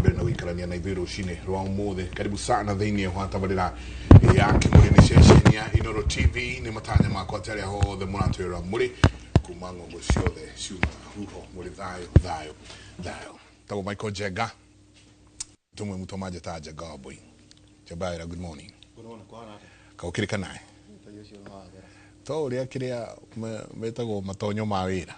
mbere na gũikarania na ithuĩ rũcinĩ rwa ũmũthĩ. Karibu sana thĩinĩ wa tabarĩra ya Kĩmũrĩ, nĩ ceceni ya Inooro TV. Nĩ matanya makwa atĩ arĩa hothe mũratwĩrora mũrĩ kuma ng'ongo ciothe ciumaga huho mũrĩ thayũ thayũ thayũ. Tagwo Michael Njenga tumwe muto manjĩtaga Njenga wa Mbũi. Njenga, good morning. Kaũkĩrĩ kanae to ũrĩa kĩrĩa metagwo matonyo ma wĩra.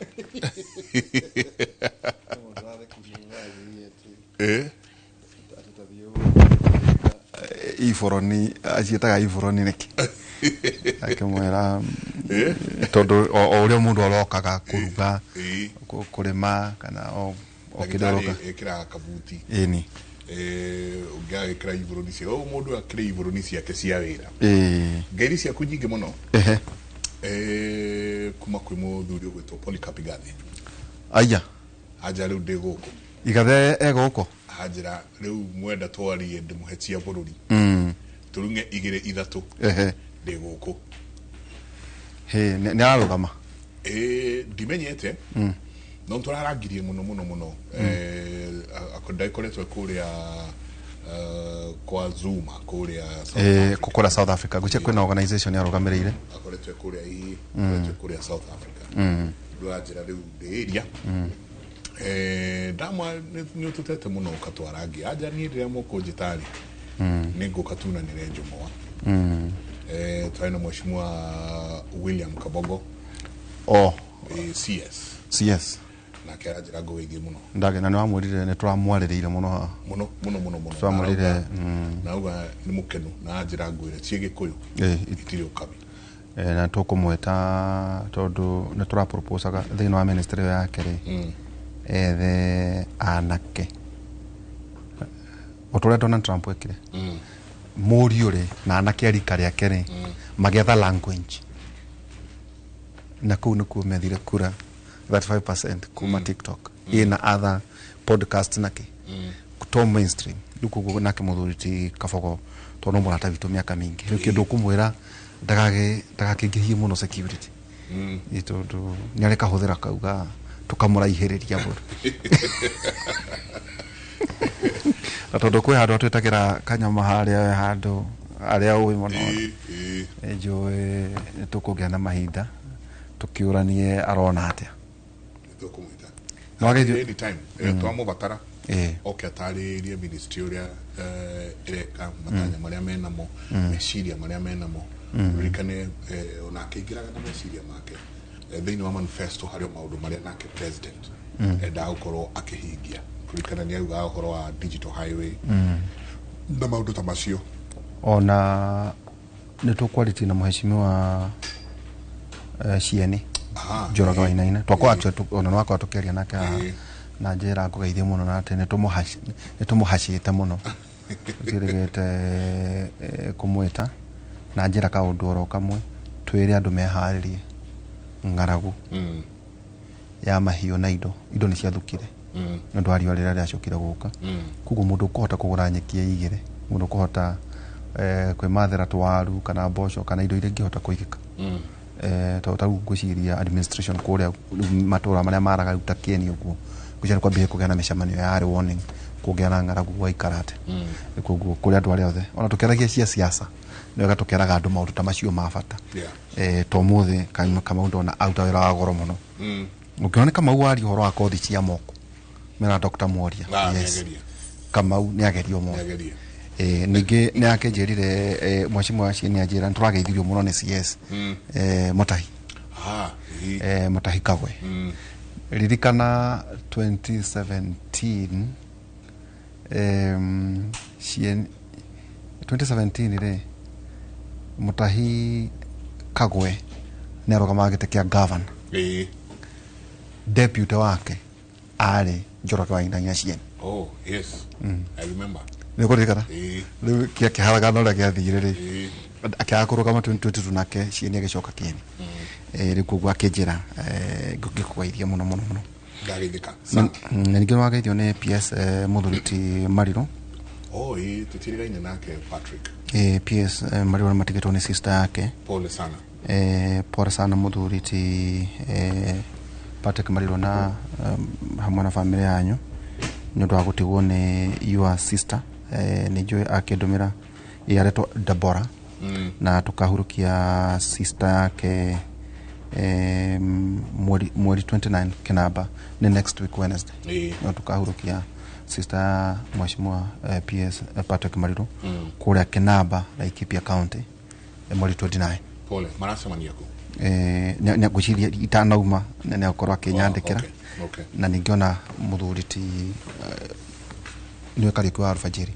Iboroni aciĩtaga iboroni nĩkĩ akĩmwĩra tondũ o ũrĩa mũndũ arokaga kũruga, kũrĩma kana o kĩndũ ndagĩtarĩ aroka. Ĩkĩraga kabuti. Ĩni. Ũngĩ agĩkĩra iboroni cia o mũndũ akĩrĩ iboroni ciake cia wĩra. Ngeithi ciaku nyingĩ mũno kuma kwĩ mũthuri ũgwĩtwo Polycarp Igathe. Aya. Anja rĩu ndĩ gũkũ. Igathe e gũkũ. Anjĩra rĩu mwenda twarie ndĩmũhe cia bũrũri, tũrung'e igĩrĩ ithatũ. Ndĩ gũkũ. Hĩ, nĩ ararũgama? Ndimenyete no tũrarangirie mũno mũno mũno. Ndagĩkoretwo kũrĩa kwa Zuma kũrĩa South Africa. Kũrĩa South Africa gwĩcia kwĩna organization arũgamĩrĩire. Akoretwo kũrĩa, ĩ, akoretwo kũrĩa South Africa. Ndũranjĩra rĩu ndĩ area. Ndamwa nĩ ũtũtete mũno ũkatwarangia anja niĩ rĩrĩa mũkũnjĩta rĩ nĩ ngũka tunanĩre njũng'wa. Twarĩ na mheshimiwa William Kabogo. O. CS. CS. Nake aranjĩra ngũgeithie mũno. Ndage na nĩ wamwĩrire nĩ tũramwarĩrĩire mũno haha. Mũno mũno mũno mũno. Twamwĩrire. Nauga nĩ mũkenu na anjĩra ngwĩre ciĩ Gĩkũyũ itirĩ ũkabi. Na tũkũmwĩta tondũ nĩ tũraproposaga thĩinĩ wa ministry ĩyo yake rĩ ethe anake o ta ũrĩa Donald Trump ekire, mũriũ rĩ na anake a rika rĩake rĩ magĩetha language na kũu nĩkuo methire kura 35% kuma TikTok ĩna other podcast nake to mainstream. Rĩu koguo nake mũthuri ti Kabogo tondũ no mũrata witũ mĩaka mĩingĩ, rĩu kĩndũ ũkũmwĩra ndagakĩingĩhie mũno security. Ĩ tondũ nĩ arĩ kahũthĩra kauga tũkamũraihĩrĩria mũno na tondũ kwĩ handũ atwĩtagĩra kanyama harĩa handũ harĩa ũĩ mũno. Ĩ, ĩ. Njũĩ nĩ tũkũgĩa na mahinda tũkĩũranie arona atĩa. Tũkũmwĩta No ageithio- anytime twamũbatara oke atarĩrie ministry ũrĩa ĩreka, matanya marĩa menamo, meciria marĩa menamo. Ririkane onake aingĩraga na meciria make. Thĩinĩ wa manifesto harĩ o maũndũ marĩa nake president endaga gũkorwo akĩhingia. Ririkana nĩ augaga ũhoro wa digital highway na maũndũ ta macio. Ona nĩ tũkwarĩtie na mheshimiwa Cieni Njoroge wa Wainaina twakwa ona nĩ wakorwo tũkĩaria nake haha na njĩra ngũgeithie mũno na atĩ nĩ tũmũhacĩte mũno twĩrĩgĩte kũmwĩta na njĩra kaũndũ oro kamwe twĩre andũ meharĩrie ng'aragu ya mahiũ na indo nĩ ciathũkire nĩ ũndũ wa riũa rĩrĩa rĩacokire gũka. Koguo mũndũ ũkũhota kũgũra nyeki ĩigĩre, mũndũ ũkũhota kwĩmathĩra tũwaru kana mboco kana indo iria ingĩhota kũigĩka, tondũ ta rĩu ngwĩciria administration kũrĩa rĩu matũra marĩa maraga rĩu ta Kieni ũguo ngwĩciria nĩ kwambĩrĩria kũgĩa na mĩcemanio ya early warning kũngĩa na ng'aragu gwaikara atĩa. Koguo kũrĩ andũ arĩa othe ona tũkĩaragia cia siasa nĩ wega tũkeraga andũ maũndũ ta macio ma bata. To ũmũthĩ Kamau ndona aruta wĩra wa goro mũno. Ũngĩona nĩ Kamau waria ũhoro wa kothi cia moko mena Dr. Mworia. Ah, yes. Nĩageria. Kamau nĩ ageria ũmũthĩ. Nĩageria. Ningĩ nĩ akĩnjĩrire mheshimiwa acio nĩ anjĩra nĩ tũrageithirio mũno nĩ CS Mutahi. Ah, ĩ. Mutahi Kagwe. Ririkana 2017, 2017 rĩ Mutahi Kagwe nĩ arũgamaga gĩtĩ kĩa governor. Deputy wake arĩ Njoroge wa Wainaina Cieni. Oh, yes. I remember. Nĩ ũkũririkana? Ĩ. Rĩu kĩharagana ũrĩa gĩathire rĩ akĩaga kũrũgama 2022 nake Cieni agĩcoka Kĩeni. Rĩu koguo akĩnjĩra ngĩkũgeithia mũno mũno mũno. Ndageithĩka. Na ningĩ nĩwageithio nĩ PS mũthuri ti Mariro. Oh, ĩ, tũtirĩgaine nake Patrick. PS Mariro nĩ matigĩtwo nĩ sister yake. Pole sana. Pole sana mũthuri ti Patrick Mariro na hamwe na famĩlĩ yanyu. Nĩ ũndũ wa gũtigwo nĩ your sister, nĩ njũĩ akĩndũmĩra aretwo Deborah, na tũkahurũkia sister yake mweri 29 Kinamba, nĩ next week Wednesday. No tũkahurũkia sister ya mheshimiwa PS Patrick Mariru kũrĩa Kinamba, Laikipia County, mweri 29. Pole. Maracemania kũ? Ngwĩciria itanauma nĩ agũkorwo akĩnyandĩkĩra. Okay. Na ningĩ ona mũthuri ti nĩwe Kariũki wa Alfajiri,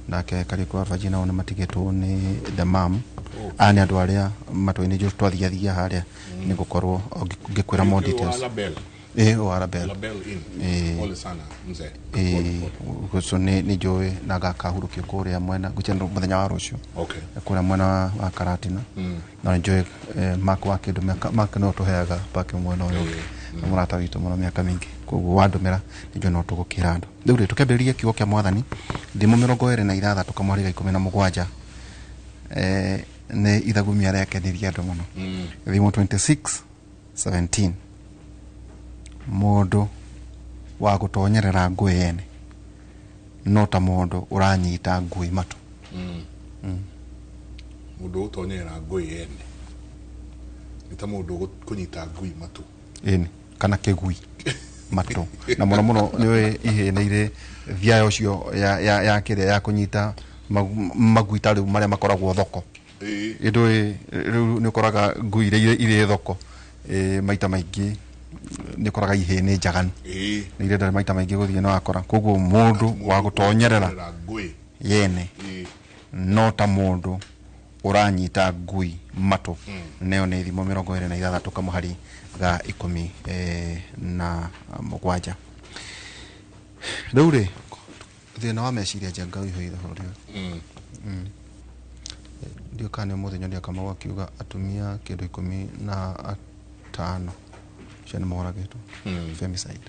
nake Kariũki wa Alfajiri nao nĩ matigĩtwo nĩ the mam. Aya nĩ andũ arĩa matũ-inĩ njũ twathiathia harĩa nĩ gũkorwo ngĩkwĩra more Kariũki wa details. Label. Ĩ wa Label. Label Inn. Pole sana mzee. Pole, pole. Ũcio nĩ njũĩ na gakahurũkio kũrĩa mwena ngwĩciria nĩ mũthenya wa rũciũ kũrĩa mwena wa Karatina. Na nĩ njũĩ Mark wa kĩndũ Mark no tũheaga Park mwena ũyũ ũngĩ. Nĩ mũrata witũ mũno mĩaka mĩingĩ, koguo wandũmĩra nĩ njũĩ no tũgũkĩra andũ. Rĩu rĩ, tũkĩambĩrĩria kiugo kĩa mwathani, Thimo 26 kamweri ga 17, nĩ ithagumia rĩakenirie andũ mũno. Thimo 26 17, mũndũ wa gũtonyerera ngũĩ yene no ta mũndũ ũranyita ngui matũ. Mũndũ ũtonyera ngũĩ yene nĩ ta mũndũ kũnyita ngui matũ. Ĩni, kana kĩgui matũ, na mũno mũno nĩ ihĩ nĩ irĩ thiaya ũcio ya kĩrĩa ya kũnyita magui ta rĩu marĩa makoragwo thoko. Ĩndũ rĩu nĩ ũkoraga ngui iria irĩ thoko, maita maingĩ nĩ ũkoraga ihĩ nĩ njaganu, nĩ irenda maita maingĩ gũthiĩ na wakora. Koguo mũndũ wa gũtonyerera ngũĩ yene no ta mũndũ ũranyita ngui matũ. Nayo nĩ Thimo 26 kamũhari ga 17. Rĩu rĩ, thĩna wa meciria njenga ũihũire bũrũri ũyũ. Ndiũ kana nĩ ũmũthĩ nyonia Kamau akiuga atumia kĩndũ 15 acio nĩ moragĩtwo, femicide.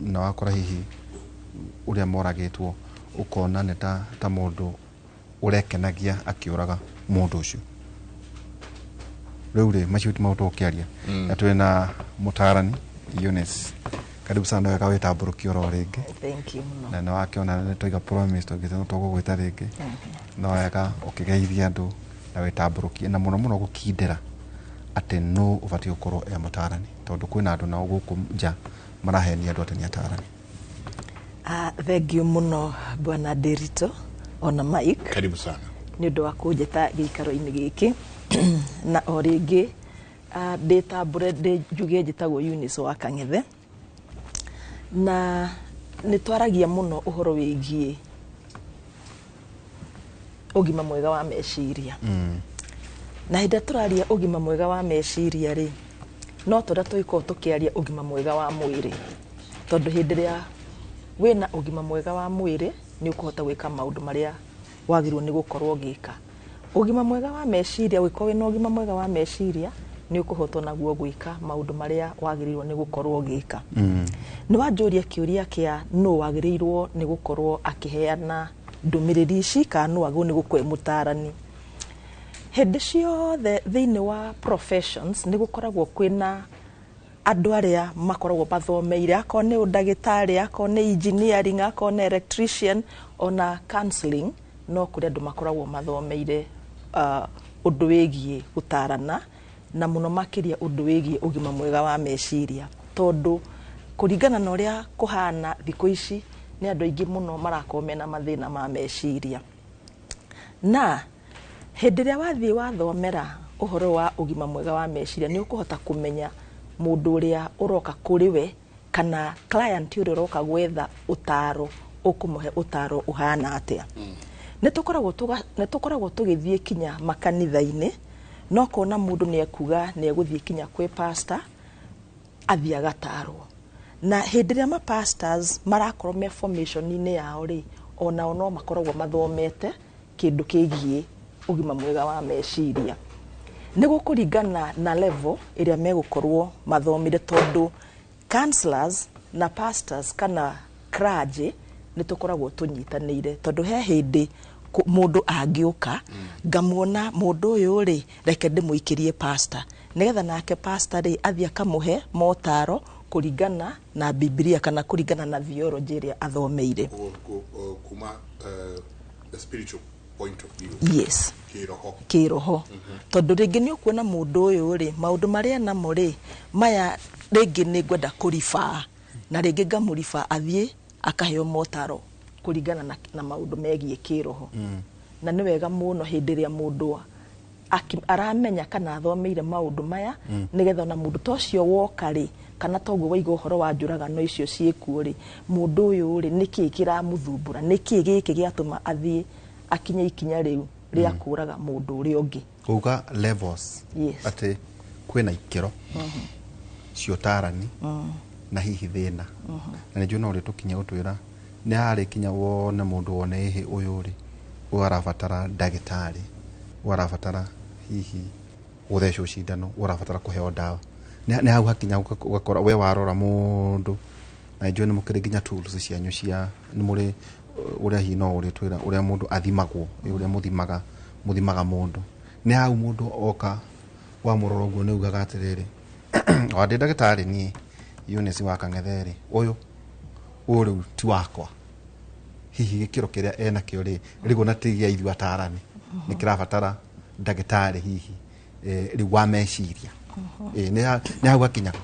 Na wakora hihi ũrĩa moragĩtwo ũkona nĩ ta mũndũ ũrekenagia akĩũraga mũndũ ũcio. Rĩu rĩ, macio ti maũndũ tũgũkĩaria, na twĩ na mũtaarani Eunice. Karibu sana, wega wĩtambũrũkie oro rĩngĩ. Thank you mũno. Na nĩ wakĩona nĩ twaiga promise tũngĩte no tũgũgwĩta rĩngĩ. No wega ũkĩgeithia andũ na wĩtambũrũkie, na mũno mũno gũkindĩra atĩ nũ ũbatiĩ gũkorwo e mũtaarani, tondũ kwĩna andũ nao gũkũ nja marahenia andũ atĩ nĩ ataarani. Thank you mũno bwana Derito ona Mike. Karibu sana. Nĩ ũndũ wa kũnjĩta gĩikaro-inĩ gĩkĩ, na o rĩngĩ ndĩtambũre, ndĩ njuge njĩtagwo Eunice wa Kang'ethe, na nĩ twaragia mũno ũhoro wĩgiĩ ũgima mwega wa meciria. Na hĩndĩ ĩrĩa tũraria ũgima mwega wa meciria rĩ, no tũrĩa tũgĩkorwo tũkĩaria ũgima mwega wa mwĩrĩ, tondũ hĩndĩ ĩrĩa wĩna ũgima mwega wa mwĩrĩ nĩ ũkũhota gwĩka maũndũ marĩa wagĩrĩirwo nĩ gũkorwo ũgĩka. Ũgima mwega wa meciria, ũngĩkorwo wĩna ũgima mwega wa meciria nĩ ũkũhota naguo gwĩka maũndũ marĩa wagĩrĩirwo nĩ gũkorwo ũgĩka. Nĩ wanjũria kĩũria kĩa nũ wagĩrĩirwo nĩ gũkorwo akĩheana ndũmĩrĩri ici, kana nũ wagĩrĩirwo nĩ gũkorwo e mũtaarani. Hĩndĩ ciothe thĩinĩ wa professions nĩ gũkoragwo kwĩna andũ arĩa makoragwo mathomeire, akorwo nĩ ũndagĩtarĩ, akorwo nĩ engineering, akorwo nĩ electrician, ona counseling, no kũrĩ andũ makoragwo mathomeire ũndũ wĩgiĩ gũtarana, na mũno makĩria ũndũ wĩgiĩ ũgima mwega wa meciria, tondũ kũringana na ũrĩa kũhana thikũ ici nĩ andũ aingĩ mũno marakorwo mena mathĩna ma meciria. Na hĩndĩ ĩrĩa wathiĩ wathomera ũhoro wa ũgima mwega wa meciria nĩ ũkũhota kũmenya mũndũ ũrĩa ũroka kũrĩ we kana client ũrĩa ũroka gwetha ũtaro, ũkũmũhe ũtaro ũhana atĩa. Nĩ tũkoragwo tũgĩthiĩ kinya makanitha-inĩ, no kona mũndũ nĩ ekuga nĩ egũthiĩ kinya kwĩ pastor athiĩ agatarwo. Na hĩndĩ ĩrĩa ma pastors marakorwo me formation-inĩ yao rĩ, onao no makoragwo mathomete kĩndũ kĩgiĩ ũgima mwega wa meciria. Nĩ gũkũringana na level ĩrĩa megũkorwo mathomire, tondũ counselors na pastors kana clergy nĩ tũkoragwo tũnyitanĩire, tondũ he hĩndĩ mũndũ angĩũka ngamuona mũndũ ũyũ rĩ, reke ndĩmũikĩrie pastor, nĩgetha nake pastor rĩ athiĩ akamũhe motaro Kũringana na Bibilia kana kũringana na theology ĩrĩa athomeire. Kuma the spiritual point of view. Yes. Kĩroho. Kĩroho, tondũ rĩngĩ nĩ ũkuona mũndũ ũyũ rĩ, maũndũ marĩa namo rĩ, maya rĩngĩ nĩ ngwenda kũribaa, na rĩngĩ ngamũribaa athiĩ akaheo motaro kũringana na maũndũ megiĩ kĩroho. Na nĩ wega mũno hĩndĩ ĩrĩa mũndũ aramenya kana athomeire maũndũ maya, nĩgetha ona mũndũ ta ũcio woka rĩ, kana toguo waiga ũhoro wa njũragano icio ciĩkuo rĩ, mũndũ ũyũ rĩ, nĩkĩĩ kĩramũthumbũra, nĩkĩĩ gĩkĩ gĩatũma athiĩ akinye ikinya rĩu rĩa kũraga mũndũ ũrĩa ũngĩ. Kuga levels. Yes. Atĩ kwĩna ikĩro cia ũtarani na hihi thĩna, na nĩnjũĩ no ũrĩtũkinya gũtwĩra nĩ harĩ kinya wone mũndũ wone ĩhĩ ũyũ rĩ, ũyũ arabatara ndagĩtarĩ, ũyũ arabatara hihi gũthecwo cindano, ũyũ arabatara kũheo ndawa. Nĩ hau hakinya ũgakora we warora mũndũ, na nĩnjũĩ nĩ mũkĩrĩ nginya tools cianyu cia nĩ mũrĩ ũrĩa hihi no ũrĩtwĩra ũrĩa mũndũ athimagwo, ũrĩa mũthimaga mũndũ. Nĩ hau mũndũ oka wamũrora ũguo nĩ ugaga atĩrĩrĩ, o ndĩ ndagĩtarĩ niĩ Eunice wa Kang'ethe rĩ, ũyũ rĩu ti wakwa, hihi gĩkĩro kĩrĩa enakĩo rĩ, rĩu ona ti gĩa ithuĩ atarani, nĩ kĩrabatara ndagĩtarĩ hihi rĩu wa meciria. Nĩ hau hakinyaga.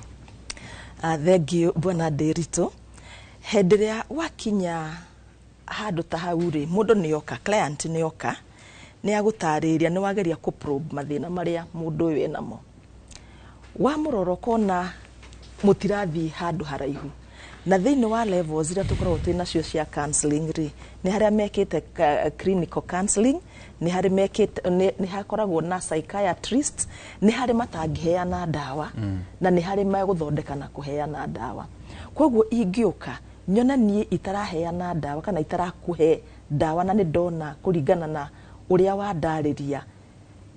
Thank you bwana Ndiritu. Hĩndĩ ĩrĩa wakinya handũ ta hau rĩ, mũndũ nĩ oka, client nĩ oka, nĩ agũtarĩria, nĩ wageria kũ probe mathĩna marĩa mũndũ ũyũ enamo. Wamũrora ũkona mũtirathiĩ handũ haraihu. Na thĩinĩ wa levels iria tũkoragwo twĩ nacio cia counseling rĩ, nĩ harĩa mekĩte clinical counseling, nĩ harĩ mekĩte, nĩ hakoragwo na psychiatrist, nĩ harĩ matangĩheana ndawa, na nĩ harĩ megũthondeka na kũheana ndawa. Koguo ingĩũka nyone niĩ itaraheana ndawa kana itarakũhe ndawa, na nĩ ndona kũringana na ũrĩa wandarĩria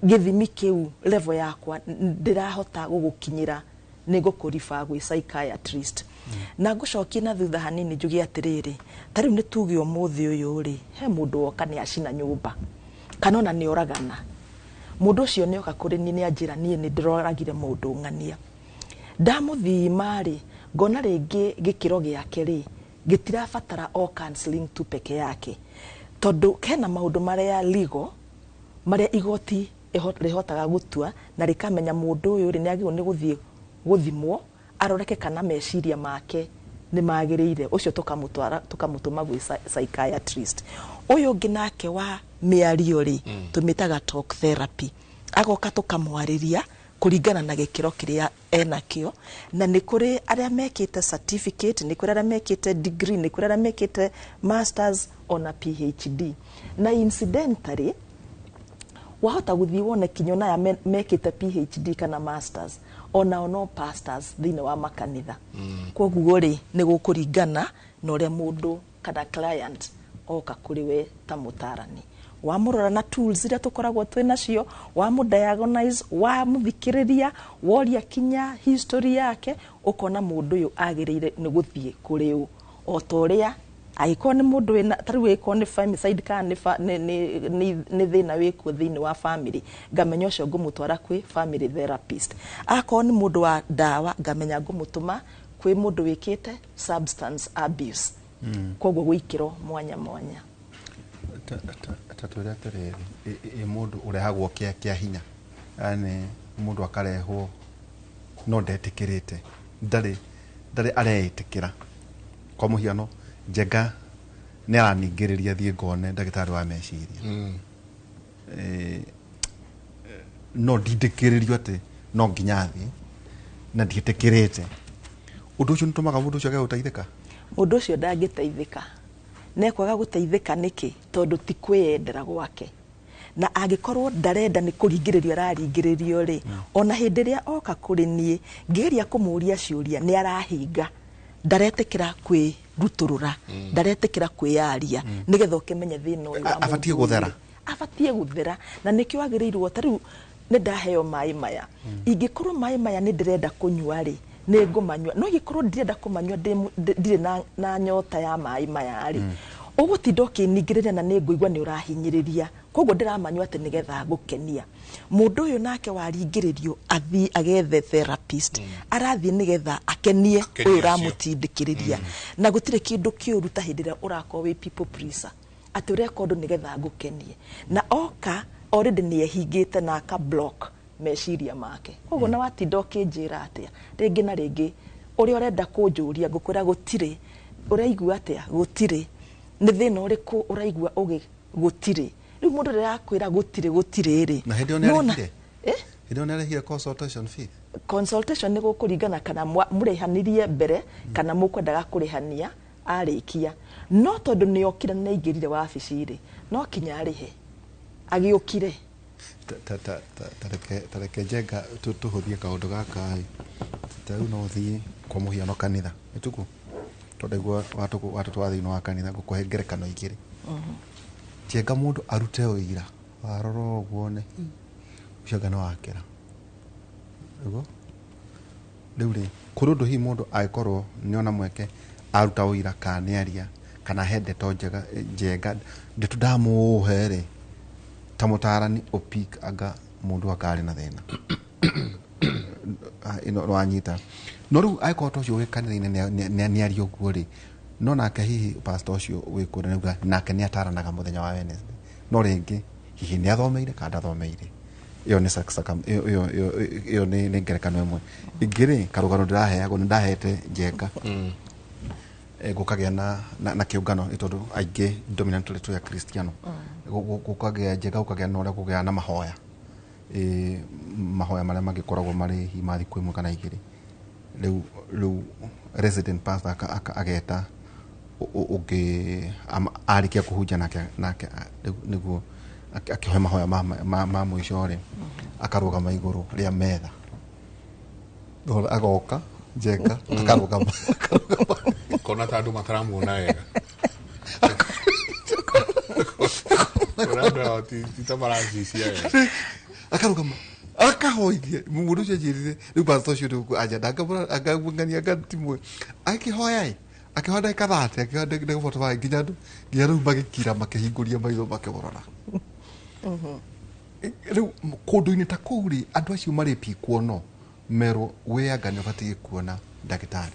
gĩthimi kĩu level yakwa ndĩrahota gũgũkinyĩra, nĩ ngũkũriba gwĩ psychiatrist. Na ngũcokie na thutha hanini njuge atĩrĩrĩ, ta rĩu nĩ tuge ũmũthĩ ũyũ rĩ, he mũndũ woka nĩ acina nyũmba kana ona nĩ oragana. Mũndũ ũcio nĩ oka kũrĩ niĩ nĩ anjĩra niĩ nĩ ndĩroragire mũndũ ng'ania. Ndamũthima rĩ, ngona rĩngĩ gĩkĩro gĩake rĩ gĩtirabatara o counseling tu peke yake, tondũ hena maũndũ marĩa legal, marĩa igoti rĩhotaga gũtua na rĩkamenya mũndũ ũyũ rĩ nĩ agĩrĩirwo nĩ gũthiĩ gũthimwo aroreke kana meciria make nĩ magĩrĩire. Ũcio tũkamũtwara, tũkamũtũma gwĩ psychiatrist. Ũyũ ũngĩ nake wa mĩario rĩ, tũmĩtaga talk therapy, agoka tũkamwarĩria kũringana na gĩkĩro kĩrĩa enakĩo. Na nĩ kũrĩ arĩa mekĩte certificate, nĩ kũrĩ arĩa mekĩte degree, nĩ kũrĩ arĩa mekĩte masters ona PhD. Na incidentally wahota gũthiĩ wone kinya ona aya mekĩte PhD kana masters, onao no pastors thĩinĩ wa makanitha. Koguo rĩ, nĩ gũkũringana na ũrĩa mũndũ kana client oka kũrĩ we ta mũtarani. Wamũrora na tools iria tũkoragwo twĩ nacio, wamũ diagnose, wamũthikĩrĩria, woria kinya history yake, ũkona mũndũ ũyũ agĩrĩire nĩ gũthiĩ kũrĩ ũ. O ta ũrĩa angĩkorwo nĩ mũndũ wĩna, ta rĩu angĩkorwo nĩ femicide kana nĩ thĩna wĩkuo thĩinĩ wa family, ngamenya ũcio ngũmũtwara kwĩ family therapist. Akorwo nĩ mũndũ wa ndawa, ngamenya ngũmũtũma kwĩ mũndũ wĩkĩte substance abuse. Koguo gwĩ ikĩro mwanya mwanya. Ta twĩre atĩrĩrĩ, ĩ mũndũ ũrehagwo kĩa hinya, yani mũndũ akarehwo no ndetĩkĩrĩte, ndarĩ areĩtĩkĩra. Kwa mũhiano, Njenga nĩ araningĩrĩria thiĩ ngone ndagĩtarĩ wa meciria, no ndindĩkĩrĩrio atĩ no nginya thiĩ na ndiĩtĩkĩrĩte. Ũndũ ũcio nĩũtũmaga mũndũ ũcio age gũteithĩka. Mũndũ ũcio ndangĩteithĩka. Nekwaga gũteithĩka nĩkĩ? Tondũ ti kwĩyendera gwake, na angĩkorwo ndarenda nĩ kũringĩrĩrio araringĩrĩrio rĩ, ona hĩndĩ ĩrĩa oka kũrĩ niĩ ngĩgeria kũmũria ciũria nĩ arahinga, ndaretĩkĩra kwĩrutũrũra, ndaretĩkĩra kwĩyaria, nĩgetha ũkĩmenye thĩna ũyũ wa Abatiĩ mũndũ gũthera. ũyũ. Abatiĩ gũthera, na nĩkĩo agĩrĩirwo. Ta rĩu nĩ ndaheo maĩ maya, ingĩkorwo maĩ maya nĩ ndĩrenda kũnyua rĩ, nĩ ngũmanyua, no ingĩkorwo ndirenda kũmanyua, ndirĩ na nyota ya maĩ maya rĩ, ũgũtinda ũkĩningĩrĩria na nĩ ngũigua nĩ ũrahinyĩrĩria. Koguo ndĩramanyua atĩ nĩgetha ngũkenia. Mũndũ ũyũ nake waringĩrĩrio athiĩ agethe therapist, arathiĩ nĩgetha akenie Akenie ũyũ acio. Ũramũtindĩkĩrĩria. Na gũtirĩ kĩndũ kĩũru ta hĩndĩ ĩrĩa ũrakorwo wĩ people pleaser, atĩ ũreka ũndũ nĩgetha ngũkenie, na oka already nĩ ehingĩte na aka block meciria make. Koguo na watinda ũkĩnjĩra atĩa rĩngĩ na rĩngĩ, ũrĩa ũrenda kũnjũria ngũkwĩra gũtirĩ, ũraigua atĩa gũtirĩ, nĩ thĩna ũrĩkũ ũraigua ũgĩ gũtirĩ. Rĩu mũndũ rĩrĩa akwĩra gũtirĩ gũtirĩ rĩ, Na hĩndĩ ĩyo nĩ nĩwona- arĩhire? Eh? Hĩndĩ ĩyo nĩ arĩhire consultation fee? Consultation nĩ gũkũringana kana mũrĩhanirie mbere kana mũkwendaga kũrĩhania arĩkia. No tondũ nĩ okire na nĩ aingĩrire wabici rĩ, no kinya arĩhe agĩũkire. Ta reke Njenga tũhũthie kaũndũ gaka ĩ. Ta rĩu no ũthiĩ kwa mũhiano kanitha ĩtuku, tondũ ndaigua watũtwara thĩinĩ wa kanitha, ngũkũhe ngerekano igĩrĩ. Njenga, mũndũ arute ũira, warora ũguo nĩ ũcio anga nĩ wakĩra nĩguo. Rĩu rĩ, kũrĩ ũndũ hihi mũndũ angĩkorwo nĩona mweke aruta ũira kana nĩaria kana he ndeto njega, Njenga, ndeto ndamũhe rĩ, ta mũtarani ũpik anga mũndũ akarĩ na thĩna. Ah, ĩno wanyita. No rĩu angĩkorwo ta ũcio wĩ kanitha-inĩ nĩaria ũguo rĩ, no nake hihi pastor ũcio wĩ kũrĩa nĩauga nake nĩataranaga mũthenya wa Wednesday, no rĩngĩ hihi nĩathomeire kana ndathomeire. Ĩyo nĩ ĩyo nĩ ngerekano ĩmwe. Ĩngĩ rĩ, karũgano ndĩraheagwo, nĩ ndahete Njenga. Gũkagĩa na kĩũngano nĩ tondũ aingĩ dominantly twĩ akristiano. Gũkagĩa, Njenga, gũkagĩa na ũrĩa kũgĩa na mahoya. Mahoya marĩa mangĩkoragwo marĩ hihi ma thikũ ĩmwe kana igĩrĩ. Rĩu resident pastor ageta ũngĩ arĩkia kũhunjia nake rĩu nĩguo akĩhoya mahoya ma mũico rĩ, akarũgama igũrũ rĩa metha. Agoka, Njenga, akarũgama. Kona ta andũ mataramuona wega. Kona andũ ao ti ta maracicia wega. Akarũgama akahoithia mũndũ ũcio. Anjĩrire rĩu pastor ũcio rĩu anja ndangĩmũng'ania anga timwe akĩhoya ĩ, akĩhoya ndagĩka 30, akĩhoya ndagĩka 45, nginya andũ nginya rĩu magĩkira, makĩhingũria maitho makĩmũrora. Rĩu kũndũ-inĩ ta kũu rĩ, andũ acio marĩpikwo no merwo wĩ anga nĩ ũbatiĩ kuona ndagĩtarĩ.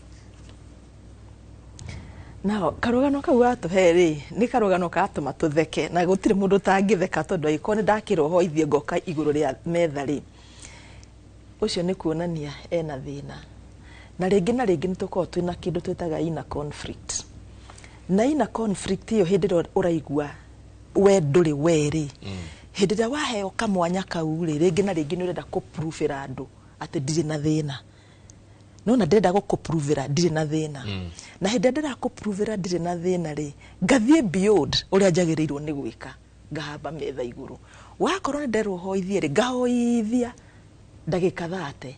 Nao karũgano kau watũhe rĩ, nĩ karũgano karatũma tũtheke na gũtirĩ mũndũ ũtangĩtheka, tondũ angĩkorwo nĩ ndakĩrwo hoithie ngoka igũrũ rĩa metha rĩ, ũcio nĩ kuonania ena thĩna. Na rĩngĩ na rĩngĩ nĩ tũkoragwo twĩna kĩndũ twĩtaga inner conflict, na inner conflict ĩyo, hĩndĩ ĩrĩa ũraigua we ndũrĩ we rĩ, hĩndĩ ĩrĩa waheo kamwanya kau rĩ, rĩngĩ na rĩngĩ nĩ ũrenda kũpruvĩra andũ atĩ ndirĩ na thĩna. Nona ndĩrenda gũkũpruvĩra ndirĩ na thĩna, na hĩndĩ ĩrĩa ndĩrakũpruvĩra ndirĩ na thĩna rĩ, ngathiĩ beyond ũrĩa njagĩrĩirwo nĩ gwĩka, ngahamba metha igũrũ. Wakorwo nĩ nderwo hoithie rĩ, ngahoithia ndagĩka 30,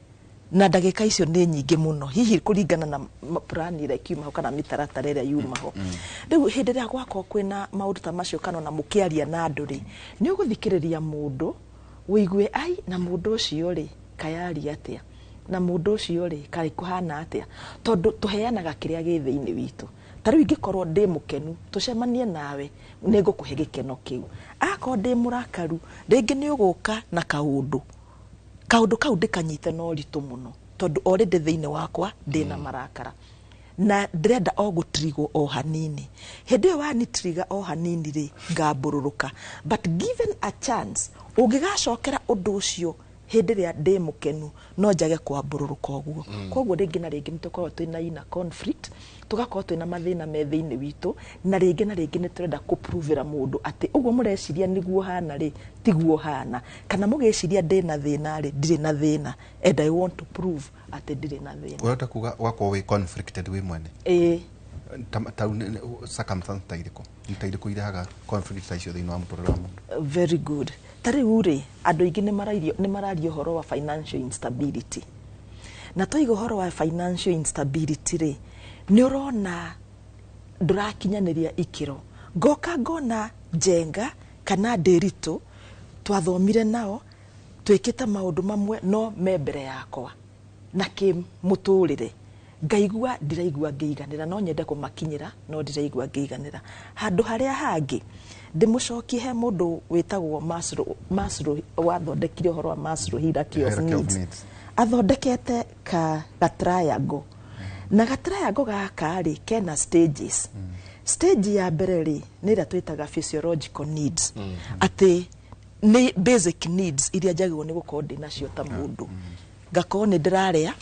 na ndagĩka icio nĩ nyingĩ mũno hihi kũringana na plan ĩrĩa ĩkiuma ho kana mĩtaratara ĩrĩa yuma ho. Rĩu hĩndĩ ĩrĩa gwakorwo kwĩna maũndũ ta macio, kana ona mũkĩaria na andũ rĩ, nĩ ũgũthikĩrĩria mũndũ wĩigue ai na mũndũ ũcio rĩ, kayaria atĩa, na mũndũ ũcio rĩ, kaĩ kũhana atĩa, tondũ tũheanaga kĩrĩa gĩ thĩinĩ witũ. Ta rĩu ingĩkorwo ndĩ mũkenu, tũcemanie nawe, nĩ ngũkũhe gĩkeno kĩu. Akorwo ndĩ mũrakaru, rĩngĩ nĩ ũgũka na kaũndũ, kaũndũ kau ndĩkanyite na ũritũ mũno, tondũ already thĩinĩ wakwa ndĩna marakara na ndĩrenda o gũtrigwo o hanini. Hĩndĩ ĩyo wanitriga o hanini rĩ, ngambũrũrũka. But given a chance, ũngĩgacokera ũndũ ũcio hĩndĩ ĩrĩa ndĩ mũkenu, no njage kwambũrũrũka ũguo. Koguo rĩngĩ na rĩngĩ nĩ tũkoragwo twĩna inner conflict, tũgakorwo twĩna mathĩna me thĩinĩ witũ, na rĩngĩ na rĩngĩ nĩ tũrenda kũpruvĩra mũndũ atĩ ũguo mũreciria nĩguo hana rĩ, tiguo hana, kana mũgĩciria ndĩna thĩna rĩ, ndirĩ na thĩna, and I want to prove atĩ ndirĩ na thĩna. Ũrenda kuga ũgakorwo wĩ conflicted wĩ mwene? Ĩĩ. Ta rĩu circumstance ta irĩkũ, nĩ ta irĩkũ irehaga conflict ta icio thĩinĩ wa mũtũrĩre wa mũndũ? Very good. Ta rĩu rĩ, andũ aingĩ nĩ mararia ũhoro wa financial instability, na twaiga ũhoro wa financial instability rĩ, nĩ ũrona ndũrakinyanĩria ikĩro. Ngoka ngona Njenga kana Ndĩritũ twathomire nao, twĩkĩte maũndũ mamwe, no me mbere yakwa na kĩ mũtũrĩre. Ngaigua ndiraigua ngĩiganĩra, no nyende kũmakinyĩra, no ndiraigua ngĩiganĩra. Handũ harĩa hangĩ ndĩmũcokie he mũndũ wĩtagwo Maslow. Maslow wathondekire ũhoro wa Maslow hierarchy of Hierarchy of needs. Needs. Athondekete ka triangle, na ga triangle gaka rĩ, kena stages. Stage ya mbere rĩ, nĩ ĩrĩa twĩtaga physiological needs, atĩ nĩ basic needs iria njagĩrĩirwo nĩ gũkorwo ndĩ nacio ta mũndũ, ngakorwo nĩ ndĩrarĩa,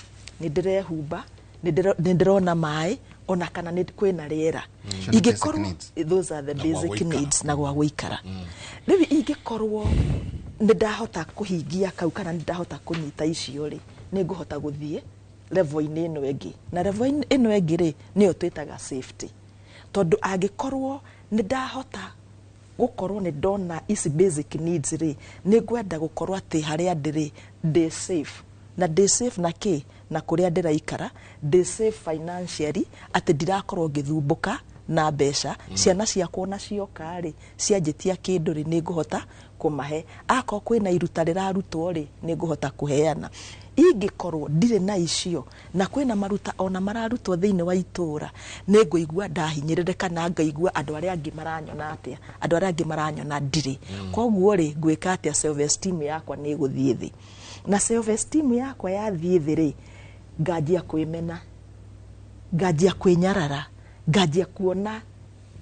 nĩ ndĩrehumba, nĩ ndĩrona maĩ, ona kana nĩ kwĩna rĩera. Icio nĩ basic Ingĩkorwo needs. Those are the Na gwa basic gũikara. needs na gwa gũikara. Rĩu ingĩkorwo nĩ ndahota kũhingia kau, kana nĩ ndahota kũnyita icio rĩ, nĩ ngũhota gũthiĩ level-inĩ ĩno ĩngĩ, na level ĩno ĩngĩ rĩ, nĩyo twĩtaga safety, tondũ angĩkorwo nĩ ndahota gũkorwo nĩ ndona ici basic needs rĩ, nĩ ngwenda gũkorwo atĩ harĩa ndĩrĩ ndĩ safe, na ndĩ safe na kĩ, na kũrĩa ndĩraikara ndĩ safe financially, atĩ ndirakorwo ngĩthumbũka na mbeca. Ciana ciakwa ona cioka rĩ, cianjĩtia kĩndũ rĩ, nĩ ngũhota kũmahe. Akorwo kwĩna iruta rĩrarutwo rĩ, nĩ ngũhota kũheana. Ingĩkorwo ndirĩ na icio, na kwĩna maruta ona mararutwo thĩinĩ wa itũra, nĩ ngũigua ndahinyĩrĩrĩka, na ngaigua andũ arĩa angĩ maranyona atĩa, andũ arĩa angĩ maranyona ndirĩ. Koguo rĩ, ngwĩka atĩa? Self esteem yakwa nĩ ĩgũthiĩ thĩ, na self esteem yakwa yathiĩ thĩ rĩ, nganjia kwĩmena, nganjia kwĩnyarara, nganjia kuona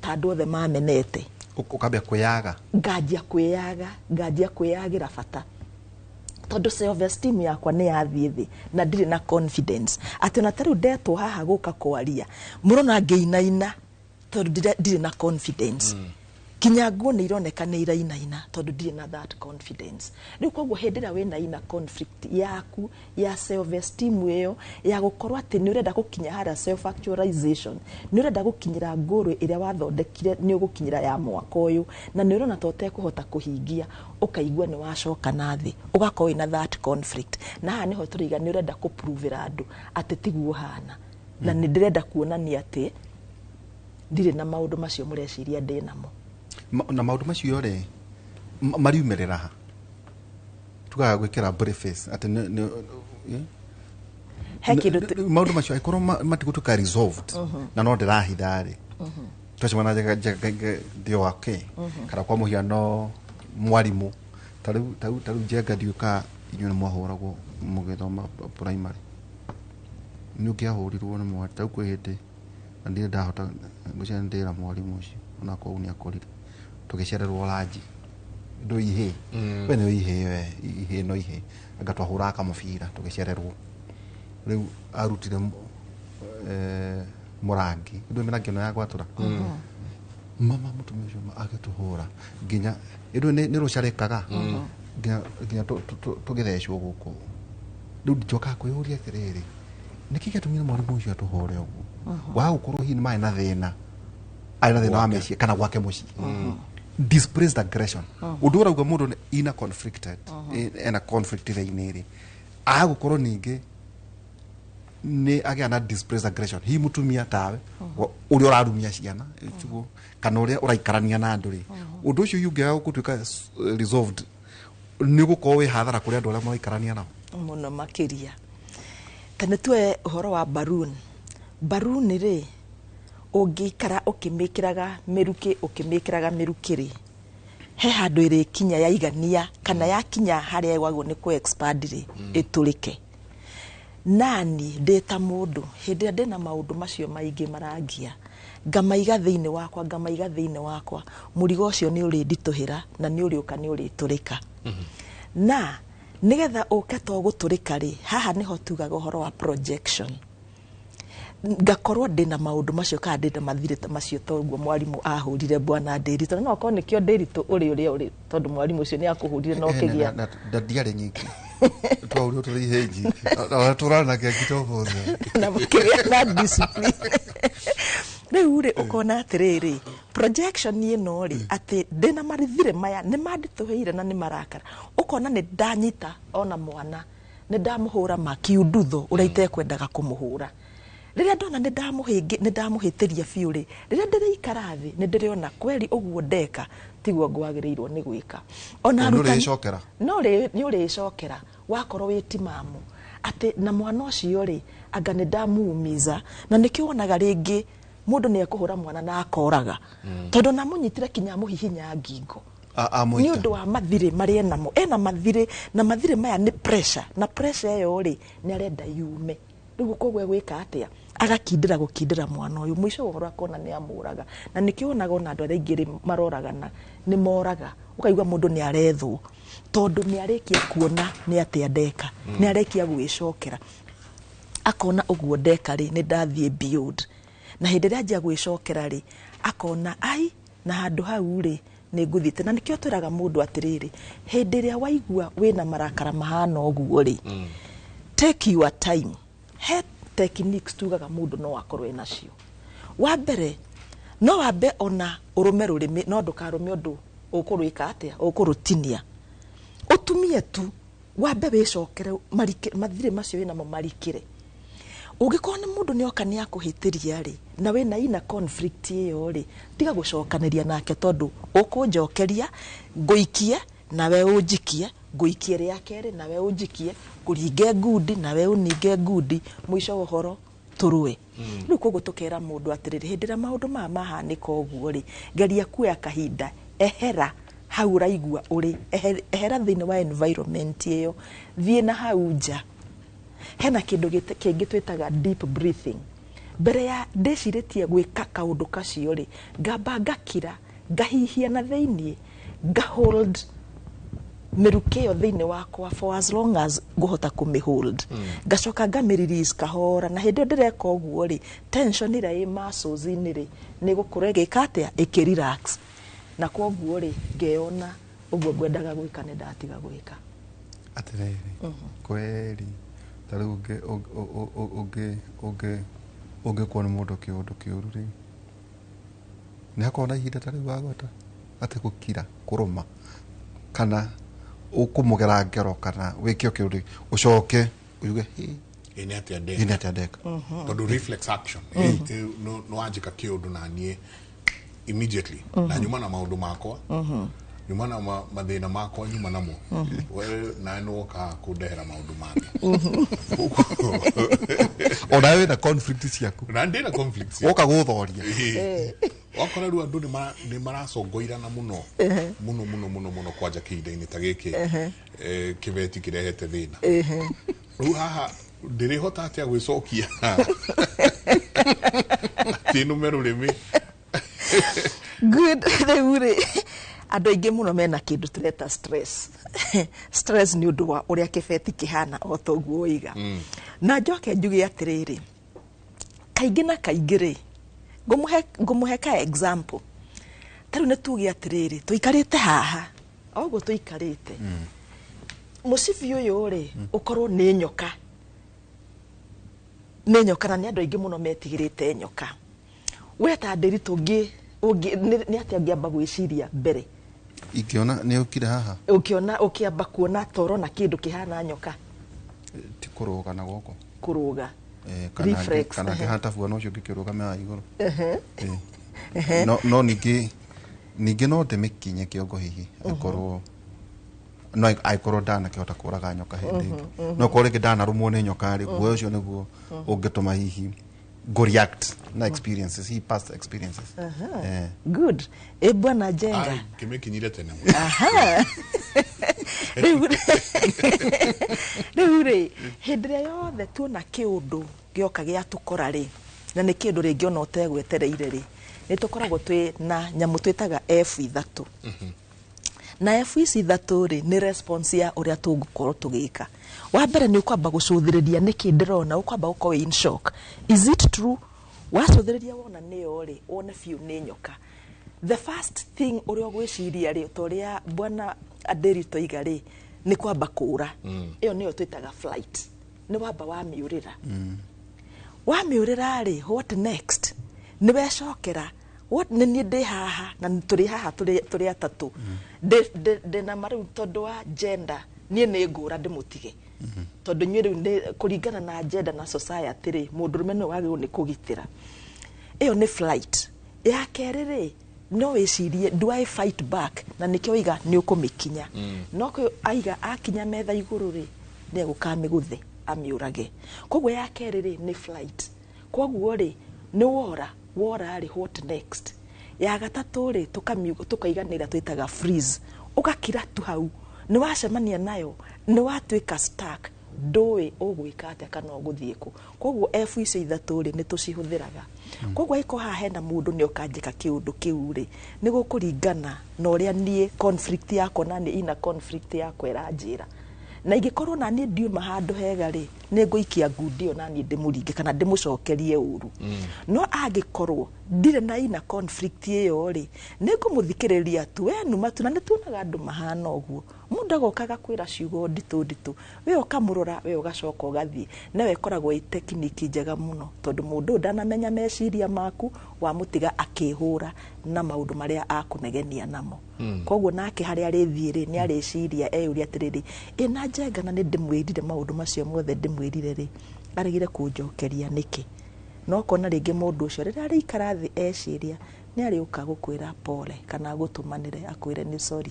ta andũ othe mamenete. Ũkambia kwĩyaga. Nganjia kwĩyaga, nganjia kwĩyagĩra bata, tondũ self esteem yakwa nĩ yathiĩ thĩ na ndirĩ na confidence, atĩ ona ta rĩu ndetwo haha gũka kwaria, mũrona ngĩinaina tondũ ndirĩ na confidence. Kinya nguo nĩ ironeka nĩ irainaina tondũ ndirĩ na that confidence. Rĩu koguo hĩndĩ ĩrĩa wĩna ina conflict yaku ya self esteem ĩyo ya gũkorwo atĩ nĩ ũrenda gũkinya harĩa self actualization, nĩ ũrenda gũkinyĩra ngũrũ ĩrĩa wathondekire nĩ ũgũkinyĩra ya mwaka ũyũ, na nĩ ũrona ta ũtekũhota kũhingia, ũkaigua nĩ wacoka na thĩ, ũgakorwo wĩna that conflict. Na haha nĩho tũraiga nĩ ũrenda kũprovĩra andũ atĩ tiguo hana, na nĩ ndĩrenda kuonania atĩ ndirĩ na maũndũ macio mũreciria ndĩ namo. Na maũndũ macio rĩ, mariumĩrĩra ha tugaga gwĩkĩra briefcase atĩ He kĩndũ maũndũ macio angĩkorwo matigũtuĩka resolved na no ndĩrahitha rĩ, twacemana ndĩ wake, kana kwa mũhiano mwarimũ ta rĩu Njenga, ndiũka inyuĩ nĩ mwahũragwo mũgĩthoma primary, nĩ ũngĩahũrirwo nĩ mwarimũ. Ta rĩu kwĩ hĩndĩ na ndirĩ ndahota ngwĩciria nĩ ndĩra mwarimũ ũcio onakorwo nĩ akorire tũgĩcererwo ranji, ndũ ihĩ we nĩ ihĩ we ihĩ no ihĩ anga twahũraga kamũbira tũgĩcererwo. Rĩu arutire mũrangi, ndũ mĩrangi ĩno ya gwatũra mama, mũtumia ũcio agĩtũhũra nginya ĩndũ nĩ rũcarĩkaga nginya tũgĩthecwo gũkũ. Rĩu njokaga kwĩyũria atĩrĩrĩ, nĩkĩ gĩatũmire mwarimũ ũcio atũhũre ũguo? Waga gũkorwo hihi nĩ marĩ na thĩna, arĩ na thĩna wa meciria kana gwake mũciĩ, displaced aggression. Ũndũ ũrauga mũndũ nĩ ina conflicted, ena conflict thĩinĩ rĩ, agũkorwo ningĩ nĩ agĩa na displaced aggression, hihi mũtumia tawe ũrĩa ũrarumia ciana tiguo, kana ũrĩa ũraikarania na andũ rĩ, ũndũ ũcio ũngĩaga gũtuĩka resolved, nĩ ũgũkorwo wĩ hathara kũrĩ andũ arĩa maraikarania nao. Mũno makĩria. Ta nĩ tuoe ũhoro wa balloon. Balloon rĩ, ũngĩikara ũkĩmĩkĩraga mĩrukĩ, ũkĩmĩkĩraga mĩrukĩ rĩ, he handũ ĩrĩkinya yaigania, kana yakinya harĩa ĩgwagwo nĩ kũ expand rĩ, ĩtũrĩke. Nani ndĩ ta mũndũ, hĩndĩ ĩrĩa ndĩna maũndũ macio maingĩ marangia, ngamaiga thĩinĩ wakwa, ngamaiga thĩinĩ wakwa, mũrigo ũcio nĩ ũrĩnditũhĩra na nĩ ũrĩũka nĩ ũrĩtũrĩka. Na nĩgetha ũke to gũtũrĩka rĩ, haha nĩho tugaga ũhoro wa projection. Ngakorwo ndĩna maũndũ macio kana ndĩna mathirĩ ta macio, toguo mwarimũ ahũrire bwana Ndĩritũ, na no akorwo nĩkĩo Ndĩritũ ũrĩ ũrĩa ũrĩ, tondũ mwarimũ ũcio nĩ akũhũrire na ũkĩgĩa Na ndiarĩ nyingĩ, twahũrirwo tũrĩ ihĩ nyingĩ ona tũranagia nginya ũmũthĩ. Na mũkĩgĩa na discipline. Rĩu rĩ, ũkona atĩrĩrĩ, projection ĩno rĩ, atĩ ndĩna marithirĩ maya nĩ manditũhĩire na nĩ marakara, ũkona nĩ ndanyita ona mwana nĩ ndamũhũra makiundutho ũrĩa itekwendaga kũmũhũra. Rĩrĩa ndona nĩ ndamũhĩtĩria biũ rĩ, rĩrĩa ndĩrĩikara thĩ nĩ ndĩrĩona kweri ũguo ndeka tiguo ngwagĩrĩirwo nĩ gwĩka. Ona Nĩ arutani ũrĩcokera. No nĩ ũrĩcokera wakorwo wĩ timamu. Atĩ na mwana ũcio rĩ, anga nĩ ndamuumiza. Na nĩkĩo wonaga rĩngĩ mũndũ nĩ ekũhũra mwana na akoraga, tondũ namũnyitire kinya amũhihinya ngingo nĩ ũndũ wa mathirĩ marĩa enamo. Ena mathirĩ, na mathirĩ maya nĩ pressure, na pressure ĩyo rĩ, nĩ arenda yume. Rĩu koguo egwĩka atĩa? Agakindĩra gũkindĩra mwana ũyũ, mũico wa ũhoro akona nĩ amũraga. Na nĩkĩo wonaga ona andũ arĩa aingĩ rĩ maroragana, nĩ moraga. Ũkaigua mũndũ nĩ arethwo, tondũ nĩ arĩkia kuona nĩ atĩa ndeka, nĩ arĩkia gwĩcokera, akona ũguo ndeka rĩ, nĩ ndathiĩ beyond. Na hĩndĩ ĩrĩa anjia gwĩcokera rĩ, akona ai na handũ hau rĩ, nĩ ngũthiĩte. Na nĩkĩo twĩraga mũndũ atĩrĩrĩ, hĩndĩ ĩrĩa waigua wĩna marakara mahana ũguo rĩ, take your time. He techniques tugaga mũndũ no akorwo enacio. Wa mbere, no wambe ona ũrũme rũrĩmĩ, no ndũkarũme ũndũ ũkũrwĩka atĩa, ũkũrũtinia. Ũtumie tu, wambe wĩcokere mathirĩ macio wĩnamo marikĩre. Ũngĩkorwo nĩ mũndũ nĩ oka nĩ akũhĩtĩria rĩ, na wĩna ina conflict ĩyo rĩ, tiga gũcokanĩria nake, tondũ ũkũnjokeria, ngũikie nawe ũnjikie, ngũikie rĩa kerĩ nawe ũnjikie, ngũringe ngundi nawe ũninge ngundi, mũico wa ũhoro tũrũe. Rĩu koguo tũkera mũndũ atĩrĩrĩ, hĩndĩ ĩrĩa maũndũ maya mahanĩka ũguo rĩ, geria kuoya kahinda, ehera hau ũraigua ũrĩ, ehera thĩinĩ wa environment ĩyo, thiĩ na hau nja. Hena kĩndũ kĩngĩ twĩtaga deep breathing. Mbere ya ndĩcirĩtie gwĩka kaũndũ kacio rĩ, ngamba ngakira, ngahihia na thĩiniĩ, ngahold mĩrukĩ ĩyo thĩinĩ wakwa for as long as ngũhota kũmĩhold, ngacoka ngamĩ-release kahora. Na hĩndĩ ĩyo ndĩreka ũguo rĩ, tension ĩrĩa ĩ muscles-inĩ rĩ, nĩ gũkorwo ĩgĩka atĩa, ĩkĩ-relax. Na koguo rĩ, ngeyona ũguo ngwendaga gwĩka nĩ ndatiga gwĩka. Atĩrĩrĩ, kweri ta rĩu ũngĩkwo nĩ mũndũ kĩũndũ kĩũru rĩ, nĩ hakorwo na ihinda ta rĩu wagweta atĩ gũkira kũrũma, kana ũkũmũgera ngero, kana wĩke o kĩũndũ ũcoke uge hĩ, Ĩ nĩ atĩa ĩ ndeka? Nĩ atĩa ndeka? Tondũ reflex action, no wanjĩka kĩũndũ na niĩ immediately na nyuma na maũndũ makwa, nyuma na mathĩna makwa, nyuma namo, we nawe nĩwoka kũndehera maũndũ mangĩ. Onawe wĩna conflict ciaku. Na ndĩna conflicts. Woka gũthoria. Ĩĩ. Wakora rĩu andũ nĩ maracongoirana mũno mũno mũno mũno mũno, kwanja kĩhinda-inĩ ta gĩkĩ, kĩbeti kĩrehete thĩna. Rĩu haha ndĩrĩhota atĩa gwĩcokia atĩ nũme rũrĩmĩ? Good. Rĩu rĩ, andũ aingĩ mũno mena kĩndũ tũreta stress. Stress nĩ ũndũ wa ũrĩa kĩbeti kĩhana, o ta ũguo woiga. Na njoke njuge atĩrĩrĩ, kaingĩ na kaingĩ rĩ, ngũmũhe ka example. Ta rĩu nĩ tuge atĩrĩrĩ, tũikarĩte haha o ũguo tũikarĩte, mũcibi ũyũ rĩ, ũkorwo nĩ nyoka, nĩ nyoka, na nĩ andũ aingĩ mũno metigĩrĩte nyoka. We ta Ndĩritũ, nĩ atĩa ũngĩamba gwĩciria mbere? Ingĩona nĩ ũkire haha? Ũkĩona, ũkĩamba kuona ta ũrona kĩndũ kĩhana nyoka. Ti kũrũga na guoko? Kũrũga. Kana Reflex, kana ngĩhana ta bwana ũcio ngĩkĩrũgame haha igũrũ. No ningĩ no ndĩmĩkinye kĩongo hihi, angĩkorwo no angĩkorwo ndanakĩhota kũraga nyoka hĩndĩ ĩngĩ, no korwo rĩngĩ ndanarũmwo nĩ nyoka rĩ, guoya ũcio nĩguo ũngĩtũma hihi go react na experiences, hihi past experiences. Good. Ĩ bwana Njenga? Ai, kĩmĩkinyire tene mũno. Aha. Rĩu rĩ, hĩndĩ ĩrĩa yothe tuona kĩũndũ gĩoka gĩatũkora rĩ, na nĩ kĩndũ rĩngĩ ona ũtegwetereire rĩ, nĩ tũkoragwo twĩ na nyamũ twĩtaga F ithatũ. Na F ici ithatũ rĩ, nĩ response ya ũrĩa tũngĩkorwo tũgĩka. Wa mbere nĩ ũkwamba gũcũthĩrĩria nĩkĩ ndĩrona, ũkwamba gũkorwo in shock. Is it true? Wacũthĩrĩria wona nĩyo rĩ, wone biũ nĩ nyoka. The first thing ũrĩa ũgwĩciria rĩ, ta ũrĩa bwana Aderi toiga rĩ, nĩ kwamba kũra. Ĩyo nĩyo twĩtaga flight. Nĩ wamba wamĩũrĩra. Wamĩũrĩra rĩ, what next? Nĩ wecokera, what, nĩ niĩ ndĩ haha na tũrĩ haha tũrĩ atatũ. Ndĩ na ma rĩu tondũ wa gender, niĩ nĩ ngũra ndĩmũtige, tondũ inyuĩ rĩu nĩ kũringana na gender na society rĩ, mũndũrũme nĩwe wagĩrĩirwo nĩ kũgitĩra. Ĩyo nĩ flight. Ya kerĩ rĩ, no wĩcirie, do I fight back? Na nĩkĩo oiga nĩ ũkũmĩkinya. No kwĩ aiga akinya metha igũrũ rĩ, nĩ egũkamĩgũthe. Amĩũrage. Koguo ya kerĩ rĩ, nĩ flight. Koguo rĩ, nĩ wora wora rĩ, what next? Ya gatatũ rĩ, tũkaiganĩra, twĩtaga freeze. Ũgakira tu hau, nĩ wacemania nayo, nĩ watuĩka stuck, ndũĩ ũgwĩka atĩa kana ũgũthiĩ kũ. Koguo F icio ithatũ rĩ, nĩ tũcihũthĩraga. Koguo angĩkorwo haha hena mũndũ nĩ oka njĩka kĩũndũ kĩu rĩ, nĩ gũkũringana na ũrĩa niĩ conflict yakwa na niĩ ina conflict yakwa ĩranjĩra. Na ingĩkorwo na niĩ ndiuma handũ hega rĩ, nĩ ngũikia ngundi ĩyo na niĩ ndĩmũringe kana ndĩmũcokerie ũru. No angĩkorwo ndirĩ na ina conflict ĩyo rĩ, nĩ ngũmũthikĩrĩria tu, we numa tu. Na nĩ tuonaga andũ mahana ũguo, mũndũ agoka agakwĩra ciugo nditũ nditũ, we ũkamũrora, we ũgacoka ũgathiĩ. Nayo ĩkoragwo ĩ technique njega mũno, tondũ mũndũ ũyũ ndanamenya meciria maku, wamũtiga akĩhũra na maũndũ marĩa akũnegenia namo. Koguo nake harĩa arĩthiĩ rĩ, nĩ arĩciria eyũria atĩrĩrĩ, ĩ na Njenga na nĩ ndĩmwĩrire maũndũ macio mothe ndĩmwĩrire rĩ, aregire kũnjokeria nĩkĩ? No kona rĩngĩ mũndũ ũcio rĩrĩa arĩikara thĩ eciria, nĩ arĩũka gũkwĩra pole kana agũtũmanĩre akwĩre nĩ sorry,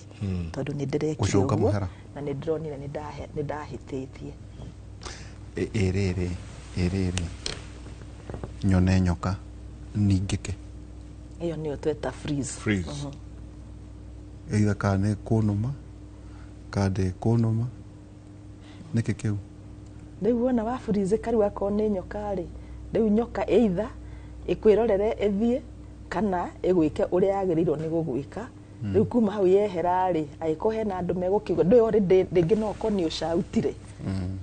tondũ nĩ ndĩrekire Gũcoka ũguo mũhera. na nĩ ndĩronire nĩ ndahĩtĩtie. Ĩrĩrĩ ĩrĩrĩ, nyone nyoka ningĩke. Ĩyo nĩyo tweta freeze. Freeze. Either kana nĩ kũnũma kana ndĩkũnũma, nĩkĩ kĩu? Rĩu wona wa freeze rĩu, akorwo nĩ nyoka rĩ, rĩu nyoka either ĩkwĩrorere ĩthiĩ kana ĩgwĩke ũrĩa yagĩrĩirwo nĩ gũgwĩka. Rĩu kuma hau yehera rĩ, angĩkorwo hena andũ megũkiuga ndũĩ already, rĩngĩ no ũkorwo nĩ ũcautire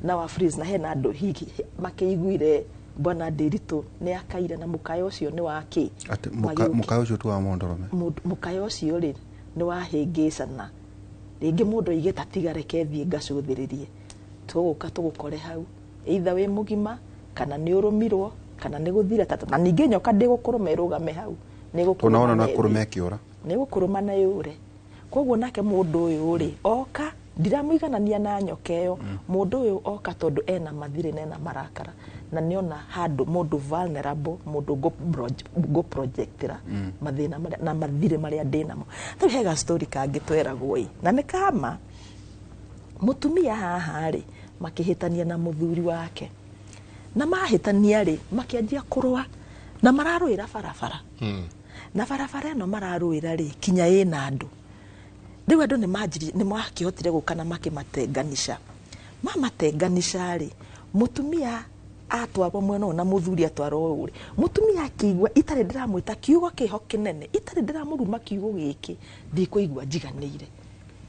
na wa freeze, na hena andũ hihi makĩiguire bwana Ndiritu nĩ akaire, na mũkayo ũcio nĩ wa kĩ? Atĩ Magĩũke. Mũkayo ũcio tu wa mũndũrũme? Mũkayo ũcio rĩ, nĩ wahĩngĩcana. Rĩngĩ mũndũ aige ta tiga, reke thiĩ ngacũthĩrĩrie, tũgũka tũgũkore hau either wĩ mũgima kana nĩ ũrũmirwo kana nĩ gũthira na ningĩ nyoka ndĩgũkũrũma ĩrũgame hau, nĩ Tondũ wona ĩgũkũrũma no na kũrũma ĩthiĩ. ĩkĩũra. Nĩ gũkũrũma na yũre. Koguo nake mũndũ ũyũ rĩ, oka, ndiramũiganania na nyoka ĩyo. Mũndũ ũyũ oka tondũ ena mathirĩ na ena marakara, na nĩona handũ mũndũ vulnerable, mũndũ ngũprojectĩra mathĩna marĩa na mathirĩ marĩa ndĩnamo. Rĩu he gastori kangĩ tweragwo ĩ, na nĩ kama mũtumia haha rĩ, makĩhĩtania na mũthuri wake, na mahĩtania rĩ, makĩanjia kũrũa na mararũĩra barabara. Na barabara ĩno mararũĩra rĩ, kinya ĩna andũ. Rĩu andũ nĩ makĩhotire gũka na makĩmatenganisha. Mamatenganisha rĩ, mũtumia atwarwo mwena ũyũ na mũthuri atwarwo ũyũ rĩ, mũtumia akĩigua itarĩ ndĩramwĩta kiugo kĩho kĩnene, itarĩ ndĩramũruma kiugo gĩkĩ, ndikũigua njiganĩire.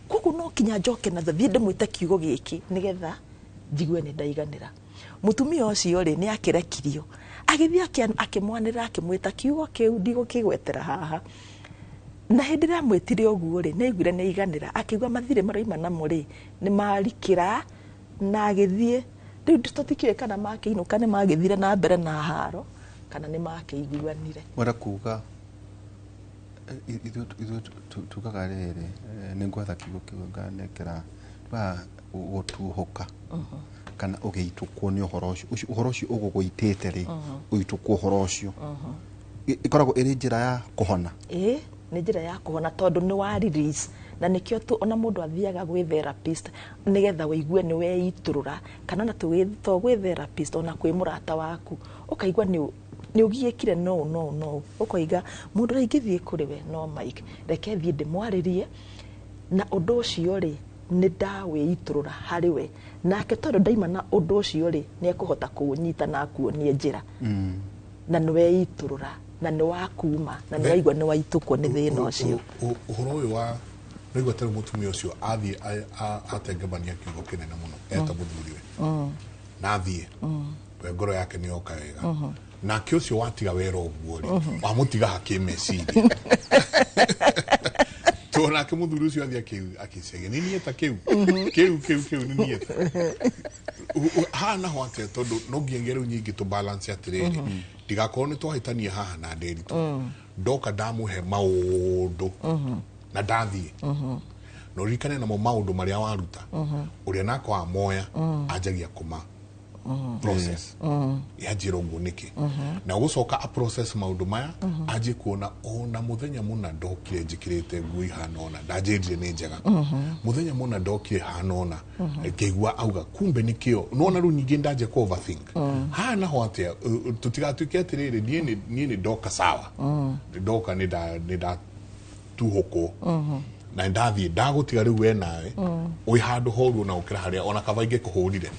Koguo no kinya njoke na thiĩ ndĩmwĩte kiugo gĩkĩ nĩgetha njigue nĩ ndaiganĩra. Mũtumia ũcio rĩ, nĩ akĩrekirio agĩthiĩ akĩmwanĩrĩra, akĩmwĩta kiugo kĩu ndigũkĩgwetera haha. Na hĩndĩ ĩrĩa amwĩtire ũguo rĩ, nĩ aiguire nĩ aiganĩra, akĩigua mathirĩ maroima namo rĩ, nĩ marikĩra, na agĩthiĩ. Rĩu tũtikĩũĩ kana makĩinũka nĩ magĩthire na mbere na haro kana nĩ makĩiguanire. Wenda kuga ithuĩ tugaga rĩrĩ, nĩ ngwetha kiugo kĩu nganengera, tugaga gũtuhũka kana ũgĩitũkwo nĩ ũhoro ũcio. Ũhoro ũcio ũgũgũitĩte rĩ, ũitũkwo ũhoro ũcio. Ĩkoragwo ĩrĩ njĩra ya kũhona. Ĩĩ, nĩ njĩra ya kũhona, tondũ nĩ wa release, na nĩkĩo tu ona mũndũ athiaga gwĩ therapist nĩgetha ũigue nĩ weitũrũra, kana ona to gwĩ therapist, ona kwĩ mũrata waku, ũkaigua nĩ ũgiĩkire no no no ũkoiga mũndũ ũrĩa ingĩthiĩ kũrĩ we no Mike, reke thiĩ ndĩmwarĩrie, na ũndũ ũcio rĩ, nĩ ndawĩitũrũra harĩ we, nake tondũ ndaima na ũndũ ũcio rĩ, nĩ ekũhota kũũnyita na akuonie njĩra. Na nĩ weitũrũra na nĩ wakuma na nĩ waigua nĩ waitũkwo nĩ thĩna ũcio. Ũhoro ũyũ wa nĩigua tarĩu mũtumia ũcio athiĩ atengemania kiugo kĩnene mũno eta mũthuriwe na athiĩ, we ngoro yake nĩ yoka wega. Nake ũcio watiga wera ũguo rĩ, wamũtiga hakĩmeciria to nake mũthuri ũcio athiĩ akĩcagia nĩ niĩ ta kĩu kĩu kĩu kĩu nĩ niĩ ta haha naho atĩa, tondũ no nginya rĩu nyingĩ tũ balance atĩrĩrĩ, ndigakorwo nĩ twahĩtania haha na Nderitu, ndoka ndamũhe maũndũ na ndathiĩ, na ũririkane namo maũndũ marĩa waruta ũrĩa nako amoya anjagia kũma Process yanjĩra ũguo nĩkĩ, na gũcoka a process maũndũ maya, anjie kuona ona mũthenya mũna ndokire njĩkĩrĩte nguo ihana ũna, ndanjĩrire nĩ njega, mũthenya mũna ndokire hana ũna, ngĩigua auga kumbe nĩkĩo nona. Rĩu ningĩ ndanjia ku overthink haha naho atĩa, tũtigatuĩke atĩrĩrĩ, niĩ nĩ ndoka sawa, ndoka nĩ ndatuhũkwo na ndathiĩ ndagũtiga. Rĩu we nawe wĩ handũ horu ona gũkĩra harĩa ona kaba ingĩkũhũrire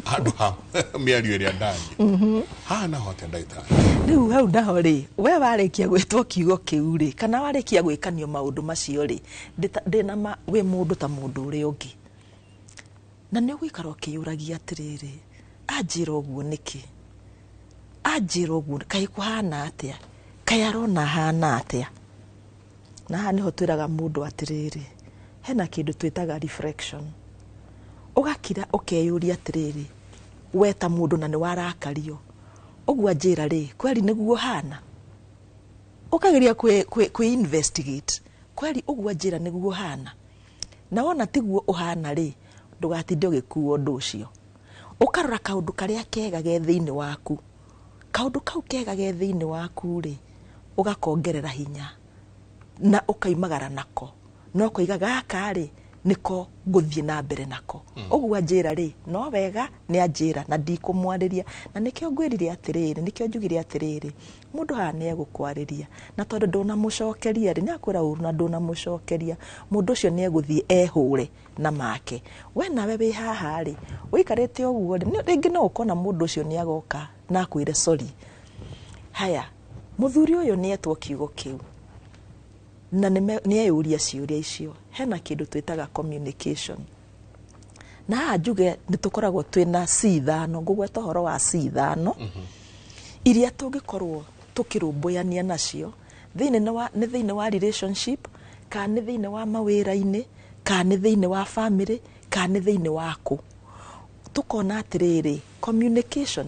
handũ ha mĩario ĩrĩa ndaria. Haha naho atĩa, ndagĩtarĩ? Rĩu hau naho rĩ, we warĩkia gwĩtwo kiugo kĩu rĩ, kana warĩkia gwĩkanio maũndũ macio rĩ, ndĩna ma wĩ mũndũ ta mũndũ ũrĩa ũngĩ, na nĩ ũgũikara ũkĩyũragia atĩrĩrĩ, anjĩra ũguo nĩkĩ? Anjĩra ũguo kaĩ kũhana atĩa? Kaĩ arona hana atĩa? Na haha nĩho twĩraga mũndũ atĩrĩrĩ, hena kĩndũ twĩtaga reflection. Ũgakira ũkeyũria atĩrĩrĩ, we ta mũndũ, na nĩ warakario ũguo, anjĩra rĩ, kweri nĩguo hana? Ũkageria kwĩ investigate, kweri ũguo anjĩra nĩguo hana? Na wona tiguo ũhana rĩ, ndũgatinde ũgĩkua ũndũ ũcio. Ũkarora kaũndũ karĩa kega ge thĩinĩ waku. Kaũndũ kau kega ge thĩinĩ waku rĩ, ũgakongerera hinya na ũkaimagara nako, no koiga gaka rĩ, nĩko ngũthiĩ na mbere nako. Ũguo anjĩra rĩ, no wega nĩ anjĩra na ndikũmwarĩria. Na nĩkĩo ngwĩrire atĩrĩrĩ, nĩkĩo njugire atĩrĩrĩ, mũndũ haha nĩ egũkwarĩria, na tondũ ndũnamũcokeria rĩ, nĩ akwĩra ũru na ndũnamũcokeria, mũndũ ũcio nĩ egũthiĩ ehũre na make. We nawe wĩ haha rĩ, ũikarĩte ũguo rĩ, rĩngĩ no ũkona mũndũ ũcio nĩ agoka na akwĩre sorry. Haya, mũthuri ũyũ nĩ etwo kiugo kĩu na nĩ eyũria ciũria icio. Hena kĩndũ twĩtaga communication, na haha njuge nĩ tũkoragwo twĩna C ithano. Ngũgweta ũhoro wa C ithano iria tũngĩkorwo tũkĩrũmbũyania nacio thĩinĩ wa nĩ thĩinĩ wa relationship, kana nĩ thĩinĩ wa mawĩra-inĩ, kana nĩ thĩinĩ wa family, kana nĩ thĩinĩ wa kũ. Tũkona atĩrĩrĩ, communication,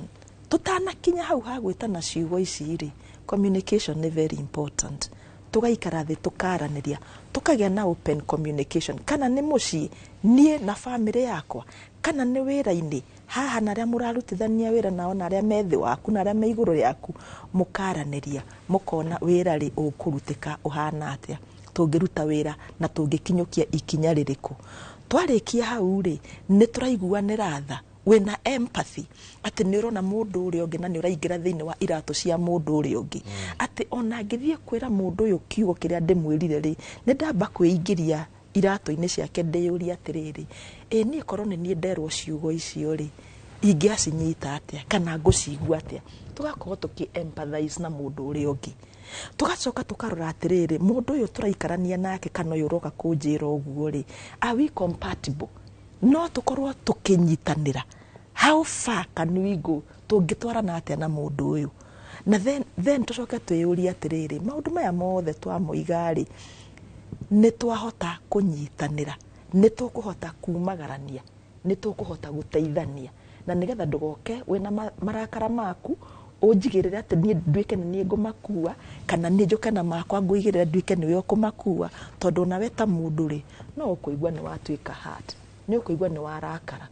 tũtanakinya hau ha gwĩtana ciugo ici rĩ, communication nĩ very important. Tũgaikara thĩ, tũkaranĩria, tũkagĩa na open communication, kana nĩ mũciĩ, niĩ na family yakwa, kana nĩ wĩra-inĩ haha na arĩa mũrarutithania wĩra nao, na arĩa me thĩ waku, na arĩa me igũrũ rĩaku, mũkaranĩria, mũkona wĩra rĩ ũkũrutĩka ũhana atĩa, tũngĩruta wĩra na tũngĩkinyũkia ikinya rĩrĩkũ. Twarĩkia hau rĩ, nĩ tũraiguanĩra tha, wĩna empathy atĩ nĩ ũrona mũndũ ũrĩa ũngĩ na nĩ ũraingĩra thĩinĩ wa iratũ cia mũndũ ũrĩa ũngĩ, atĩ ona ngĩthiĩ kwĩra mũndũ ũyũ kiugo kĩrĩa ndĩmwĩrire rĩ, nĩ ndamba kwĩingĩria iratũ-inĩ ciake, ndĩyũrie atĩrĩrĩ, ĩ niĩ korwo nĩ niĩ nderwo ciugo icio rĩ, ingĩacinyita atĩa kana ngũcigua atĩa? Tũgakorwo tũkĩ empathize na mũndũ ũrĩa ũngĩ. Tũgacoka tũkarora atĩrĩrĩ, mũndũ ũyũ tũraikarania nake kana ũyũ ũroka kũnjĩra ũguo rĩ, are we compatible? No tũkorwo tũkĩnyitanĩra? How far can we go? Tũngĩtwarana atĩa na mũndũ ũyũ? Na then tũcoke twĩyũrie atĩrĩrĩ, maũndũ maya mothe twamoiga rĩ, nĩ twahota kũnyitanĩra? Nĩ tũkũhota kumagarania? Nĩ tũkũhota gũteithania? Na nĩgetha ndũgoke wĩna marakara maku, ũnjigĩrĩre atĩ niĩ nduĩke nĩ niĩ ngũmakua, kana niĩ njũke na makwa ngũigĩrĩre nduĩke nĩwe ũkũmakua, tondũ nawe ta mũndũ rĩ, no ũkũigua nĩ watuĩka hurt, nĩ ũkũigua nĩ warakara.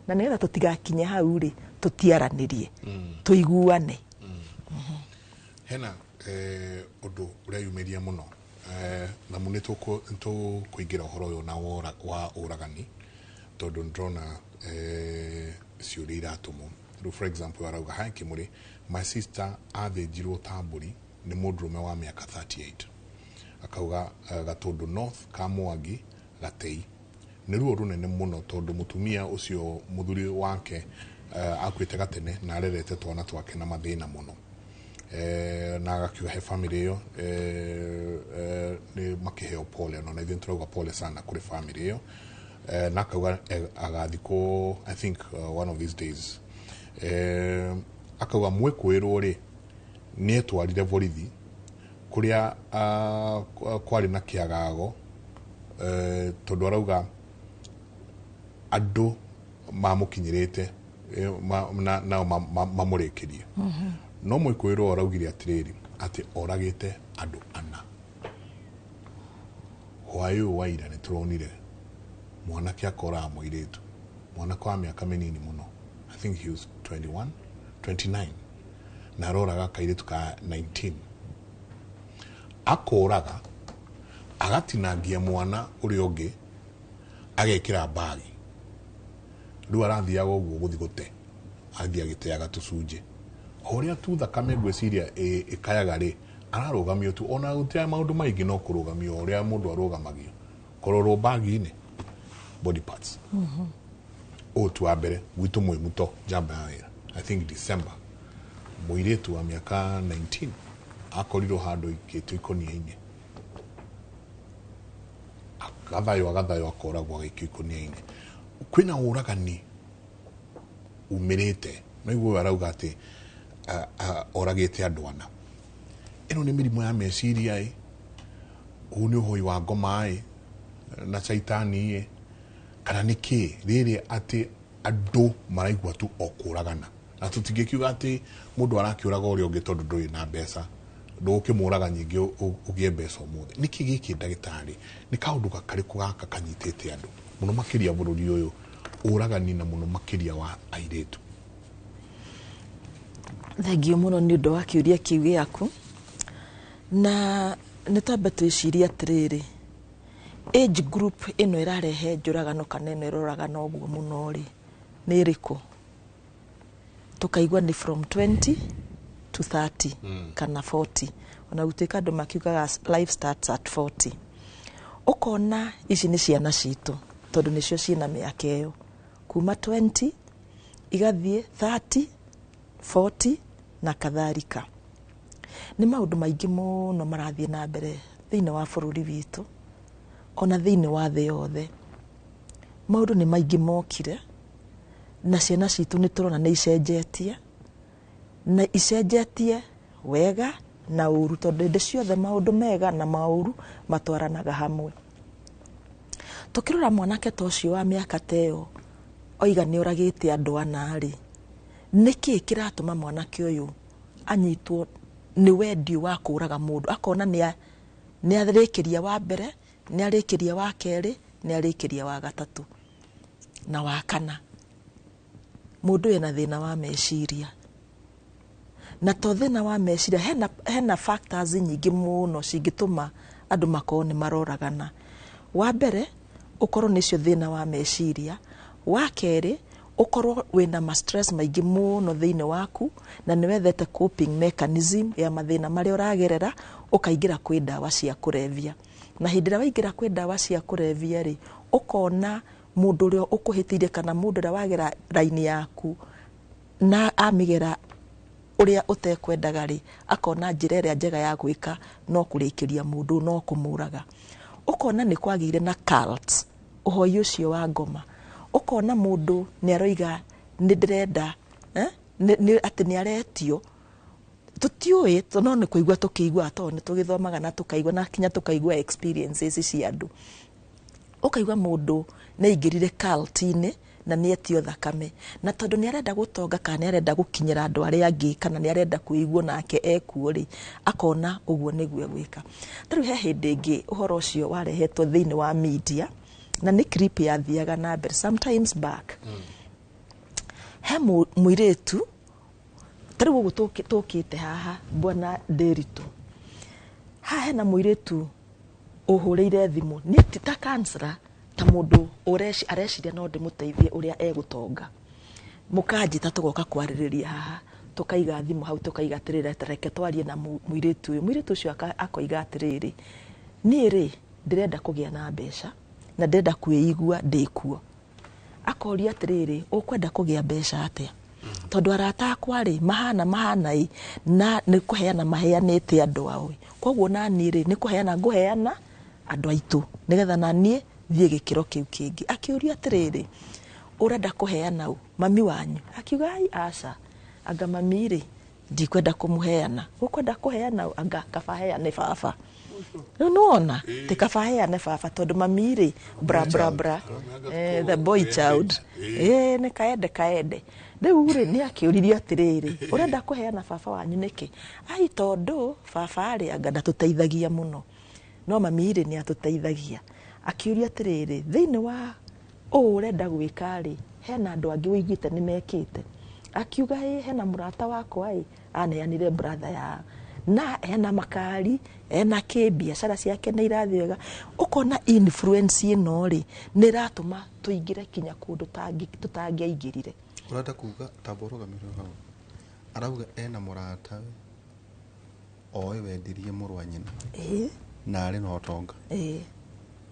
Na nĩgetha tũtigakinye hau rĩ, tũtiaranĩrie, tũiguane. Hena ũndũ ũreyumĩria mũno, na mu nĩ tũkũingĩra ũhoro ũyũ na wa ũragani, tondũ nĩndĩrona ciũria iratũmwo rĩu. For example, arauga, "Hi Kimuri, my sister athĩnjirwo ta mbũri nĩ mũndũrũme wa mĩaka 38." Akauga Gatũndũ North, Kamwangi Gatei. Nĩ ruo rũnene mũno tondũ mũtumia ũcio mũthuri wake akuĩte gatene na arerete twana twake na mathĩna mũno. Na agakiuga he family ĩyo nĩ makĩheo pole, na ithuĩ tũrauga pole sana kũrĩ family ĩyo. Na akauga agathikwo, I think, one of these days. Akauga mwĩkũĩrwo rĩ nĩ etwarire borithi kũrĩa kwarĩ na kĩagago, tondũ arauga andũ mamũkinyĩrĩte nao mamũrĩkĩrie. No mwĩkũĩrwo araugire atĩrĩrĩ, atĩ oragĩte andũ ana. Hwaĩ ũyũ wa ira nĩ tũronire mwanake akoraga mũirĩtu, mwanake wa mĩaka mĩnini mũno. I think he was 21, 29, na aroraga kairĩtu ka 19, akoraga, agatinangia mwana ũrĩa ũngĩ, agekĩra mbagi. Rĩu arathiaga ũguo gũthi gũte, athiĩ agĩteaga tũcunjĩ o ũrĩa tu thakame ngwĩciria ĩkayaga rĩ, ararũgamio tu, ona gũtirĩ maũndũ maingĩ, no kũrũgamio o ũrĩa mũndũ arũgamagio, kũrorwo bagi-inĩ body parts. Ũũ tu wa mbere gwitũ mwĩ muto njamba ya wĩra, I think December, mũirĩtu wa mĩaka 19 akorirwo handũ ikĩtio ikũnia-inĩ, agathaywo, agathaywo, akoragwo agĩikio ikũnia-inĩ. Kwĩna ũragani umĩrĩte, no iguo ũyũ arauga atĩ oragĩte andũ ana. Ĩno nĩ mĩrimũ ya meciria ĩ, ũũ nĩ ũhoi wa ngoma ĩ na caitani ĩ, kana nĩ kĩ rĩrĩ atĩ andũ maraigua tu o kũragana? Na tũtingĩkiuga atĩ mũndũ arakĩũraga ũrĩa ũngĩ tondũ ndũrĩ na mbeca, ndũgũkĩmũraga nyingĩ ũgĩe mbeca ũmũthĩ. Nĩkĩ gĩkĩ, ndagĩtarĩ? Nĩ kaũndũ karĩkũ gaka kanyitĩte andũ mũno makĩria bũrũri ũyũ, ũragani na mũno makĩria wa airĩtu? Thengiũ mũno nĩ ũndũ wa kĩũria kĩu gĩaku. Na nĩ twambe twĩcirie atĩrĩrĩ, age group ĩno ĩrarehe njũragano kana ĩno ĩroragana ũguo mũno rĩ, nĩ ĩrĩkũ? Tũkaigua nĩ from 20 to 30 kana 40, ona gũtuĩka andũ makiugaga life starts at 40. Ũkona ici nĩ ciana citũ, tondũ nĩcio ciĩna mĩaka ĩyo kuma 20 igathiĩ 30, 40 na kadhalika. Nĩ maũndũ maingĩ mũno marathiĩ na mbere thĩinĩ wa bũrũri witũ, ona thĩinĩ wa thĩ yothe. Maũndũ nĩ maingĩ mokire, na ciana citũ nĩ tũrona nĩ icenjetie, na icenjetie wega na ũru, tondũ hĩndĩ ciothe maũndũ mega na maũru matwaranaga hamwe. Tũkĩrora mwanake ta ũcio wa mĩaka ta ĩyo oiga nĩ oragĩte andũ ana rĩ, nĩkĩ kĩratũma mwanake ũyũ anyitwo nĩ wendi wa kũraga mũndũ? Akona nĩ arĩkĩria wa mbere, nĩ arĩkĩria wa kerĩ, nĩ arĩkĩria wa gatatũ na wa kana. Mũndũ ena thĩna wa meciria, na to thĩna wa meciria, hena factors nyingĩ mũno cingĩtũma andũ makorwo nĩ maroragana. Wa mbere ũkorwo nĩcio thĩna wa meciria, wa kerĩ ũkorwo wĩna ma stress maingĩ mũno thĩinĩ waku, na nĩ wethete coping mechanism ya mathĩna marĩa ũragerera, ũkaingĩra kwĩ ndawa cia kũrebia. Na hĩndĩ ĩrĩa waingĩra kwĩ ndawa cia kũrebia rĩ, ũkona mũndũ ũrĩa ũkũhĩtĩirie kana mũndũ ũrĩa wagera raini yaku na amĩgera ũrĩa ũtekwendaga rĩ, akona njĩra ĩrĩa njega ya gwĩka no kũrĩkĩria mũndũ, no kũmũraga. Ũkona nĩ kwagĩire na cult, ũhoi ũcio wa ngoma. Ũkona mũndũ nĩ aroiga nĩ ndĩrenda, atĩ nĩ aretio, tũtiũĩ, no nĩ kũigua tũkĩigua, tondũ nĩ tũgĩthomaga na tũkaigua na kinya tũkaigua experiences cia andũ. Ũkaigua mũndũ nĩ aingĩrire cult-inĩ na nĩ etio thakame, na tondũ nĩ arenda gũtonga kana nĩ arenda gũkinyĩra andũ arĩa angĩ kana nĩ arenda kwĩigua nake ekuo rĩ, akona ũguo nĩguo egwĩka. Ta rĩu he hĩndĩ ĩngĩ ũhoro ũcio warehetwo thĩinĩ wa media, na nĩ clip yathiaga na mbere sometimes back. He mũirĩtu ta rĩu ũguo tũkĩte haha, bwana Ndĩritũ, haha hena mũirĩtu ũhũrĩire thimũ, niĩ ti ta counselor, ta mũndũ areciria no ndĩmũteithie ũrĩa egũtonga. Mũkanjĩta tũgoka kwarĩrĩria haha, tũkaiga thimũ hau, tũkaiga atĩrĩrĩ, reke twarie na mũirĩtu ũyũ. Mũirĩtu ũcio akoiga atĩrĩrĩ, niĩ rĩ ndĩrenda kũgĩa na mbeca na ndĩrenda kwĩigua ndĩkuo. Akoria atĩrĩrĩ, ũkwenda kũgĩa mbeca atĩa? Tondũ arata akwa rĩ mahana mahana ĩ, na nĩ kũheana maheanĩte andũ ao ĩ, koguo na niĩ rĩ nĩ kũheana ngũheana andũ aitũ nĩgetha na niĩ thiĩ gĩkĩro kĩu kĩngĩ. Akĩũria atĩrĩrĩ, ũrenda kũheana ũ? Mami wanyu? Akiuga, ai aca, anga mami rĩ ndikwenda kũmũheana. Ũkwenda kũheana ũ? Anga kaba heane baba. Rĩu nĩwona ti kaba heane baba, tondũ mami rĩ bra bra bra, the boy child, nĩ kaende kaende. Rĩu rĩ nĩ akĩũririe atĩrĩrĩ, ũrenda kũheana baba wanyu nĩkĩ? Ai tondũ baba rĩ anga ndatũteithagia mũno, no mami rĩ nĩ atũteithagia. Akĩũria atĩrĩrĩ, thĩinĩ wa ũũ ũrenda gwĩka rĩ, Hena andũ angĩ wĩiguĩte nĩ mekĩte? Akiuga ĩ hena mũrata wakwa ĩ aneanire brother ya na ena makari, ena kĩ, biacara ciake nĩ irathiĩ wega. Ũkona influence ĩno rĩ nĩ ĩratũma tũingĩre kinya kũndũ tũtangĩaingĩrire. Ũrenda kuga tamba ũrũgamĩrĩre hau. Arauga ena mũratawe oĩ wendirie mũrũ wa nyina na arĩ na ũtonga.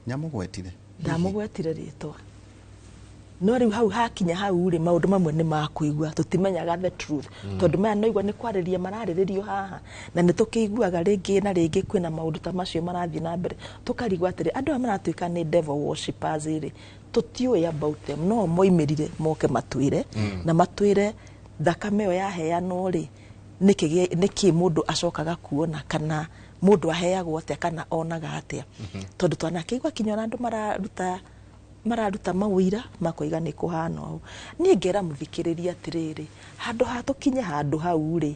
Nĩamũgwetire? Ndamũgwetire rĩtwa, no rĩu hau hakinya hau rĩ, maũndũ mamwe nĩ makũigua tũtimenyaga the truth, tondũ maya noigua nĩ kwarĩria mararĩrĩrio haha, na nĩ tũkĩiguaga rĩngĩ na rĩngĩ kwĩna maũndũ ta macio marathiĩ na mbere, tũkarigwo atĩrĩ, andũ aya maratuĩka nĩ devil worshippers rĩ, tũtiũĩ about them. No moimĩrire moke matwĩre na matwĩre thakame ĩyo yaheanwo rĩ, nĩkĩ mũndũ acokaga kuona, kana mũndũ aheagwo atĩa, kana onaga atĩa, tondũ twanakĩigua kinya ona andũ mararuta mawĩira makoiga nĩ kũhana ũũ. Niĩ ngera mũthikĩrĩria atĩrĩrĩ, handũ ha tũkinye handũ hau rĩ,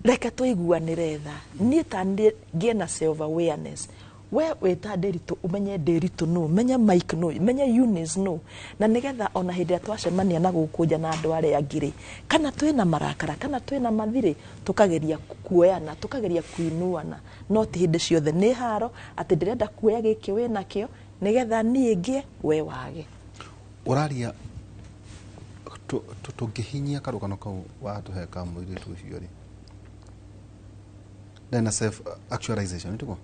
reke tũiguanĩre tha. Niĩ ta ngĩe na self awareness. We wĩta Ndĩritũ, ũmenye Ndĩritũ nũ, menye Mike nũ, menye Eunice nũ, na nĩgetha ona hĩndĩ ĩrĩa twacemania na gũkũ nja na andũ arĩa angĩ rĩ, kana twĩna marakara kana twĩna mathirĩ, tũkageria kuoyana, tũkageria kuinuana, no ti hĩndĩ ciothe nĩ haro atĩ ndĩrenda kuoya gĩkĩ wĩnakĩo nĩgetha niĩ ngĩe, we wage. Ũraria tũngĩhinyia karũgano kau watũhe ka mũirĩtu ũcio rĩ, ndarĩ na self actualization tiguo?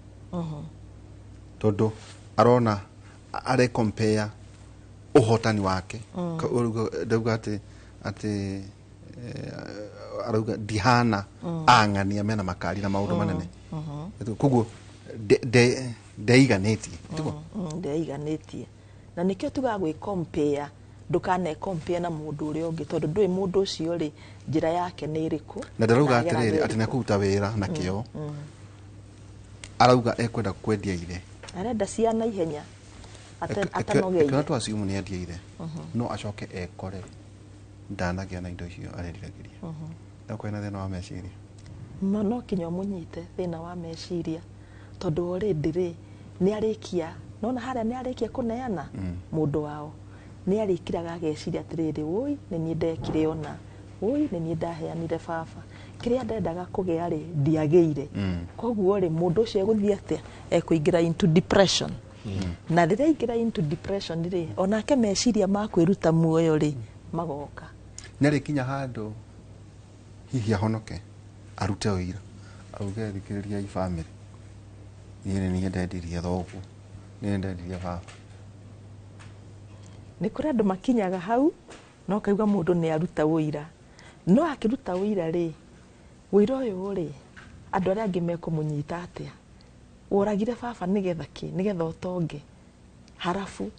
Tondũ arona are compare ũhotani wake. Ndauga atĩ arauga ndihana ang'ania mena makari na maũndũ manene, koguo ndeiganĩtie tiguo? Ndeiganĩtie, na nĩkĩo tugaga gwĩ compare, ndũkane compare na mũndũ ũrĩa ũngĩ, tondũ ndũĩ mũndũ ũcio rĩ, njĩra yake nĩ ĩrĩkũ. Na ndarauga na atĩrĩrĩ ageragĩra atĩ ĩrĩkũ. Nĩekũruta wĩra na kĩo, arauga ekwenda kwendia ithe. Arenda ciana ihenya atanogeire. Ĩkĩona twasiumu nĩ endia ithe, no acoke ekore ndanagĩa na indo icio areriragĩria, akorwo na thĩna wa meciria. Ma no kinya ũmũnyite thĩna wa meciria, tondũ already rĩ nĩ arĩkia, nona harĩa nĩ arĩkia kũneana mũndũ wao, nĩ arĩkiraga ageciria atĩrĩrĩ, woi nĩ niĩ ndekire, ona woi nĩ niĩ ndaheanire baba, kĩrĩa ndendaga kũgĩa rĩ ndiagĩire. Koguo rĩ, mũndũ ũcio egũthiĩ atĩa? Ekũingĩra into depression, na rĩrĩa aingĩra into depression rĩ, onake meciria ma kwĩruta muoyo rĩ magoka. Nĩ arĩkinya handũ hihi ahonoke arute ũira, auge, "Thikĩrĩriai bamĩrĩ, niĩ nĩ niĩ ndendirie thoguo, niĩ nĩ ndendirie baba." Nĩ kũrĩ andũ makinyaga hau no kaigua mũndũ nĩ aruta ũira, no akĩruta ũira rĩ, ũira ũyũ rĩ, andũ arĩa angĩ mekũmũnyita atĩa? Woragire baba nĩgetha kĩ? Nĩgetha ũtonge. Harabu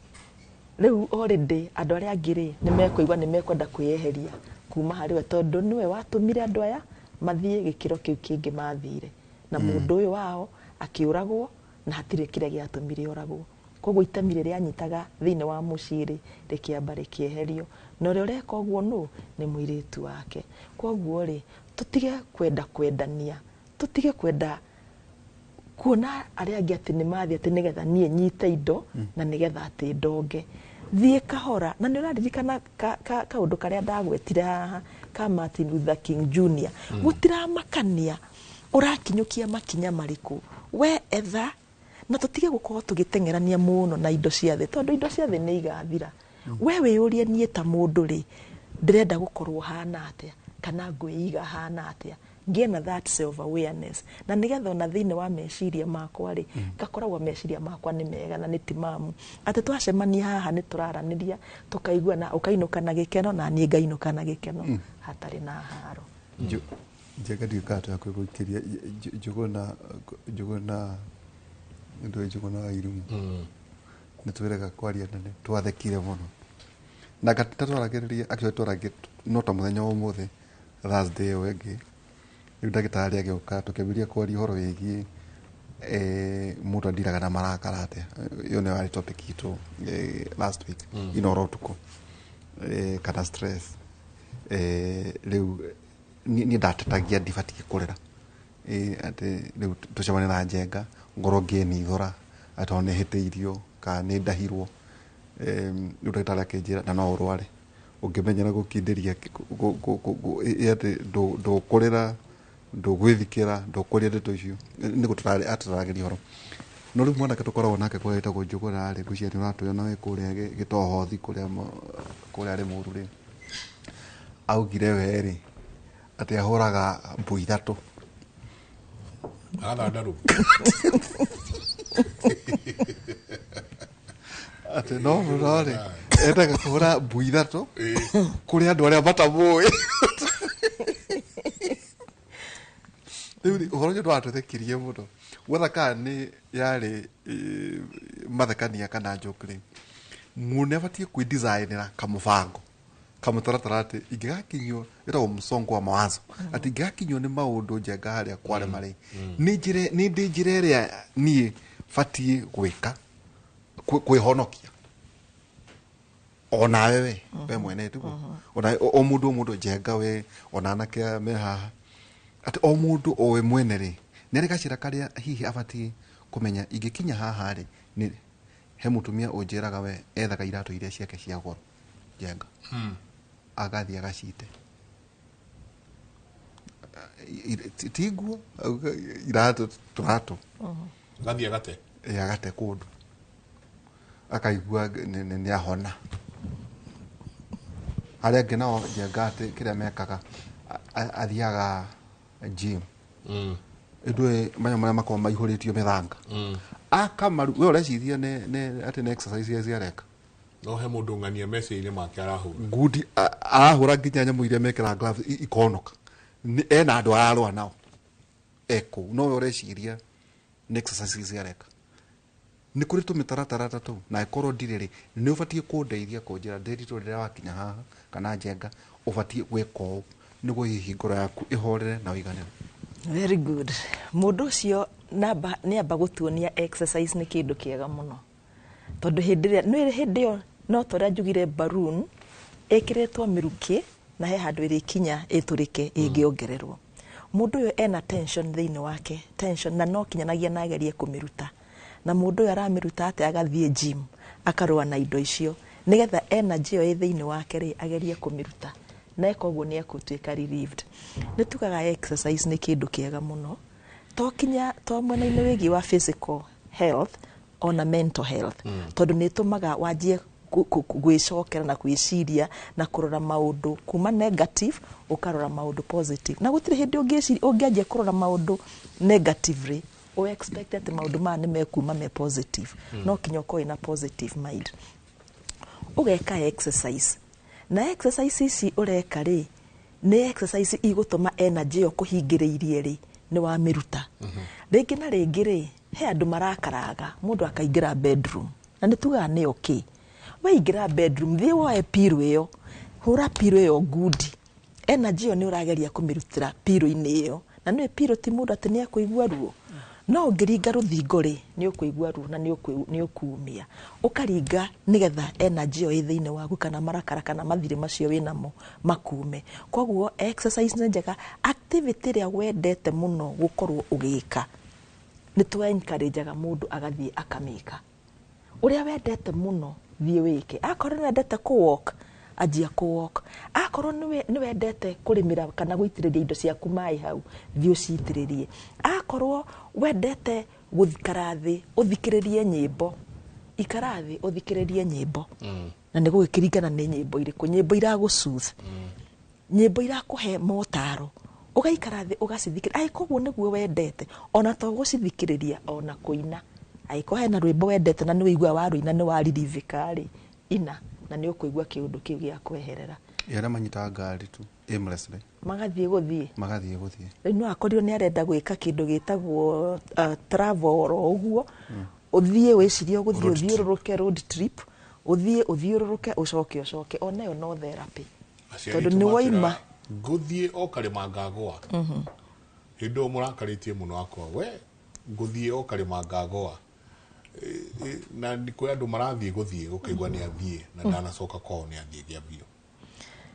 rĩu already andũ arĩa angĩ rĩ nĩ mekũigua nĩ mekwenda kwĩyeheria kuma harĩ we, tondũ nĩwe watũmire andũ aya mathiĩ gĩkĩro kĩu kĩngĩ mathire, na mũndũ ũyũ wao akĩũragwo na hatirĩ kĩrĩa gĩatũmire oragwo. Koguo itemi rĩrĩa anyitaga thĩinĩ wa mũciĩ rĩ rĩkĩamba rĩkĩeherio, na ũrĩa ũreka ũguo nũ? Nĩ mũirĩtu wake. Koguo rĩ, tũtige kwenda kwendania, tũtige kwenda kuona arĩa angĩ atĩ nĩ mathiĩ atĩ nĩgetha niĩ nyite indo na nĩgetha atĩ ndonge. Thiĩ kahora. Na nĩ ũraririkana kaũndũ karĩa ndagwetire haha ka Martin Luther King Jr.? Gũtiramakania ũrakinyũkia makinya marĩkũ, we etha, na tũtige gũkorwo tũgĩteng'erania mũno na indo cia thĩ, tondũ indo cia thĩ nĩ igathira. We wĩyũrie, niĩ ta mũndũ rĩ, ndĩrenda gũkorwo hana atĩa, kana ngwĩiga hana atĩa, ngĩe na that self awareness, na nĩgetha ona thĩinĩ wa meciria makwa rĩ, ngakoragwo meciria makwa nĩ mega na nĩ timamu, atĩ twacemania haha nĩ tũraranĩria tũkaiguana, ũkainũka na gĩkeno na niĩ ngainũka na gĩkeno hatarĩ na haro. Njenga ndiũkaga tũhakuhĩ gũikĩria Njũgũna, Njũgũna ndũĩ Njũgũna wa Irumu nĩ twĩrega kwaria na nĩ twathekire mũno na ngata twaragĩrĩria, actually twaragĩ no ta mũthenya wa ũmũthĩ, Thursday ĩyo ĩngĩ. Rĩu ndagĩtarĩ agĩũka tũkĩambĩrĩria kwaria ũhoro wĩgiĩ mũndũ andiraga na marakara atĩa. Ĩyo nĩyo yarĩ topic itũ last week, Inoro ũtukũ, kana stress. Rĩu niĩ ndatetagia ndibatiĩ kũrĩra, atĩ rĩu tũcemanie na Njenga ngorwo ngĩnithũra atĩ tondũ nĩ hĩtĩirio kana nĩ ndahirwo. Rĩu ndagĩtarĩ akĩnjĩra na no ũrware. Ũngĩmenyera gũkindĩria atĩ ndũkũrĩra, ndũgwĩthikĩra, ndũkũria ndeto icio, nĩguo atũraragĩria ũhoro. No rĩu mwanake tũkoragwo nake kũrĩa wĩtagwo Njũgũra rĩ, ngwĩciria nĩ ũratwĩra wĩ kũrĩa Gĩtohothi, kũrĩa kũrĩa Rĩmuru rĩ, augire we rĩ atĩ ahũraga mbũ 3. Agathandarũ. Atĩ no mũno rĩ, endaga kũhũra mbũ 3 kũrĩ andũ arĩa matamũĩ. Rĩu rĩ, ũhoro ũcio ndwatũthekirie mũno. Wetha kana nĩ yarĩ mathekania kana joke rĩ, mũndũ nĩ abatiĩ kwĩdesignĩra kamũbango, kamũtaratara atĩ ingĩgakinyio, ĩtagwo msongo wa mawazo, atĩ ingĩgakinyio nĩ maũndũ njenga harĩa kwarema rĩ, nĩ ndĩ njĩra ĩrĩa niĩ batiĩ gwĩka kwĩhonokia. Onawe we mwene tiguo, ona o mũndũ o mũndũ njenga we, ona anake me haha, atĩ o mũndũ o we mwene rĩ, nĩ arĩ gacĩra karĩa hihi abatiĩ kũmenya ingĩkinya haha rĩ, nĩ he mũtumia ũnjĩraga we ethaga iratũ iria ciake cia goro njenga, agathiĩ agacite ti nguo, iratũ, tũratũ, Agathiĩ agate. Ĩ, agate kũndũ akaigua nĩ ahona. Arĩa angĩ nao njenga atĩ kĩrĩa mekaga, athiaga gym, ndũĩ manyamũ marĩa makoragwo maihũrĩtio mĩthanga, akamaru we ũreciria nĩ atĩ nĩ exercise iria areka. No he mũndũ ng'ania meciria-inĩ make arahũra ngundi, arahũra nginya nyamũ iria mekĩraga gloves ikonoka. Ena andũ ararũa nao ekũu, no we ũreciria nĩ exercise iria areka. Nĩ kũrĩ tũmĩtaratara ta tũu, na ĩkorwo ndirĩ rĩ, nĩ ũbatiĩ kũndeithia kũnjĩra ndĩritũ rĩrĩa wakinya haha kana njenga ũbatiĩ gwĩka ũũ nĩguo hihi ngoro yaku ĩhorere na ũiganĩre. Very good. Mũndũ ũcio namba nĩ amba gũtuonia exercise nĩ kĩndũ kĩega mũno, tondũ hĩndĩ ĩrĩa nĩ hĩndĩ ĩyo no ta ũrĩa njugire balloon ĩkĩrĩtwo mĩrukĩ na he handũ ĩrĩkinya ĩtũrĩke ĩngĩongererwo. Mũndũ ũyũ ena tension thĩinĩ wake, tension, na no kinyanagia na agerie kũmĩruta. Na mũndũ ũyũ aramĩruta atĩa? Agathiĩ gym akarũa na indo icio nĩgetha energy ĩyo ĩ thĩinĩ wake rĩ agerie kũmĩruta, na eka ũguo nĩ ekũtuĩka relieved. Nĩ tugaga exercise nĩ kĩndũ kĩega mũno, to kinya to mwena-inĩ wĩgiĩ wa physical health, ona mental health, tondũ nĩ ĩtũmaga wanjie gwĩcokera na gwĩciria na kũrora maũndũ kuma negative ũkarora maũndũ positive. Na gũtirĩ hĩndĩ ũngĩciria ũngĩanjia kũrora maũndũ negatively o expect atĩ maũndũ maya nĩ mekuma me positive. No kinya ũkorwo wĩna positive mind, ũgeka exercise, na exercise ici ũreka rĩ, nĩ exercise igũtũma energy ĩyo kũhingĩrĩirie rĩ nĩ wamĩruta. Rĩngĩ na rĩngĩ rĩ, he andũ marakaraga mũndũ akaingĩra bedroom, na nĩ tugaga nĩ okay, waingĩra bedroom thiĩ woe pillow ĩyo, hũra pillow ĩyo ngundi. Energy ĩyo nĩ ũrageria kũmĩrutĩra pillow-inĩ ĩyo, na nĩ pillow ti mũndũ atĩ nĩ ekũigua ruo, no ũngĩringa rũthingo rĩ, nĩ ũkũigua ruo na nĩ ũkumia. Ũkaringa nĩgetha energy ĩyo ĩ thĩinĩ waku kana marakara kana mathirĩ macio wĩnamo makume. Koguo exercise nĩ njega, activity ĩrĩa wendete mũno gũkorwo ũgĩka, nĩ tũ encourageaga mũndũ agathiĩ akamĩka. Ũrĩa wendete mũno thiĩ wĩke. Akorwo nĩ wendete kũ walk, anjia kũ walk. Akorwo nĩ wendete kũrĩmĩra kana gũitĩrĩria indo ciaku maĩ hau, thiĩ ũcitĩrĩrie. Akorwo wendete gũikara thĩ ũthikĩrĩrie nyĩmbo, ikara thĩ ũthikĩrĩrie nyĩmbo. Na nĩ gũgĩkĩringana nĩ nyĩmbo irĩkũ, nyĩmbo iragũsoothe, nyĩmbo irakũhe motaro, ũgaikara thĩ ũgacithikĩrĩria. Angĩkorwo ũguo nĩguo wendete, ona to gũcithikĩrĩria, ona kũina. Angĩkorwo hena rwĩmbo wendete na nĩ ũiguaga warũina nĩ waririvĩka rĩ, ina na nĩ ũkũigua kĩũndũ kĩu gĩa kweherera. Arĩa manyitaga ngari tu aimlessly, magathiĩ gũthiĩ, magathiĩ gũthiĩ. Rĩu no akorirwo nĩ arenda gwĩka kĩndũ gĩtagwo travel oro ũguo, ũthiĩ wĩcirie ũgũthiĩ Road trip. ũthiũrũrũke, road trip, ũthiĩ ũthiũrũrũke ũcoke ũcoke, onayo no therapy. Aciari Tondũ aitũ nĩ matwĩraga, waima. Ngũthiĩ o karĩma ngagũa. Hĩndĩ ĩyo mũrakarĩtie mũno akwa, we ngũthiĩ o karĩma ngagũa. Na nĩ kwĩ andũ marathiĩ gũthiĩ ũkaigua nĩ athiĩ na ndanacoka kwao, nĩ athiĩ gĩa biũ.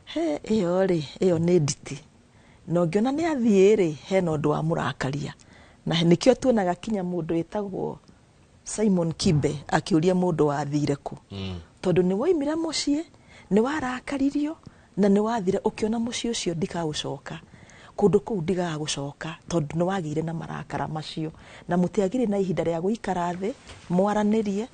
He ĩyo rĩ, ĩyo nĩ nditi, na ũngĩona nĩ athiĩ rĩ, hena ũndũ wa mũrakaria, na nĩkĩo tuonaga kinya mũndũ wĩtagwo Simon Kibe akĩũria mũndũ wathire kũ, tondũ nĩ waimire mũciĩ Nĩ warakaririo na nĩ wathire ũkĩona mũciĩ ũcio ndikaũcoka, kũndũ kũu ndigagũcoka, tondũ nĩ wagĩire na marakara macio na mũtiagĩrĩ na ihinda rĩa gũikara thĩ mwaranĩrie,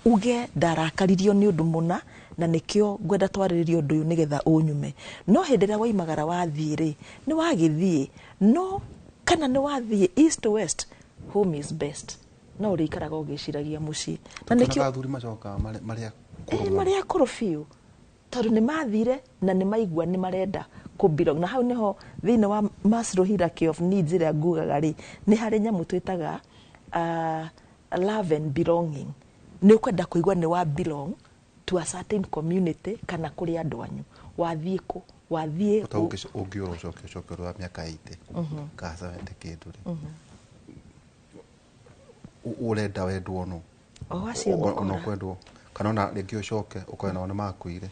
uge ndarakaririo nĩ ũndũ mũna na nĩkĩo ngwenda twarĩrĩrie ũndũ ũyũ nĩgetha ũnyume. No hĩndĩ ĩrĩa waimagara wathiĩ rĩ, nĩ wagĩthiĩ, no kana nĩ wathiĩ east west, home is best, no ũrĩikaraga ũgĩciragia mũciĩ. Na nĩkĩo athuri macokaga marĩa akũrũ mũno. Marĩa akũrũ biũ, tondũ nĩ mathire na nĩ maigua nĩ marenda kũ belong. Na hau nĩho thĩinĩ wa Maslow hierarchy of needs ĩrĩa ngugaga rĩ, nĩ harĩ nyamũ twĩtaga love and belonging. Nĩ ũkwenda kũigua nĩ wa belong to a certain community kana kũrĩ andũ anyu. Wathiĩ kũ? Wathiĩ Ota ũngĩũra ũcoke ũcoke wa mĩaka 80 ka 70 kĩndũ rĩ, ũrenda wendwo no O acio ona ngũkora. ũkwendwo, kana ona rĩngĩ ũcoke ũkore nao nĩ makuire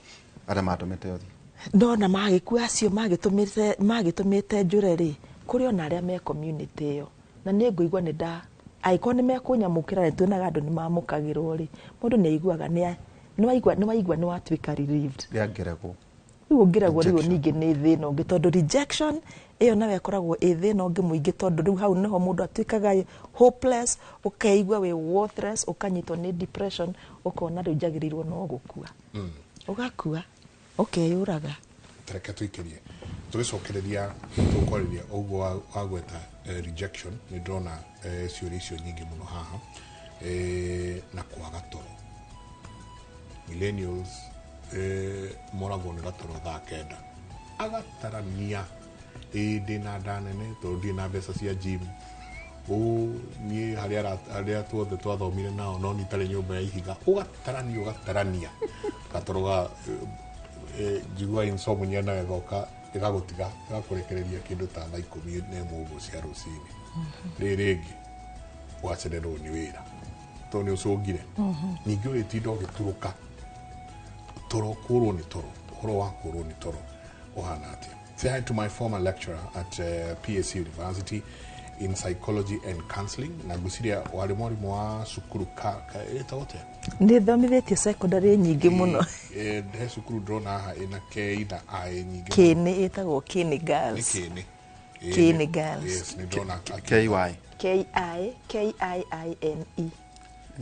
arĩa matũmĩte ũthiĩ. Ndona magĩkua acio magĩtũmĩte njũre rĩ, kũrĩ ona arĩa me community ĩyo, na nĩ ngũigua nĩ nda angĩkorwo nĩ mekũnyamũkĩra, nĩ tuonaga andũ nĩ mamũkagĩrwo rĩ, mũndũ nĩ aiguaga nĩ waigua, nĩ waigua nĩ watuĩka relieved. Rĩa ngeregwo. Rĩu ũngĩregwo rĩu Rejection. ningĩ nĩ thĩna ũngĩ, tondũ rejection ĩyo nayo ĩkoragwo ĩ thĩna ũngĩ mũingĩ, tondũ rĩu hau nĩho mũndũ atuĩkaga hopeless, ũkeigua wĩ worthless, ũkanyitwo nĩ depression, ũkona rĩu njagĩrĩirwo no gũkua. Ũgakua, ũkeyũraga. Tareke tũikĩrie tũgĩcokereria tũkwarĩria ũguo wagweta rejection. Nĩ ndĩrona ciũria icio nyingĩ mũno haha, na kwaga toro. Millennials moragwo nĩ gatoro thaa 9, agatarania ĩ ndĩna nda nene tondũ ndirĩ na mbeca cia gym, ũ niĩ harĩa arĩa tuothe twathomire nao no niĩ itarĩ nyũmba ya ihiga, ũgatarania gatoro ga njigua insomnia nayo ĩgoka ĩgagũtiga ĩgakũrekereria kĩndũ ta thaa 11 ũguo cia rũcinĩ. Rĩrĩ rĩngĩ ũgacererwo nĩ wĩra tondũ nĩ ũcũngire, ningĩ ũgĩtinda ũgĩturũka toro, kũrwo nĩ toro. Ũhoro wa kũrwo nĩ toro ũhana atĩa? Say hi to my former lecturer at PSC University in psychology and counseling, na ngwĩciria warĩ mwarimũ wa cukuru ka ĩtagwo atĩa? Nĩ thomithĩtie secondary nyingĩ mũno. He cukuru ndĩrona haha ĩna K na I nyingĩ. Kĩnĩ, ĩtagwo Kĩnĩ Nĩ Girls. Kĩnĩ. Kĩnĩ Girls. Yes, nĩ ndĩrona KY. K I K I I N E.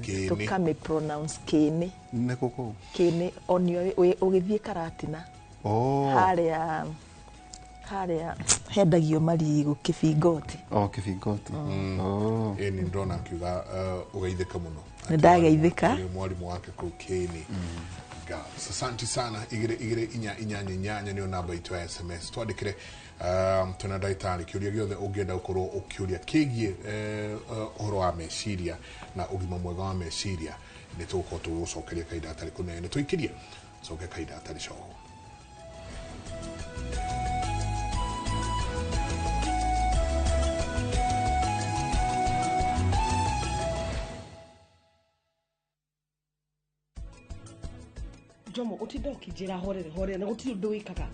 Kĩnĩ. Tũkamĩ pronounce Kĩnĩ. Nĩ kũ kũu? Kĩnĩ onio ũgĩthiĩ Karatina. Oh. Harĩa hendagio marigũ Kĩbingoti. Oh, Kĩbingoti. Oh. Ĩ nĩ ndĩrona akiuga ũgeithĩka mũno. Nĩ ndageithĩka. Ũrĩ mwarimũ wake kũu Kĩnĩ Girls. Asante sana. 2 2 4 8 8 nĩyo namba itũ ya SMS. Twandĩkĩre, twĩna ndagĩtarĩ kĩũria gĩothe ũngĩenda gũkorwo ũkĩũria kĩgiĩ ũhoro wa meciria na ũgima mwega wa meciria, nĩ tũgũkorwo tũgĩgũcokeria kahinda gatarĩ kũnene. Tũikĩrie coke kahinda gatarĩ coho. Njomo, utinda ũkĩnjĩra horere horere na gũtirĩ ũndũ wĩkaga.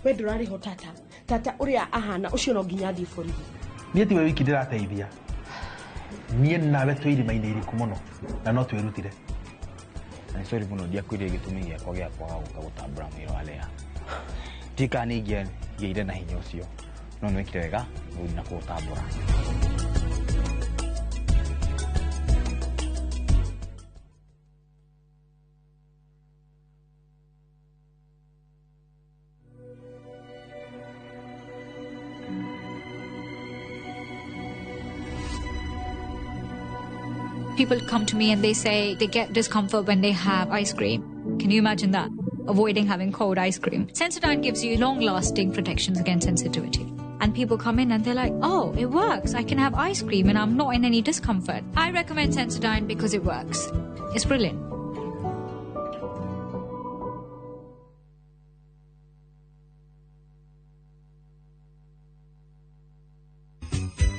We ndũrarĩho tata. Tata ũrĩa ahana ũcio no nginya athiĩ borithi. Niĩ tiwe wiki ndĩrateithia. Niĩ nawe twĩ irima-inĩ iriku mũno na no twĩrutire. Na nĩ sorry mũno ndiakwĩrire gĩtũmi gĩakwa gĩa kwaga gũka gũtambũra mwĩrĩ wa Lea. Ndiũĩ kana nĩ ingĩagĩire na hinya ũcio, no nĩ wekire wega gũthiĩ na kũũtambũra. People come to me and they say they get discomfort when they have ice cream. Can you imagine that? Avoiding having cold ice cream. Sensodyne gives you long-lasting protections against sensitivity. And people come in and they're like, oh, it works. I can have ice cream and I'm not in any discomfort. I recommend Sensodyne because it works. It's brilliant.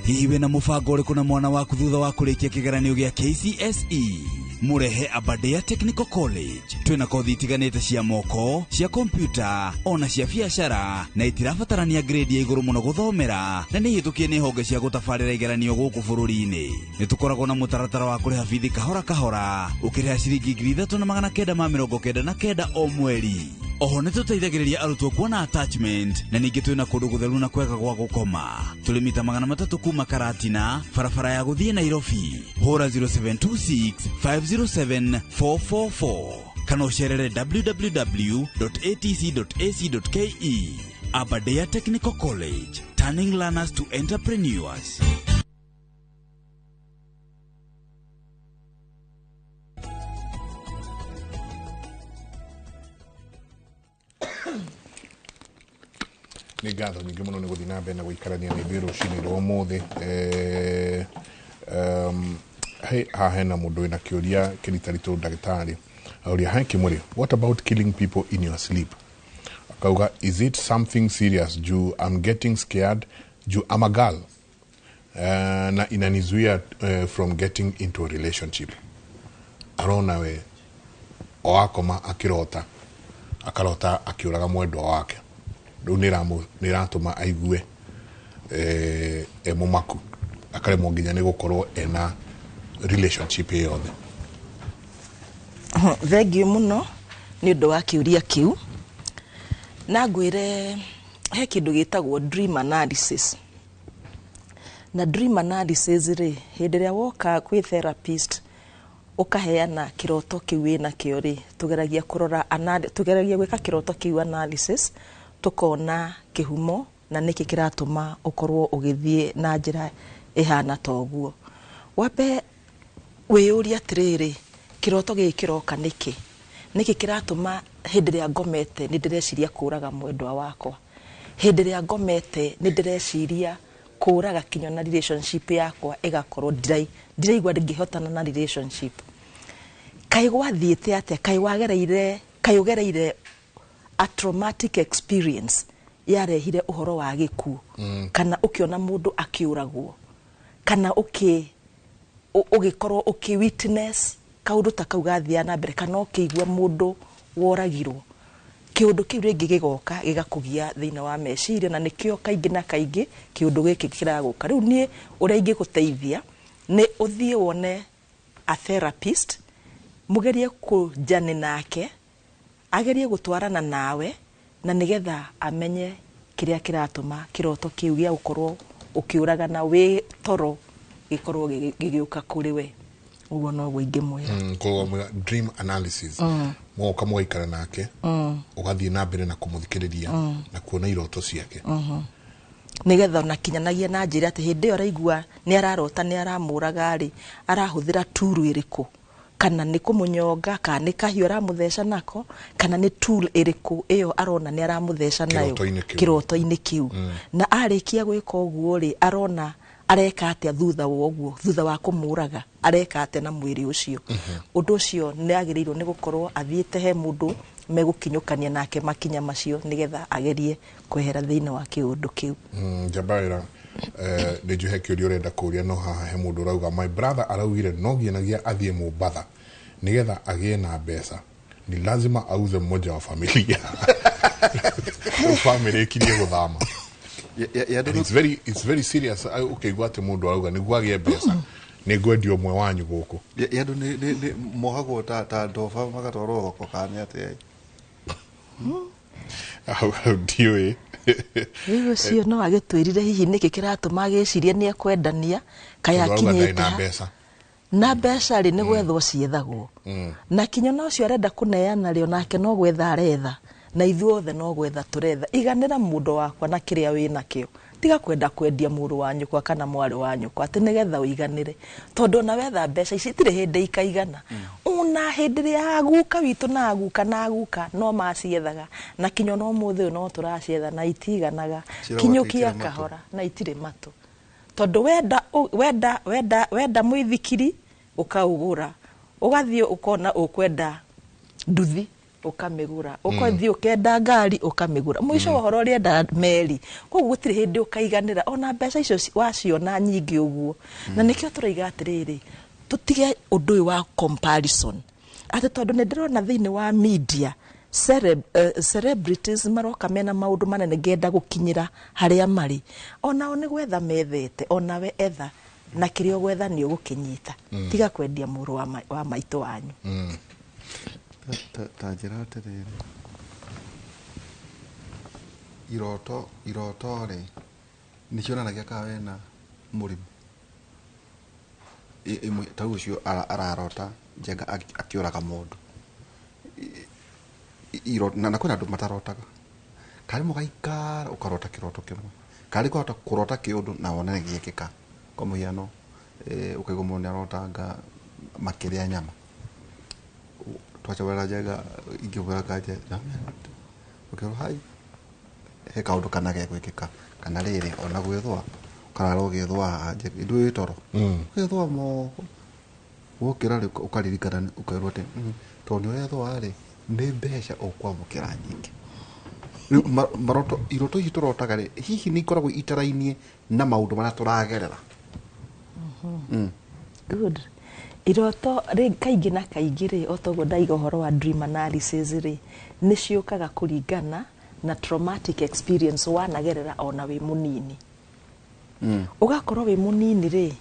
Hihi wĩna mũbango ũrĩkũ na mwana waku thutha wa kũrĩkia kĩgeranio gĩa KCSE? Mũrehe Aberdare Technical College. Twĩna kothi itiganĩte cia moko, cia kompyuta, ona cia biacara, na itirabatarania grade ya igũrũ mũno gũthomera, na nĩ hĩtũkie nĩ honge cia gũtabarĩra igeranio gũkũ bũrũri-inĩ. Nĩ tũkoragwo na mũtaratara wa kũrĩha bithi kahora kahora, ũkĩrĩha ciringi 3,999 o mweri. Oho nĩ tũteithagĩrĩria arutwo kuona attachment na ningĩ twĩna kũndũ gũtheru na kwega gwa gũkoma. Tũrĩ mita 300 kuma Karatina, barabara ya gũthiĩ Nairobi. Hũra 0726 507 444 kana ũcerere www.atc.ac.ke. Aberdare Technical College, turning learners to entrepreneurs. Nĩ ngatho nyingĩ mũno nĩ gũthiĩ na mbere na gũikarania na ithuĩ rũcinĩ rwa ũmũthĩ. Haha hena mũndũ wĩna kĩũria kĩritaritũ ndagĩtarĩ auria, hi Kimuri, what about killing people in your sleep? Akauga, is it something serious juu I'm getting scared juu I'm a girl, na inanizuia from getting into a relationship. Arona we o akoma akirota akarota akiuraga mwendwa wake, rĩu nĩ ĩratũma aigue e mũmaku, akaremwo nginya nĩ gũkorwo ena relationship yothe. Thengiũ mũno nĩ ũndũ wa kĩũria kĩu, na ngwĩre he kĩndũ gĩtagwo dream analysis. Na dream analysis rĩ, hĩndĩ ĩrĩa woka kwĩ therapist ũkaheana kĩroto kĩu wĩnakĩo rĩ, tũgeragia kũrora, tũgeragia gwĩka kĩroto kĩu analysis, tukona kĩhumo na nĩkĩ kĩratũma ũkorwo ũgĩthiĩ na njĩra ĩhana ta ũguo. Wambe wĩyũrie atĩrĩrĩ, kĩroto gĩkĩ kĩroka nĩkĩ? Nĩkĩ kĩratũma hĩndĩ ĩrĩa ngomete nĩ ndĩreciria kũraga mwendwa wakwa? Hĩndĩ ĩrĩa ngomete nĩ ndĩreciria kũraga kinya na relationship yakwa ĩgakorwo ndiraigua ndingĩhotana na relationship. Kaĩ gwathiĩte atĩa? Kaĩ wagereire, kaĩ ũgereire a traumatic experience yarehire ũhoro wa gĩkuũ, kana ũkĩona mũndũ akĩũragwo, kana ũgĩkorwo ũkĩ witness kaũndũ ta kau gathiaga na mbere, kana ũkĩigua mũndũ woragirwo, kĩũndũ kĩu rĩngĩ gĩgoka gĩgakũgia thĩinĩ wa meciria, na nĩkĩo kaingĩ na kaingĩ kĩũndũ gĩkĩ kĩragũka. Rĩu niĩ ũrĩa ingĩgũteithia nĩ ũthiĩ wone a therapist, mũgerie kũnjani nake, agerie gũtwarana nawe, na nĩgetha amenye kĩrĩa kĩratũma kĩroto kĩu gĩa gũkorwo ũkĩũragana wĩ toro gĩkorwo gĩgĩũka kũrĩ we. Ũguo noguo ingĩmwĩra. Koguo dream analysis, mũgoka mũgaikara nake, ũgathiĩ na mbere na kũmũthikĩrĩria na kuona iroto ciake, nĩgetha ona kinyanagia na njĩra atĩ hĩndĩ ĩyo araigua nĩ ararota nĩ aramũraga rĩ, arahũthĩra turu ĩrĩkũ, kana nĩ kũmũnyonga, kana nĩ kahiũ aramũtheca nako, kana nĩ tool ĩrĩkũ ĩyo arona nĩ aramũtheca nayo kĩroto-inĩ kĩu. Na arĩkia gwĩka ũguo rĩ, arona areka atĩa thutha wa ũguo, thutha wa kũmũraga areka atĩa na mwĩrĩ ũcio. Ũndũ ũcio nĩ agĩrĩirwo nĩ gũkorwo athiĩte he mũndũ megũkinyũkania nake makinya macio, nĩgetha agerie kwehera thĩinĩ wa kĩũndũ kĩu. Njabaira, nĩ njuhe kĩũria ũrenda kũũria, no haha he mũndũ ũrauga my brother araugire no nginyagia athiĩ Mombatha nĩgetha agĩe na mbeca, ni lazima auze mmoja wa familia. Family ikirie gũthama. It's very serious. Ũkĩigua atĩ mũndũ arauga nĩguo agĩe mbeca nĩ ngwendia ũmwe wanyu gũkũ. Andũ nĩ mohagwo ta ndoba magatwarwo thoko kana nĩ atĩa? Ndiũĩ. Rĩu ũcio no agĩtwĩrire hihi nĩkĩ kĩratũma agĩcirie nĩ ekwendania, kaĩ akinyĩte mbeca na mbeca rĩ nĩ gwethwo ciethagwo, na kinya na ũcio arenda kũneana rĩ, onake no gwetha aretha, na ithuothe no gwetha tũretha. Iganĩra mũndũ wakwa na kĩrĩa wĩnakĩo, tiga kwenda kwendia mũrũ wa nyũkwa kana mwarĩ wa nyũkwa atĩ nĩgetha ũiganĩre, tondũ ona wetha mbeca ici itirĩ hĩndĩ ikaigana. Ona hĩndĩ ĩrĩa aguka witũ na aguka na aguka no maciethaga, na kinya ona ũmũthĩ ũyũ no tũracietha na itiganaga, kinyũkia kahora na itirĩ matũ, tondũ wenda wenda wenda wenda mũithikiri ũkaũgũra, ũgathiĩ ũkona ũkwenda nduthi ũkamĩgũra, ũkathiĩ ũkenda ngari ũkamĩgũra, mũico wa ũhoro ũrĩenda meri. Koguo gũtirĩ hĩndĩ ũkaiganĩra ona mbeca icio waciona nyingĩ ũguo. Na nĩkĩo tũraiga atĩrĩrĩ, tũtige ũndũ ũyũ wa comparison, atĩ tondũ nĩ ndĩrona thĩinĩ wa media celebrities maroka mena maũndũ manene ngenda gũkinyĩra harĩa marĩ, onao nĩ gwetha methete, onawe etha na kĩrĩa ũgwetha nĩ ũgũkĩnyita. Tiga kwendia mũrũ wa maitũ wanyu. Ta njĩra atĩrĩrĩ, Iroto iroto rĩ nĩ cionanagia kana wĩna mũrimũ? Ĩmwe ta ũcio ararota Njenga akĩũraga mũndũ. Na kwĩna andũ matarotaga, karĩ mũgaikara ũkarota kĩroto kĩmwe, karĩ kũhota kũrota kĩũndũ na wone gĩgĩkĩka. Kwa mũhiano, ũkaigua mũndũ nĩarotanga makĩrĩa nyama. Twacemania na Njenga ingĩmwĩra kanje ũkĩrwo hai he kaũndũ kana gegwĩkĩka, kana rĩrĩ ona gwĩthũa ũkarara ũgĩthũa haha ndũĩ toro, ũgethũa moko, wokĩra rĩ ũkaririkana, ũkerwo atĩ tondũ nĩ ũrethũa rĩ, nĩ mbeca ũkwamũkĩra nyingĩ. Rĩu maroto, iroto ici tũrotaga rĩ, hihi nĩ ikoragwo itarainie na maũndũ marĩa tũragerera? Good. Iroto rĩ, kaingĩ na kaingĩ rĩ, o toguo ndaiga ũhoro wa dream analysis rĩ, nĩ ciũkaga kũringana na traumatic experience wanagerera ona wĩ mũnini. Ũgakorwo wĩ mũnini rĩ,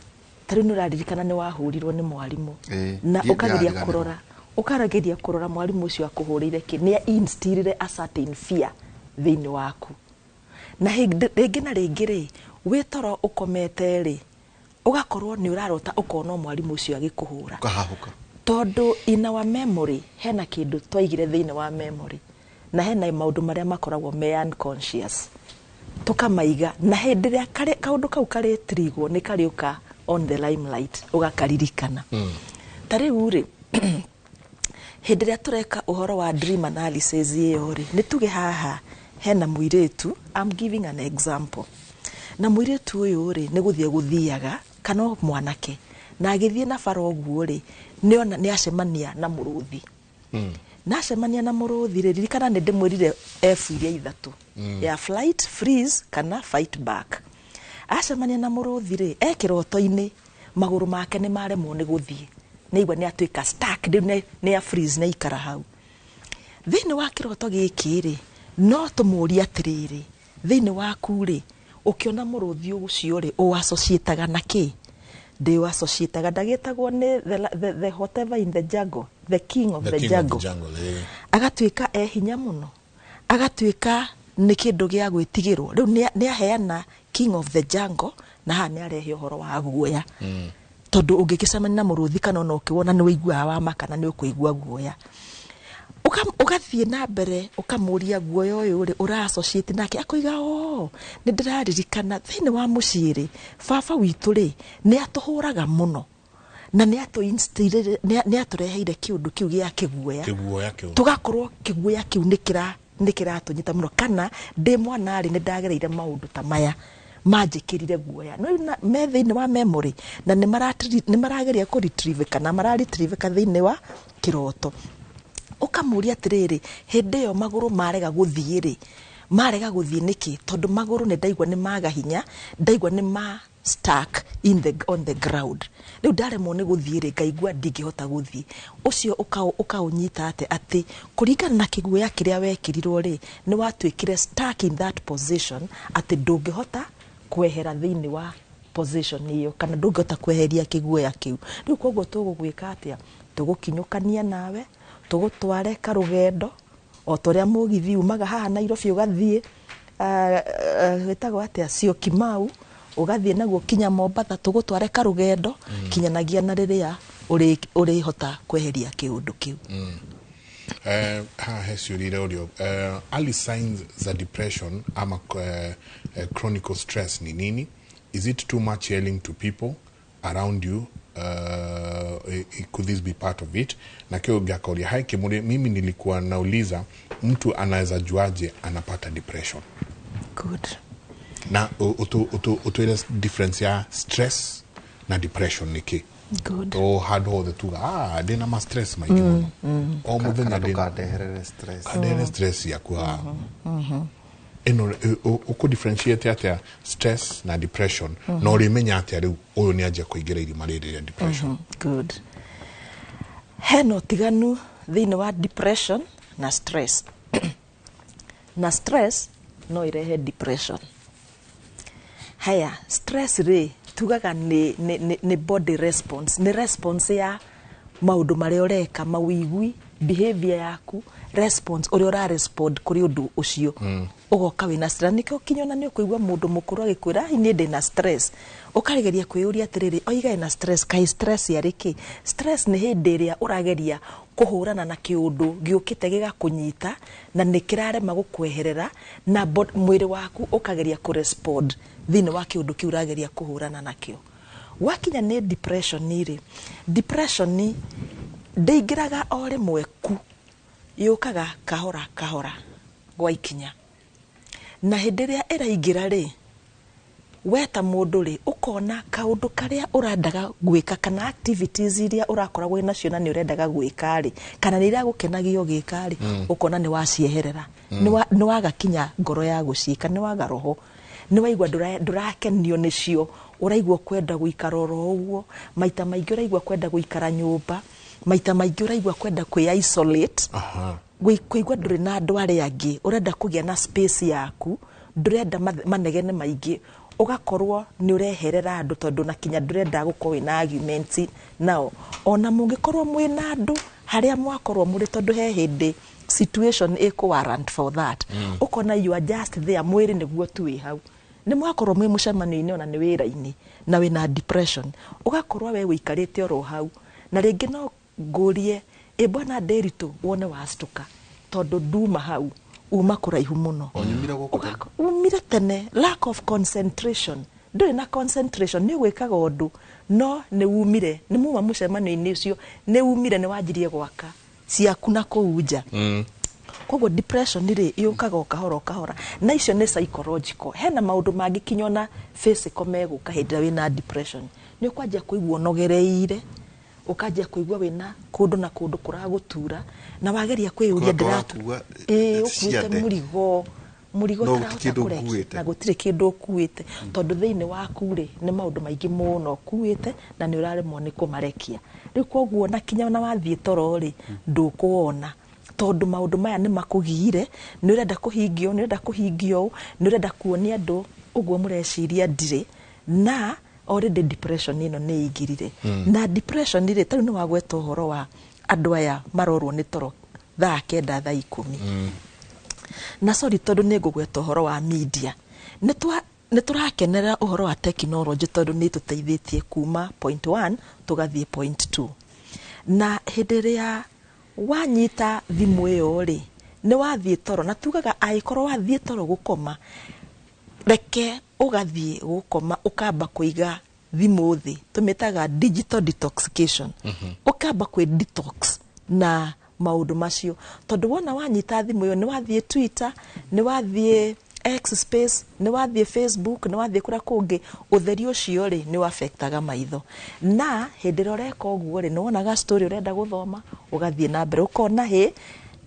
ta rĩu nĩ ũraririkana nĩ wahũrirwo nĩ mwarimũ na ũkageria ndiariganĩrwo. Kũrora, ũkarageria kũrora mwarimũ ũcio akũhũrĩire kĩ, nĩ instillire a certain fear thĩinĩ waku. Na rĩngĩ na rĩngĩ rĩ, wĩ toro ũkomete rĩ, ũgakorwo nĩ ũrarota ũkona mwarimũ ũcio agĩkũhũra. Ũkahahũka. Tondũ in our memory hena kĩndũ twaigire thĩinĩ wa memory, na hena maũndũ marĩa makoragwo me unconscious tũkamaiga, na hĩndĩ ĩrĩa kaũndũ kau karĩtrigwo nĩ karĩũka on the limelight, ũgakaririkana. Ta rĩu rĩ, hĩndĩ ĩrĩa tũreka ũhoro wa dream analysis ĩyo rĩ, nĩ tuge haha hena mũirĩtu, I'm giving an example, na mũirĩtu ũyũ rĩ, nĩ gũthiĩ gũthiaga kana o mwanake, na agĩthiĩ na bara ũguo rĩ, nĩona nĩ acemania na mũrũthi. Na acemania na mũrũthi rĩ, ririkana nĩ ndĩmwĩrire F iria ithatũ ya flight, freeze kana fight back. Acemania na mũrũthi rĩ, e kĩroto-inĩ magũrũ make nĩ maremwo nĩ gũthiĩ, nĩ aigua nĩ atuĩka stuck rĩu, nĩ a freeze, nĩ aikara hau. Thĩinĩ wa kĩroto gĩkĩ rĩ, no tũmũrie atĩrĩrĩ, thĩinĩ waku rĩ, ũkĩona mũrũthi ũcio rĩ, ũassociataga na kĩ? Ndĩũassociataga ndagĩtagwo nĩ the whatever in the jungle, the king of The the king of jungle. the jungle, eh. Agatuĩka e hinya mũno, agatuĩka nĩ kĩndũ gĩa gwĩtigĩrwo. Rĩu nĩ aheana king of the jungle, na haha nĩ arehe ũhoro wa guoya, tondũ ũngĩgĩcemania na mũrũthi kana ona ũkĩwona nĩ ũiguaga wamaka na nĩ ũkũigua guoya. Ũgathiĩ na mbere ũkamũria guoya ũyũ rĩ, ũra associate nake, akoiga o nĩ ndĩraririkana thĩinĩ wa mũciĩ rĩ, baba witũ rĩ, nĩ atũhũraga mũno na nĩ nĩ atũreheire kĩũndũ kĩu gĩa kĩguoya. Kĩguoya kĩu. Tũgakorwo kĩguoya kĩu nĩ kĩratũnyita mũno, kana ndĩ mwana rĩ, nĩ ndagereire maũndũ ta maya manjĩkĩrire guoya. No rĩu me thĩinĩ wa memory na nĩ marageria kũ retrieve kana mara retrieve thĩinĩ wa kĩroto. Ũkamũria atĩrĩrĩ, hĩndĩ ĩyo magũrũ marega gũthiĩ rĩ, marega gũthiĩ nĩkĩ? Tondũ magũrũ nĩ ndaigua nĩ maga hinya, ndaigua nĩ ma stuck on the ground, rĩu ndaremwo nĩ gũthiĩ rĩ, ngaigua ndingĩhota gũthiĩ. Ũcio ũkaũnyita atĩ kũringana na kĩguoya kĩrĩa wekĩrirwo rĩ, nĩ watuĩkire stuck in that position, atĩ ndũngĩhota kwehera thĩinĩ wa position ĩyo kana ndũngĩhota kweheria kĩguoya kĩu. Rĩu koguo tũgũgwĩka atĩa? Tũgũkinyũkania nawe, tũgũtware karũgendo o ta ũrĩa mũgithi umaga haha Nairobi ũgathiĩ wĩtagwo atĩa, Syokimau, ũgathiĩ naguo kinya Mombatha. Tũgũtware karũgendo kinyanagia na rĩrĩa ũrĩhota kweheria kĩũndũ kĩu. Haha he ciũria irorio. Early signs za depression ama chronic stress ni nini? Is it too much yelling to people around you? Could this be part of it? Na kio gakauria, "Hi Kimuri, mimi nilikuwa nauliza mtu anaweza juaje anapata depression?" Good. Na utwire difference ya stress na depression nĩ? Good. To handũ hothe tuga, "Ah, ndĩna ma stress maingĩ mũno o mũthenya." Kana Ndĩna ndũkandeherere stress. Kandehere stress yaku haha ĩno. Ũkũ differentiate atĩa stress na depression, na ũrĩmenya atĩa rĩu ũyũ nĩ anjia kũingĩra irima rĩrĩ rĩa depression? Good. Hena ũtiganu thĩinĩ wa depression na stress, na stress no irehe depression. Haya, stress rĩ, tugaga nĩ body response, nĩ response ya maũndũ marĩa ũreka, mawĩigui, behavior yaku, response ũrĩa ũra respond kũrĩ ũndũ ũcio. Ũgoka wĩna stress, nĩkĩo kinya ona nĩ ũkũigua mũndũ mũkũrũ agĩkwĩra, "Ai, niĩ ndĩna stress." Ũkageria kwĩyũria atĩrĩrĩ, oiga ena stress, kaĩ stress yarĩ kĩ? Stress nĩ hĩndĩ ĩrĩa ũrageria kũhũrana na kĩũndũ gĩũkĩte gĩgakũnyita na nĩ kĩrarema gũkweherera, na mwĩrĩ waku ũkageria kũrespond thĩinĩ wa kĩũndũ kĩu ũrageria kũhũrana nakĩo. Gwakinya nĩ depression rĩ, depression ndĩingĩraga o rĩmwe ku, yũkaga kahora kahora gwa ikinya. Na hĩndĩ ĩrĩa ĩraingĩra rĩ, we ta mũndũ rĩ, ũkona kaũndũ karĩa ũrendaga gwĩka kana activities iria ũrakoragwo nacio na nĩ ũrendaga gwĩka rĩ, kana nĩ iragũkenagia ũgĩka rĩ, ũkona nĩ wacieherera. Nĩ waga kinya ngoro ya gũciĩka, nĩ waga roho, nĩ waigua ndũrakenio nĩcio, ũraigua kwenda gũikara oro ũguo. Maita maingĩ ũraigua kwenda gũikara nyũmba, maita maingĩ ũraigua kwenda kwĩ isolate, kũigua ndũrĩ na andũ arĩa angĩ, ũrenda kũgĩa na space yaku, ndũrenda manegene maingĩ, ũgakorwo nĩ ũreherera andũ tondũ na kinya ndũrenda gũkorwo wĩna argument nao, ona mũngĩkorwo mwĩna andũ harĩa mwakorwo mũrĩ, tondũ he hĩndĩ situation ĩkũ warrant for that. Ũkona you are just there, mwĩrĩ nĩguo tu wĩ hau. Nĩ mwakorwo mwĩ mũcemanio-inĩ, ona nĩ wĩra-inĩ, na wĩna depression, ũgakorwo we wĩikarĩte oro hau, na rĩngĩ no ngũrie, "Ĩ bwana Ndĩritũ?" Wone wacituka tondũ nduma hau, uma kũraihu mũno. Onyumire gũkũ tene. Umire tene. Lack of concentration, ndũrĩ na concentration, nĩ ũgwĩkaga ũndũ no nĩ umire, nĩ muma mũcemanio-inĩ ũcio, nĩ umire, nĩ wanjirie gwaka ciaku na kũu nja. Koguo depression rĩ, yũkaga o kahora o kahora, na icio nĩ psychological. Hena maũndũ mangĩ kinya ona physical megũka hĩndĩ ĩrĩa wĩna depression. Nĩ ũkwanjia kũigua ũnogereire, ũkanjia kũigua wĩna kũndũ na kũndũ kũragũtura, na wageria kwĩyũria Ũgakorwo ndĩratu ũrakua ĩĩ, ũkuĩte ciande. Mũrigo, mũrigo No ũtarahota gũtirĩ kĩndũ kũrekia. ũkuĩte. Na gũtirĩ kĩndũ ũkuĩte, tondũ thĩinĩ waku rĩ, nĩ maũndũ maingĩ mũno ũkuĩte na nĩ ũraremwo nĩ kũmarekia rĩu. Koguo na kinya ona wathiĩ toro rĩ, ndũkũwona, tondũ maũndũ maya nĩ makũgiire. Nĩ ũrenda kũhingio, nĩ ũrenda kũhingio ũũ, nĩ ũrenda kuonia andũ ũguo mũreciria ndirĩ na already depression ĩno nĩ ĩingĩrire. Na depression rĩ, tarĩu nĩ wagweta ũhoro wa andũ aya marorwo nĩ toro thaa 9, thaa 10. Na sorry, tondũ nĩ ngũgweta ũhoro wa media, nĩ tũrakenera ũhoro wa technology tondũ nĩ tũteithĩtie kuma point 1 tũgathiĩ point 2. Na hĩndĩ ĩrĩa wanyita thimũ ĩyo rĩ, nĩ wathiĩ toro, na tugaga angĩkorwo wathiĩ toro gũkoma, reke ũgathiĩ gũkoma ũkamba kũiga thimũ thĩ, tũmĩtaga digital detoxification, ũkamba kwĩ detox na maũndũ macio, tondũ wona wanyita thimũ ĩyo, nĩ wathiĩ Twitter, nĩ wathiĩ X space, nĩ wathiĩ Facebook, nĩ wathiĩ kũrĩa kũngĩ, ũtheri ũcio rĩ, nĩ affectaga maitho. Na hĩndĩ ĩrĩa ũreka ũguo rĩ, nĩ wonaga story ũrenda gũthoma, ũgathiĩ na mbere, ũkona hĩ,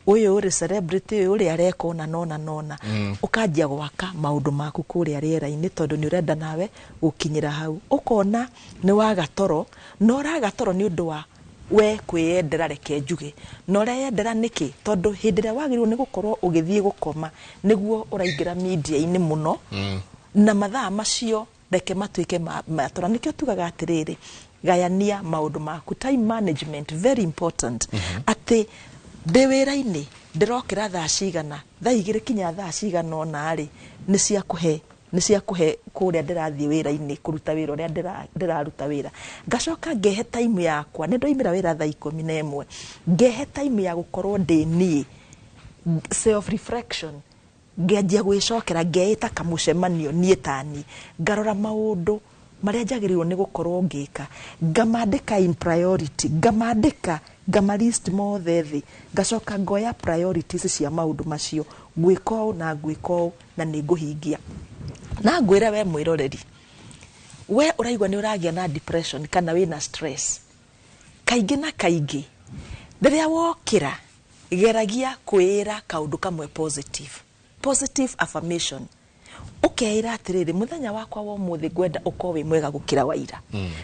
ũyũ rĩ, celebrity ũyũ ũrĩa areka ũna nona nona, ũkanjia gwaka maũndũ maku kũrĩa rĩera-inĩ, tondũ nĩ ũrenda nawe gũkinyĩra hau. Ũkona nĩ waga toro, na ũraga toro nĩ ũndũ wa we kwĩyendera, reke njuge. Na ũreyendera nĩkĩ? Tondũ hĩndĩ ĩrĩa wagĩrĩirwo nĩ gũkorwo ũgĩthiĩ gũkoma, nĩguo ũraingĩra media-inĩ mũno, na mathaa macio reke matuĩke ma toro. Nĩkĩo tugaga atĩrĩrĩ, gayania maũndũ maku, time management very important, atĩ ndĩ wĩra-inĩ ndĩrokĩra thaa cigana, thaa 2 kinya thaa cigana ũna rĩ, nĩ cia kũhe kũrĩa ndĩrathiĩ wĩra-inĩ kũruta wĩra ũrĩa ndĩraruta wĩra. Ngacoka ngehe time yakwa, nĩ ndoimĩra wĩra thaa 11, ngehe time ya gũkorwo ndĩ niĩ, self reflection, ngenjia gwĩcokera, ngeĩta kamũcemanio niĩ tani, ngarora maũndũ marĩa njagĩrĩirwo nĩ gũkorwo ngĩka, ngamandĩka in priority, ngamandĩka, ngamalist mothe thĩ, ngacoka ngoya priorities cia maũndũ macio, ngwĩka ũũ na ngwĩka ũũ na nĩ ngũhingia. Na ngwĩre we mwĩroreri, we ũraigua nĩ ũragĩa na depression kana wĩna stress, kaingĩ na kaingĩ rĩrĩa wokĩra, geragia kwĩĩra kaũndũ kamwe positive, positive affirmation. Ũkeĩra atĩrĩrĩ, "Mũthenya wakwa wa ũmũthĩ ngwenda ũkorwo wĩ mwega gũkĩra wa ira,"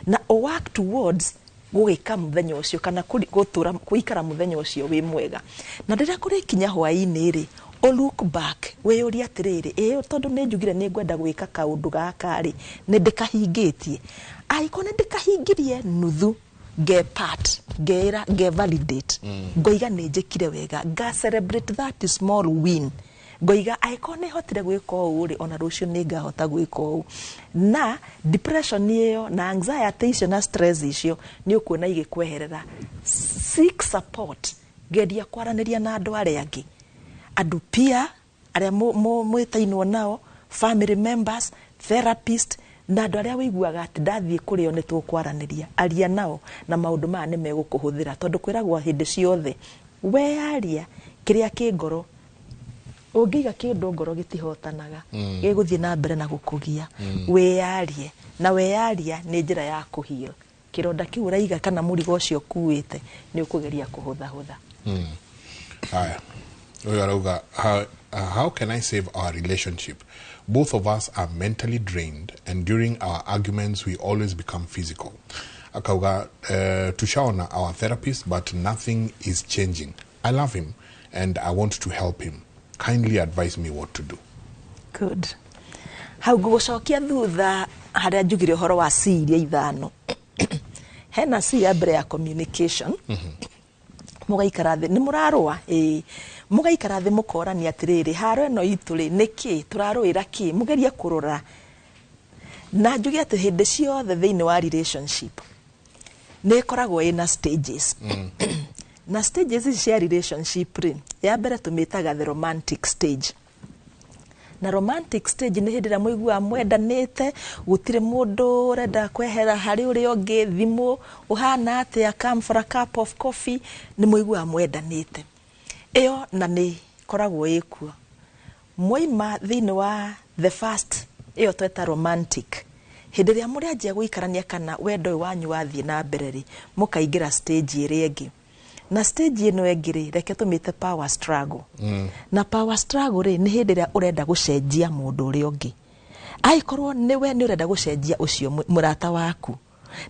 na ũ work towards gũgĩka mũthenya ũcio kana gũtũra gũikara mũthenya ũcio wĩ mwega. Na rĩrĩa kũrĩkinya hwaĩ-inĩ rĩ, ũ look back, wĩyũrie atĩrĩrĩ, "Ĩ tondũ nĩ njugire nĩ ngwenda gwĩka kaũndũ gaka rĩ, nĩ ndĩkahingĩtie?" Angĩkorwo nĩ ndĩkahingirie nuthu, nge part, ngeĩra, nge validate, ngoiga nĩ njĩkire wega, nga celebrate that small win. Ngoiga angĩkorwo nĩ hotire gwĩka ũũ rĩ, ona rũciũ nĩ ngahota gwĩka ũũ. Na depression ĩyo na anxiety icio na stress icio nĩ ũkuona igĩkweherera. Seek support, geria kwaranĩria na andũ arĩa angĩ, andũ pia arĩa mwĩtainwo nao, family members, therapist, na andũ arĩa wĩiguaga atĩ ndathiĩ kũrĩ o nĩ tũkwaranĩria. Aria nao na maũndũ maya nĩ megũkũhũthĩra, tondũ kwĩragwo hĩndĩ ciothe weyaria kĩrĩa kĩ ngoro, ũngĩiga kĩndũ ngoro gĩtihotanaga, gĩgũthiĩ na mbere na gũkũgia. Wĩyarie, na weyaria nĩ njĩra ya kũheal kĩronda kĩu ũraiga kana mũrigo ũcio ũkuĩte nĩ ũkũgeria kũhũthahũtha. Haya, ũyũ arauga, how can I save our relationship? Both of us are mentally drained, and during our arguments we always become physical. Akauga, tushaona our therapist, but nothing is changing. I love him and I want to help him. Kindly advise me what to do. Good. Hau ngũgũcokia thutha harĩa njugire ũhoro wa C iria ithano. Hena C ya mbere ya communication. Mũgaikara thĩ, nĩ mũrarũa, ĩĩ, mũgaikara thĩ mũkorania atĩrĩrĩ, haro ĩno itũ rĩ, nĩ kĩ tũrarũĩra, kĩ mũgerie kũrora. Na njuge atĩ hĩndĩ ciothe thĩinĩ wa relationship nĩ ĩkoragwo ĩna stages, na stages ici cia relationship rĩ, ya mbere tũmĩtaga the romantic stage. Na romantic stage nĩ hĩndĩ ĩrĩa mũiguaga mwendanĩte, gũtirĩ mũndũ ũrenda kwehera harĩ ũrĩa ũngĩ. Thimũ, ũhana atĩa, come for a cup of coffee, nĩ mũiguaga mwendanĩte. Ĩyo na nĩ ĩkoragwo ĩkuo. Mwaima thĩinĩ wa the first ĩyo tweta romantic, hĩndĩ ĩrĩa mũrĩanjia gũikarania kana wendo ũyũ wanyu wathiĩ na mbere rĩ, mũkaingĩra stage ĩrĩa ĩngĩ. Na stage ĩno ĩngĩ rĩ, reke tũmĩte power struggle. Na power struggle rĩ, nĩ hĩndĩ ĩrĩa ũrenda gũcenjia mũndũ ũrĩa ũngĩ. Angĩkorwo nĩwe nĩ ũrenda gũcenjia ũcio mũrata waku,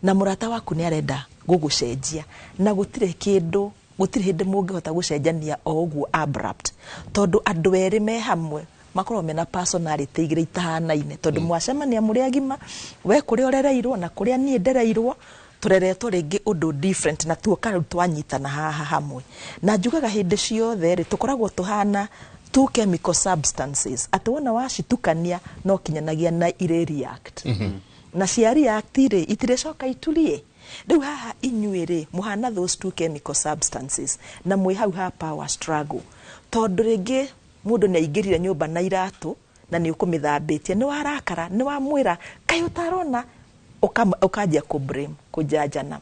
na mũrata waku nĩ arenda gũgũcenjia, na gũtirĩ kĩndũ, gũtirĩ hĩndĩ mũngĩhota gũcenjania o ũguo abrupt, tondũ andũ erĩ me hamwe makoragwo mena personality igĩrĩ itahanaine, tondũ mwacemania mũrĩ agima, we kũrĩa ũrereirwo na kũrĩa niĩ ndereirwo, tũreretwo rĩngĩ ũndũ different, na tuoka rĩu twanyitana haha hamwe. Na njugaga hĩndĩ ciothe rĩ, tũkoragwo tũhana two chemical substances, atĩ wona wacitukania no kinyanagia na irĩ react, na cia react rĩ, itirĩcoka iturie. Rĩu haha inyuĩ rĩ, mũhana those two chemical substances, na mwĩ hau ha power struggle, tondũ rĩngĩ mũndũ nĩ aingĩrire nyũmba na iratũ na nĩ ũkũmĩthambĩtie, nĩ warakara, nĩ wamwĩra, kaĩ ũtarona, ũkanjia kũ blame, kũjanjana.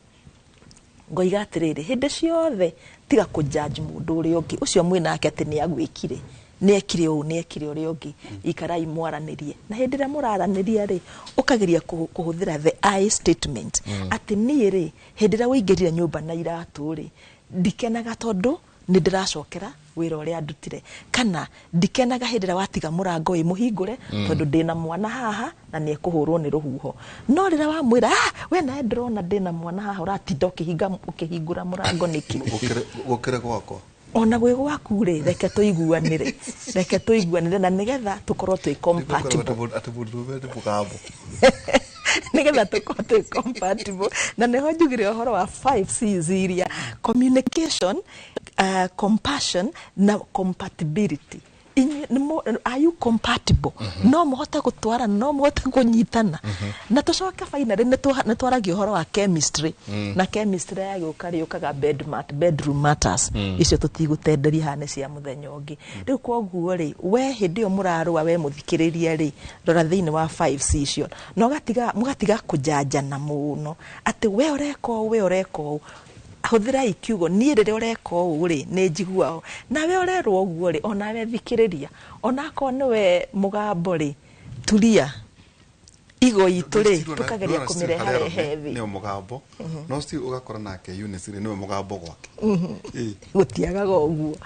Ngoiga atĩrĩrĩ, hĩndĩ ciothe tiga kũjudge mũndũ ũrĩa ũngĩ ũcio mwĩ nake atĩ nĩ agwĩkire, nĩ ekire ũũ, nĩ ekire ũrĩa ũngĩ. Ikarai mwaranĩrie, na hĩndĩ ĩrĩa mũraranĩria rĩ, ũkageria kũhũthĩra the I statement, atĩ niĩ rĩ, hĩndĩ ĩrĩa ũingĩrire nyũmba na iratũ rĩ, ndikenaga tondũ nĩ ndĩracokera wĩra ũrĩa ndutire, kana ndikenaga hĩndĩ ĩrĩa watiga mũrango wĩ mũhingũre, tondũ ndĩna mwana haha na nĩ ekũhũrwo nĩ rũhuho. No rĩrĩa wamwĩra, ah, we nawe ndĩrona ndĩna mwana haha, ũratinda ũkĩhinga ũkĩhingũra mũrango nĩkĩ? Gũkĩrĩ gwakwa. Ona gwĩ gwaku rĩ, reke tũiguanĩre, reke tũiguanĩre, na nĩgetha tũkorwo twĩ compatible. Atĩ mũndũ nĩ mũgambo. Nĩgetha tũkorwo twĩ compatible. Na nĩho njugire ũhoro wa 5 C's iria: communication, compassion na compatibility. Inyuĩ are you compatible? No mũhote gũtwarana, no mũhote kũnyitana. Na tũcoke finally nĩ twaragia ũhoro wa chemistry, na chemistry yagĩũka rĩ, yũkaga bedroom matters. Icio tũtigũtenderia haha, nĩ cia mũthenya ũngĩ. Rĩu koguo rĩ, we hĩndĩ ĩyo mũrarũa, we mũthikĩrĩria rĩ, rora thĩinĩ wa 5 C icio, na ũgatiga, mũgatiga kũjanjana mũno atĩ we ũreka ũũ, we ũreka ũũ. Hũthĩrai kiugo niĩ. Rĩrĩa ũreka ũũ rĩ, nĩ njiguaga. Nawe ũrerwo ũguo rĩ, onawe thikĩrĩria, onakorwo nĩwe mũgambo rĩ, turia igo itũ rĩ, tũkageria kũmĩreharehe thĩ. Nĩwe mũgambo, no still ũgakora nake Eunice rĩ, nĩwe mũgambo gwake. Ĩĩ. Gũtiagaga ũguo,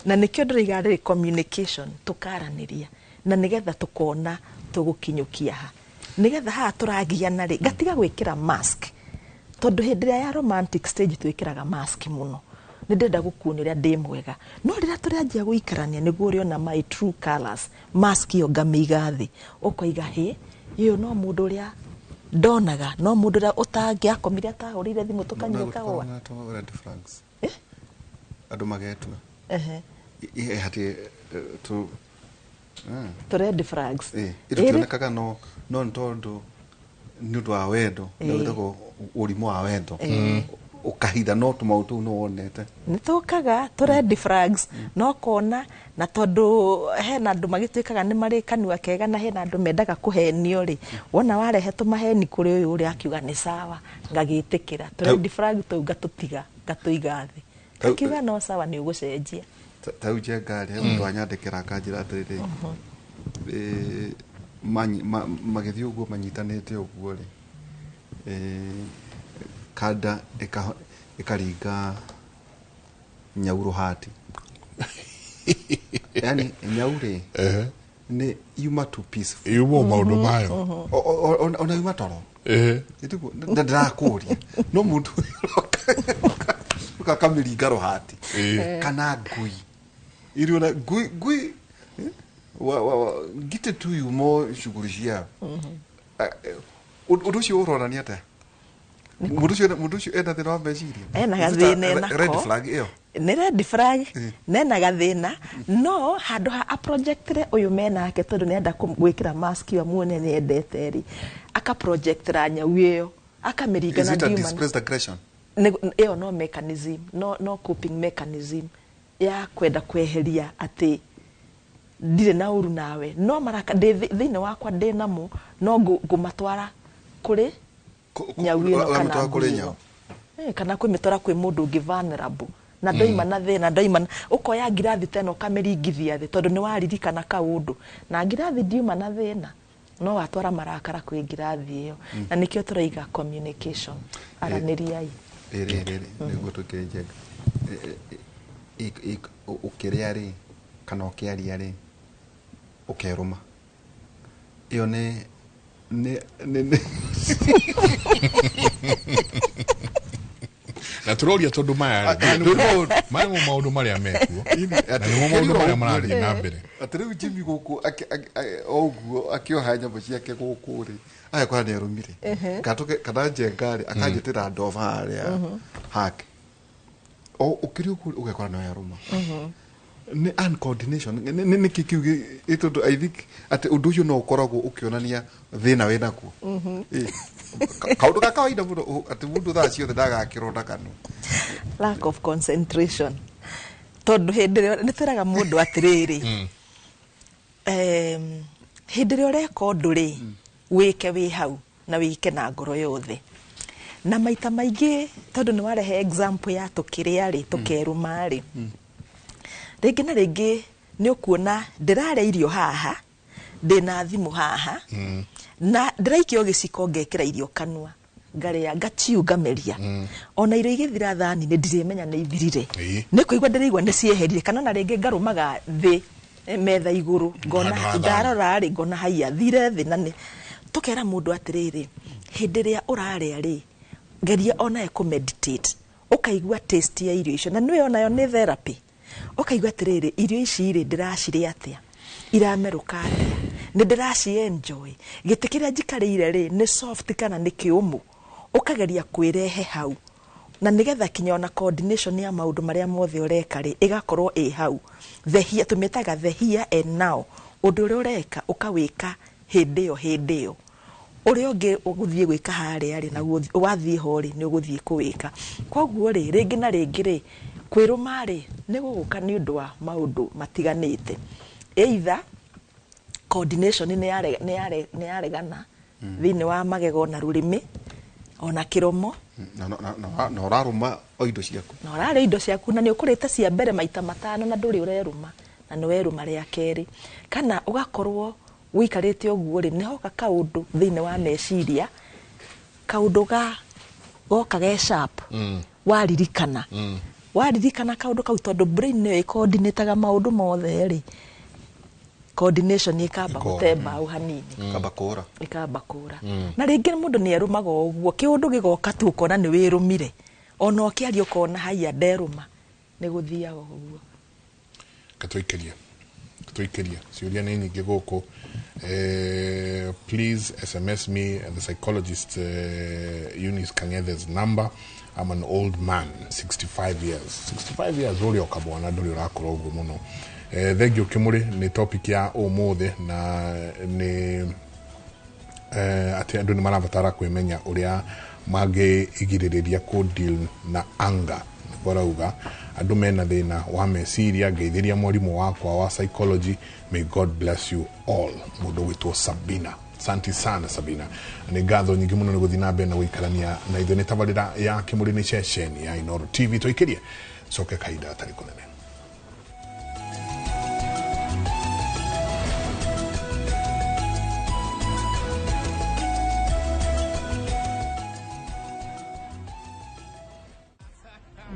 na nĩkĩo ndĩroiga rĩrĩ, communication, tũkaranĩria, na nĩgetha tũkona tũgũkinyũkia ha, nĩgetha haha tũragiana rĩ, ngatiga gwĩkĩra mask, tondũ hĩndĩ ĩrĩa ya romantic stage twĩkĩraga mask mũno, nĩ ndĩrenda gũkuonia ũrĩa ndĩ mwega. No rĩrĩa tũrĩanjia gũikarania, nĩguo ũrĩona my true colors. Mask ĩyo ngamĩiga thĩ, ũkoiga, hĩ, ĩyo no mũndũ ũrĩa ndonaga, no mũndũ ũrĩa ũtangĩakomire atahũrĩire thimũ tũkanyua kahũa. Na to red flags andũ magetua. Hati tu Tũ red flags. Ĩtũtionekaga no no nĩ tondũ nĩ ũndũ wa wendo, nĩ wĩtagwo ũrimũ wa wendo, ũkahitha no tũmaũndũ tũu nĩ wonete. Nĩ tũkaga tũ red flags no kona, na tondũ hena andũ magĩtuĩkaga nĩ marĩ kanua kega na hena andũ mendaga kũhenio rĩ, wona warehe tũmaheni kũrĩ ũyũ ũrĩa akiuga nĩ sawa, ngagĩtĩkĩra tũ red flag tũu, ngatũtiga ngatũiga thĩ, akiuga no sawa, nĩ ũgũcenjia. Ta rĩu Njenga rĩ, he mũndũ wanyandĩkĩra akanjĩra atĩrĩrĩ, magĩthiĩ ũguo manyitanĩte ũguo rĩ, kanda ĩkaringa nyau rũhati, yani nyau rĩ nĩ yuma too peaceful. Yumo maũndũ mayo. Ona yuma toro. Ĩtiguo na ndĩrakũria no mũndũ ũkakamĩringa rũhati kana ngui irio na ngui ngui ngitĩ tu yumo shughuli ciao. Ũndũ ũcio ũronania atĩa? Mũndũ ũcio ena thĩna wa meciria. Ena Is it a gathĩna enako. Red flag ĩyo. Nĩ red flag nena gathĩna, no handũ ha aprojectire ũyũ menake, tondũ nĩenda gwĩkĩra mask ĩyo amuone nĩendete rĩ, akaprojectĩra nyau ĩyo akamĩringa. Is Na it a ndiuma displaced aggression? Ĩyo no mechanism, no coping mechanism ya kwenda kweheria atĩ ndirĩ na ũru nawe, no maraka ndĩ thĩinĩ wakwa ndĩ namo, no ngũmatwara kũrĩ nyau ĩno kana Ũramĩtwara kũrĩ ngui ĩno. nyau. Kana kwĩmĩtwara kwĩ mũndũ ũngĩ vulnerable na ndoima na thĩna ndoima ũkoya ngirathi tena ũkamĩringithia thĩ tondũ nĩ waririkana kaũndũ na ngirathi ndiuma na thĩna, no watwara marakara kwĩ ngirathi ĩyo, na nĩkĩo tũraiga communication, aranĩriai. Rĩrĩ rĩrĩ nĩguo tũkĩrĩ Njenga, ũkĩrĩa rĩ kana ũkĩaria rĩ ũkerũma, ĩyo nĩ Na tũroria tondũ maya rĩ, maya nĩmo maũndũ marĩa mekuo na nĩmo maũndũ marĩa marathiĩ na mbere. Atĩ rĩu Jimmy gũkũ o ũguo akĩoha nyamũ ciake gũkũ rĩ, agakora nĩ arũmire kana Njenga rĩ akanjĩtĩra ndova harĩa hake o ũkĩrĩ ũguo ũgekora nĩ arũma, nĩ uncoordination, nĩ kĩ kĩu tondũ I think atĩ ũndũ ũcio no ũkoragwo ũkĩonania thĩna wĩnaguo. Kaũndũ ga kawaida mũno atĩ mũndũ thaa ciothe ndagakĩronda kanua. Lack of concentration, tondũ hĩndĩ ĩrĩa nĩ twĩraga mũndũ atĩrĩrĩ, hĩndĩ ĩrĩa ũreka ũndũ rĩ, wĩke wĩ hau na wĩke na ngoro yothe, na maita maingĩ tondũ nĩ warehe example ya tũkĩrĩa rĩ, tũkerũma rĩ, rĩngĩ na rĩngĩ nĩ ũkuona ndĩrarĩa irio haha, ndĩna thimũ haha na ndĩraikia o gĩciko ngekĩra irio kanua ngarĩa ngachiu ngameria, ona irio igĩthira thani nĩ ndirĩmenya nĩ ithirire. Nĩ kũigua ndĩraigua nĩ cieherire, kana ona rĩngĩ ngarũmaga thĩ, metha igũrũ ngona Handũ ha thani. Ndarora rĩ, ngona haiya thire thĩ, na nĩ tũkera mũndũ atĩrĩrĩ, hĩndĩ ĩrĩa ũrarĩa rĩ, geria onawe kũ meditate, ũkaigua taste ya irio icio, na nĩwe onayo nĩ therapy, ũkaigua atĩrĩrĩ, irio ici rĩ, ndĩracirĩa atĩa, iramerũka atĩa, nĩ ndĩraci enjoy, gĩtĩ kĩrĩa njikarĩire rĩ nĩ soft kana nĩ kĩũmũ, ũkageria kwĩrehe hau na nĩgetha kinya ona coordination ya maũndũ marĩa mothe ũreka rĩ ĩgakorwo ĩ hau. The here, tũmĩtaga the here and now, ũndũ ũrĩa ũreka ũkawĩka hĩndĩ ĩyo, hĩndĩ ĩyo ũrĩa ũngĩ ũgũthiĩ gwĩka harĩa rĩ, naguo wathiĩ ho rĩ, nĩ ũgũthiĩ kũwĩka. Koguo rĩ, rĩngĩ na rĩngĩ rĩ, kwĩrũma rĩ nĩ gũgũka nĩ ũndũ wa maũndũ matiganĩte, either coordination nĩ yaregana thĩinĩ wa magego na rũrĩmĩ ona kĩromo. Na ũrarũma o indo ciaku. Na ũrarĩa indo ciaku na nĩ ũkũrĩte cia mbere maita matano na ndũrĩ ũrerũma, na nĩ werũma rĩa kerĩ, kana ũgakorwo ũikarĩte ũguo rĩ, nĩ hoka kaũndũ thĩinĩ wa meciria, kaũndũ ga goka ge sharp, waririkana waririkana kaũndũ kau, tondũ brain nĩyo ĩcoordinataga maũndũ mothe rĩ, coordination ĩkamba Ĩkora. gũte mbaũ hanini. Kamba kũra. Ĩkamba kũra, na rĩngĩ mũndũ nĩ erũmaga o ũguo, kĩũndũ gĩgoka tu ũkona nĩ wĩrũmire, ona ũkĩaria ũkona haiya nderũma, nĩ gũthiaga ũguo. Katũikĩria katũikĩria ciũria nĩ nyingĩ gũkũ. Please SMS me the psychologist, Eunice Kangethe's number. I'm an old man, 65 years. 65 years ũrĩ o kamwana ndũrĩ ũrakũra ũguo mũno. Thengiũ Kĩmũrĩ nĩ topic ya ũmũthĩ na nĩ atĩ andũ nĩ marabatara kwĩmenya ũrĩa mangĩigirĩrĩria kũ deal na anger. Nĩguo arauga andũ mena thĩna wa meciria. Ngeithĩria mwarimũ wakwa wa psychology, may God bless you all. Mũndũ ũgwĩtwo Sabina, asante sana Sabina, nĩ ngatho nyingĩ mũno nĩ gũthiĩ na mbere na gũikarania na ithuĩ. Nĩ tabarĩra ya Kĩmũrĩ, nĩ ceceni ya Inooro TV. Tũikĩrie coke kahinda gatarĩ kũnene.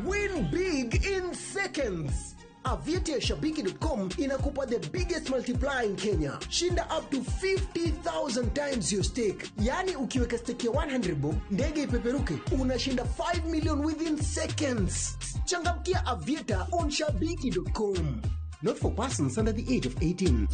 Win big in seconds. Aviator Shabiki.com inakupa the biggest multiplier in Kenya. Shinda up to 50,000 times your stake. Yani ukiweka stake ya 100 bob, ndege ipeperuke, unashinda 5 million within seconds. Changamkia Aviator on Shabiki.com. Not for persons under the age of 18.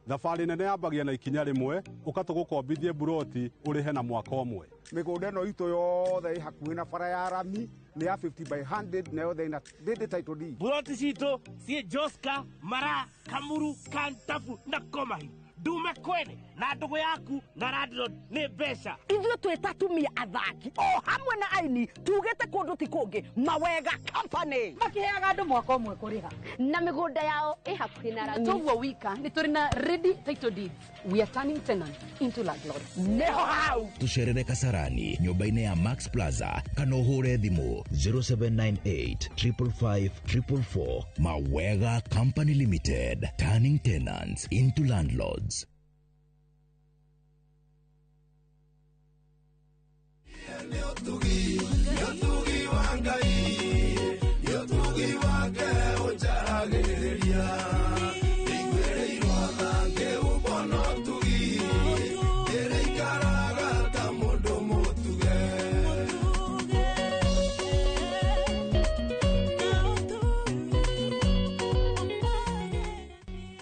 Thabarĩ nene yambagia na ikinya rĩmwe ũkatũgũkombithie buroti ũrĩhe na mwaka ũmwe. Mĩgũnda ĩno itũ yothe ĩ hakuhĩ na bara ya rami nĩ ya 50 by 100 na yothe ĩna ndĩndĩ title deed. Buroti citũ ciĩ Joska, Mara, Kamuru, Kantafu na Komahi. Ndume kwene na ndũgũ yaku na landlord nĩ mbeca. Ithuĩ twĩ ta atumia athaki o hamwe na aini tugĩte kũndũ ti kũngĩ Mawega Company makiheaga andũ mwaka ũmwe kũrĩha na mĩgũnda yao ĩ hakuhĩ na rami. Toguo wika nĩ tũrĩ na ready title deeds. We are turning tenants into landlords. Nĩho hau. Tũcerere Kasarani nyũmba-inĩ ya Max Plaza kana ũhũre thimũ 0798 555 444. Mawega Company Limited, turning tenants into landlords.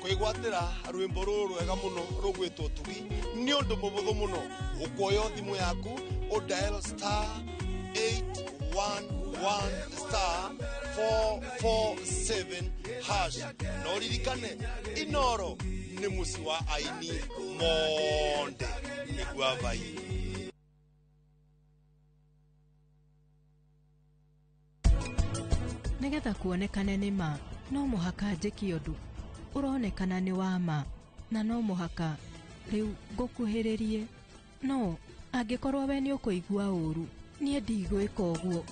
Kwĩgwatĩra rwĩmbo rũrũ rwega mũno rũgwĩtwo Tugi nĩ ũndũ mũhũthũ mũno. Ũkuoya thimũ yaku ũ dial star 811 star 447 hash. Na ũririkane Inooro nĩ mũciĩ wa aini monde nĩguo abai. Nĩgetha kuonekane nĩ ma no mũhaka njĩke ũndũ ũronekana nĩ wa ma na no mũhaka rĩu ngũkuhĩrĩrie, no angĩkorwo we nĩ ũkũigua ũru niĩ ndigwĩka ũguo.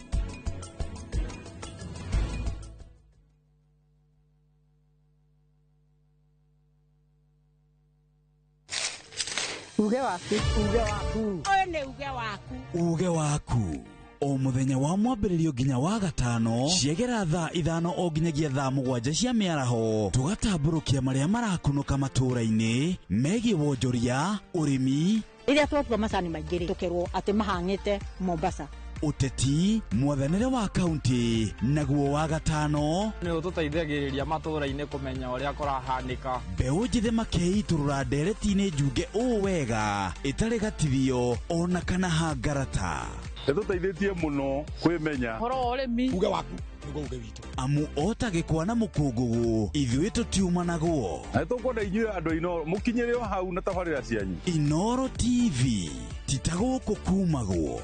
Uge waku, uge waku. Ũyũ nĩ uge waku. Uge waku o muthenya wa mwambĩrĩrio nginya wa gatano ciegera thaa 5 o nginyagia thaa 7 cia mĩaraho tũgatambũrũkia marĩa marakunũka matũũra-inĩ megiĩ wonjoria, ũrĩmi. Rĩrĩa twatua macani maingĩ rĩ, tũkerwo atĩ mahang'ĩte Mombasa. Ũteti, mwathanĩre wa kaunti naguo wa gatano nĩ ũtũteithagĩrĩria matũũra-inĩ kũmenya ũrĩa kũrahanĩka. Mbeũ njĩthĩ makeitũrũra ndereti-inĩ njunge ũũ wega ĩtarĩ gatithio ona kana hangarata. Ĩtũteithĩtie mũno kwĩmenya ũhoro wa ũrĩmi. Uge waku nĩguo uge witũ. Amu ota gĩkwa na mũkũngũgũ ithuĩ tũtiumanagwo. Na nĩtũkwenda inyuĩ andũ a Inooro mũkinyĩre o hau na tabarĩra cianyu. Inooro TV ti ta gũkũ kumagwo.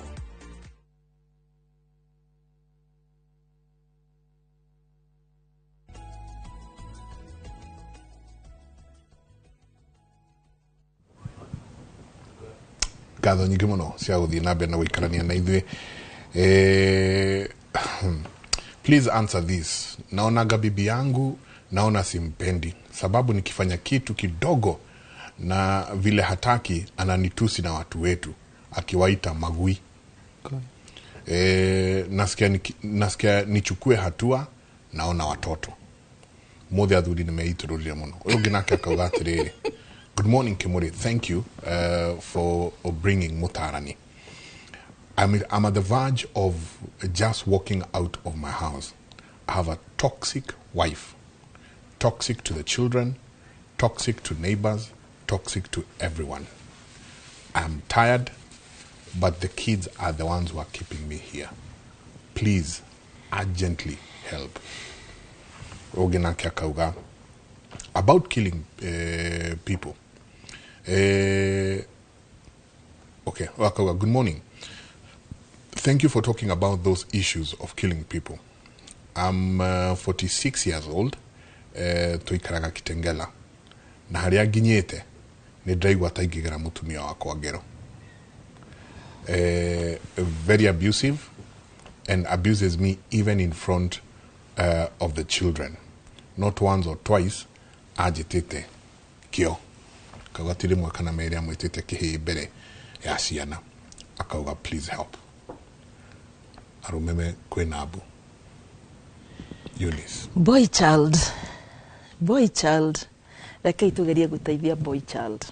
Ngatho nyingĩ mũno cia gũthiĩ na mbere na gũikarania na ithuĩ. Please answer this. Naonaga bibi yangu, naona simpendi sababu nikifanya kitu kidogo na vile hataki ananitusi na watu wetu akiwaita magui. Nasikia nichukue hatua, naona watoto mothe athuri nimeitũrũrire mũno. Ũyũ ũngĩ nake akauga atĩrĩrĩ, good morning Kimuri, thank you for bringing Mutarani. I'm at the verge of just walking out of my house. I have a toxic wife, toxic to the children, toxic to neighbors, toxic to everyone. I'm tired, but the kids are the ones who are keeping me here. Please urgently help. Ũngĩ nake akauga about killing people. Okay, akauga, good morning. Thank you for talking about those issues of killing people. I'm 46 years old, tuikaraga Kitengela. Na haria nginyite ni ndiraigua ta ingĩgera mũtumia wakwa ngero. Very abusive and abuses me even in front of the children. Not once or twice anjĩtĩte kĩo. Akauga ti rĩmwe kana merĩ amwĩtĩte kĩhĩĩ mbere ya ciana. Akauga please help. Arũme me kwĩna mbu. Eunice. Boy child. Boy child. Rekei tugerie gũteithia boy child.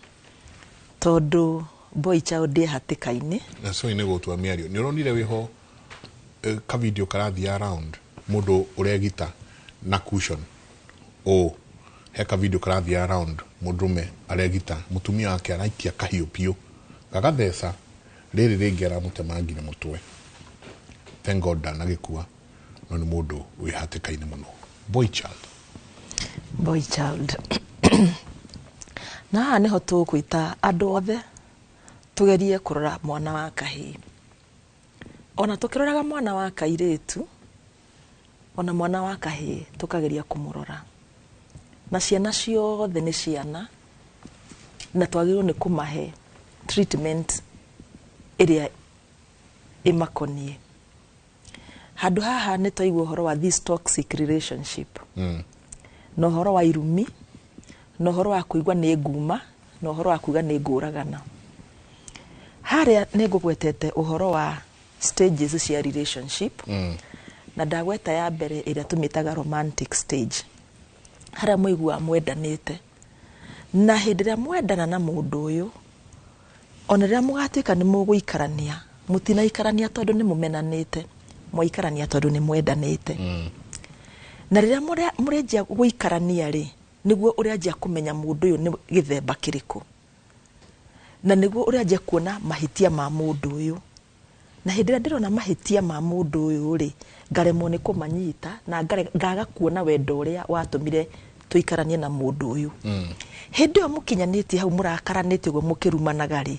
Tondũ boy child ndĩ hatĩka-inĩ. Na so nĩ gũtua mĩario. Nĩ ũronire wĩho ka video karathiĩ around mũndũ ũregita na cushion. O he ka video karathiĩ around mũndũrũme aregita mũtumia wake araikia kahiũ piũ gagatheca rĩrĩ rĩngĩ aramũtemangira mũtwe. Thank God ndanagĩkua, no nĩ mũndũ wĩ hatĩka-inĩ mũno. Boy child. Boy child. Na haha nĩho tũgwĩta andũ othe tugerie kũrora mwana wa kahĩĩ. Ona tũkĩroraga mwana wa kairĩtu, ona mwana wa kahĩĩ tũkageria kũmũrora. Na ciana ciothe nĩ ciana, na twagĩrĩirwo nĩ kũmahe treatment ĩrĩa ĩmakoniĩ. Handũ haha nĩ twaigua ũhoro wa this toxic relationship. Na ũhoro wa irumi, na ũhoro wa kũigua nĩ nguma, na ũhoro wa kuuga nĩ ngũragana. Harĩa nĩ ngũgwetete ũhoro wa stages cia relationship. Na ndagweta ya mbere ĩrĩa tũmĩtaga romantic stage. Harĩa mũiguaga mwendanĩte. Na hĩndĩ ĩrĩa mwendana na mũndũ ũyũ, ona rĩrĩa mũgatuĩka nĩ mũgũikarania, mũtinaikarania tondũ nĩ mũmenanĩte, mwaikarania tondũ nĩ mwendanĩte. Na rĩrĩa mũrenjia gũikarania rĩ, nĩguo ũrĩanjia kũmenya mũndũ ũyũ nĩ gĩthemba kĩrĩkũ. Na nĩguo ũrĩanjia kuona mahĩtia ma mũndũ ũyũ. Na hĩndĩ ĩrĩa ndĩrona mahĩtia ma mũndũ ũyũ rĩ, ngaremwo nĩ kũmanyita na ngaga kuona wendo ũrĩa watũmire tũikaranie na mũndũ ũyũ. Hĩndĩ ĩyo mũkinyanĩtie hau mũrakaranĩtie ũguo mũkĩrumanaga rĩ,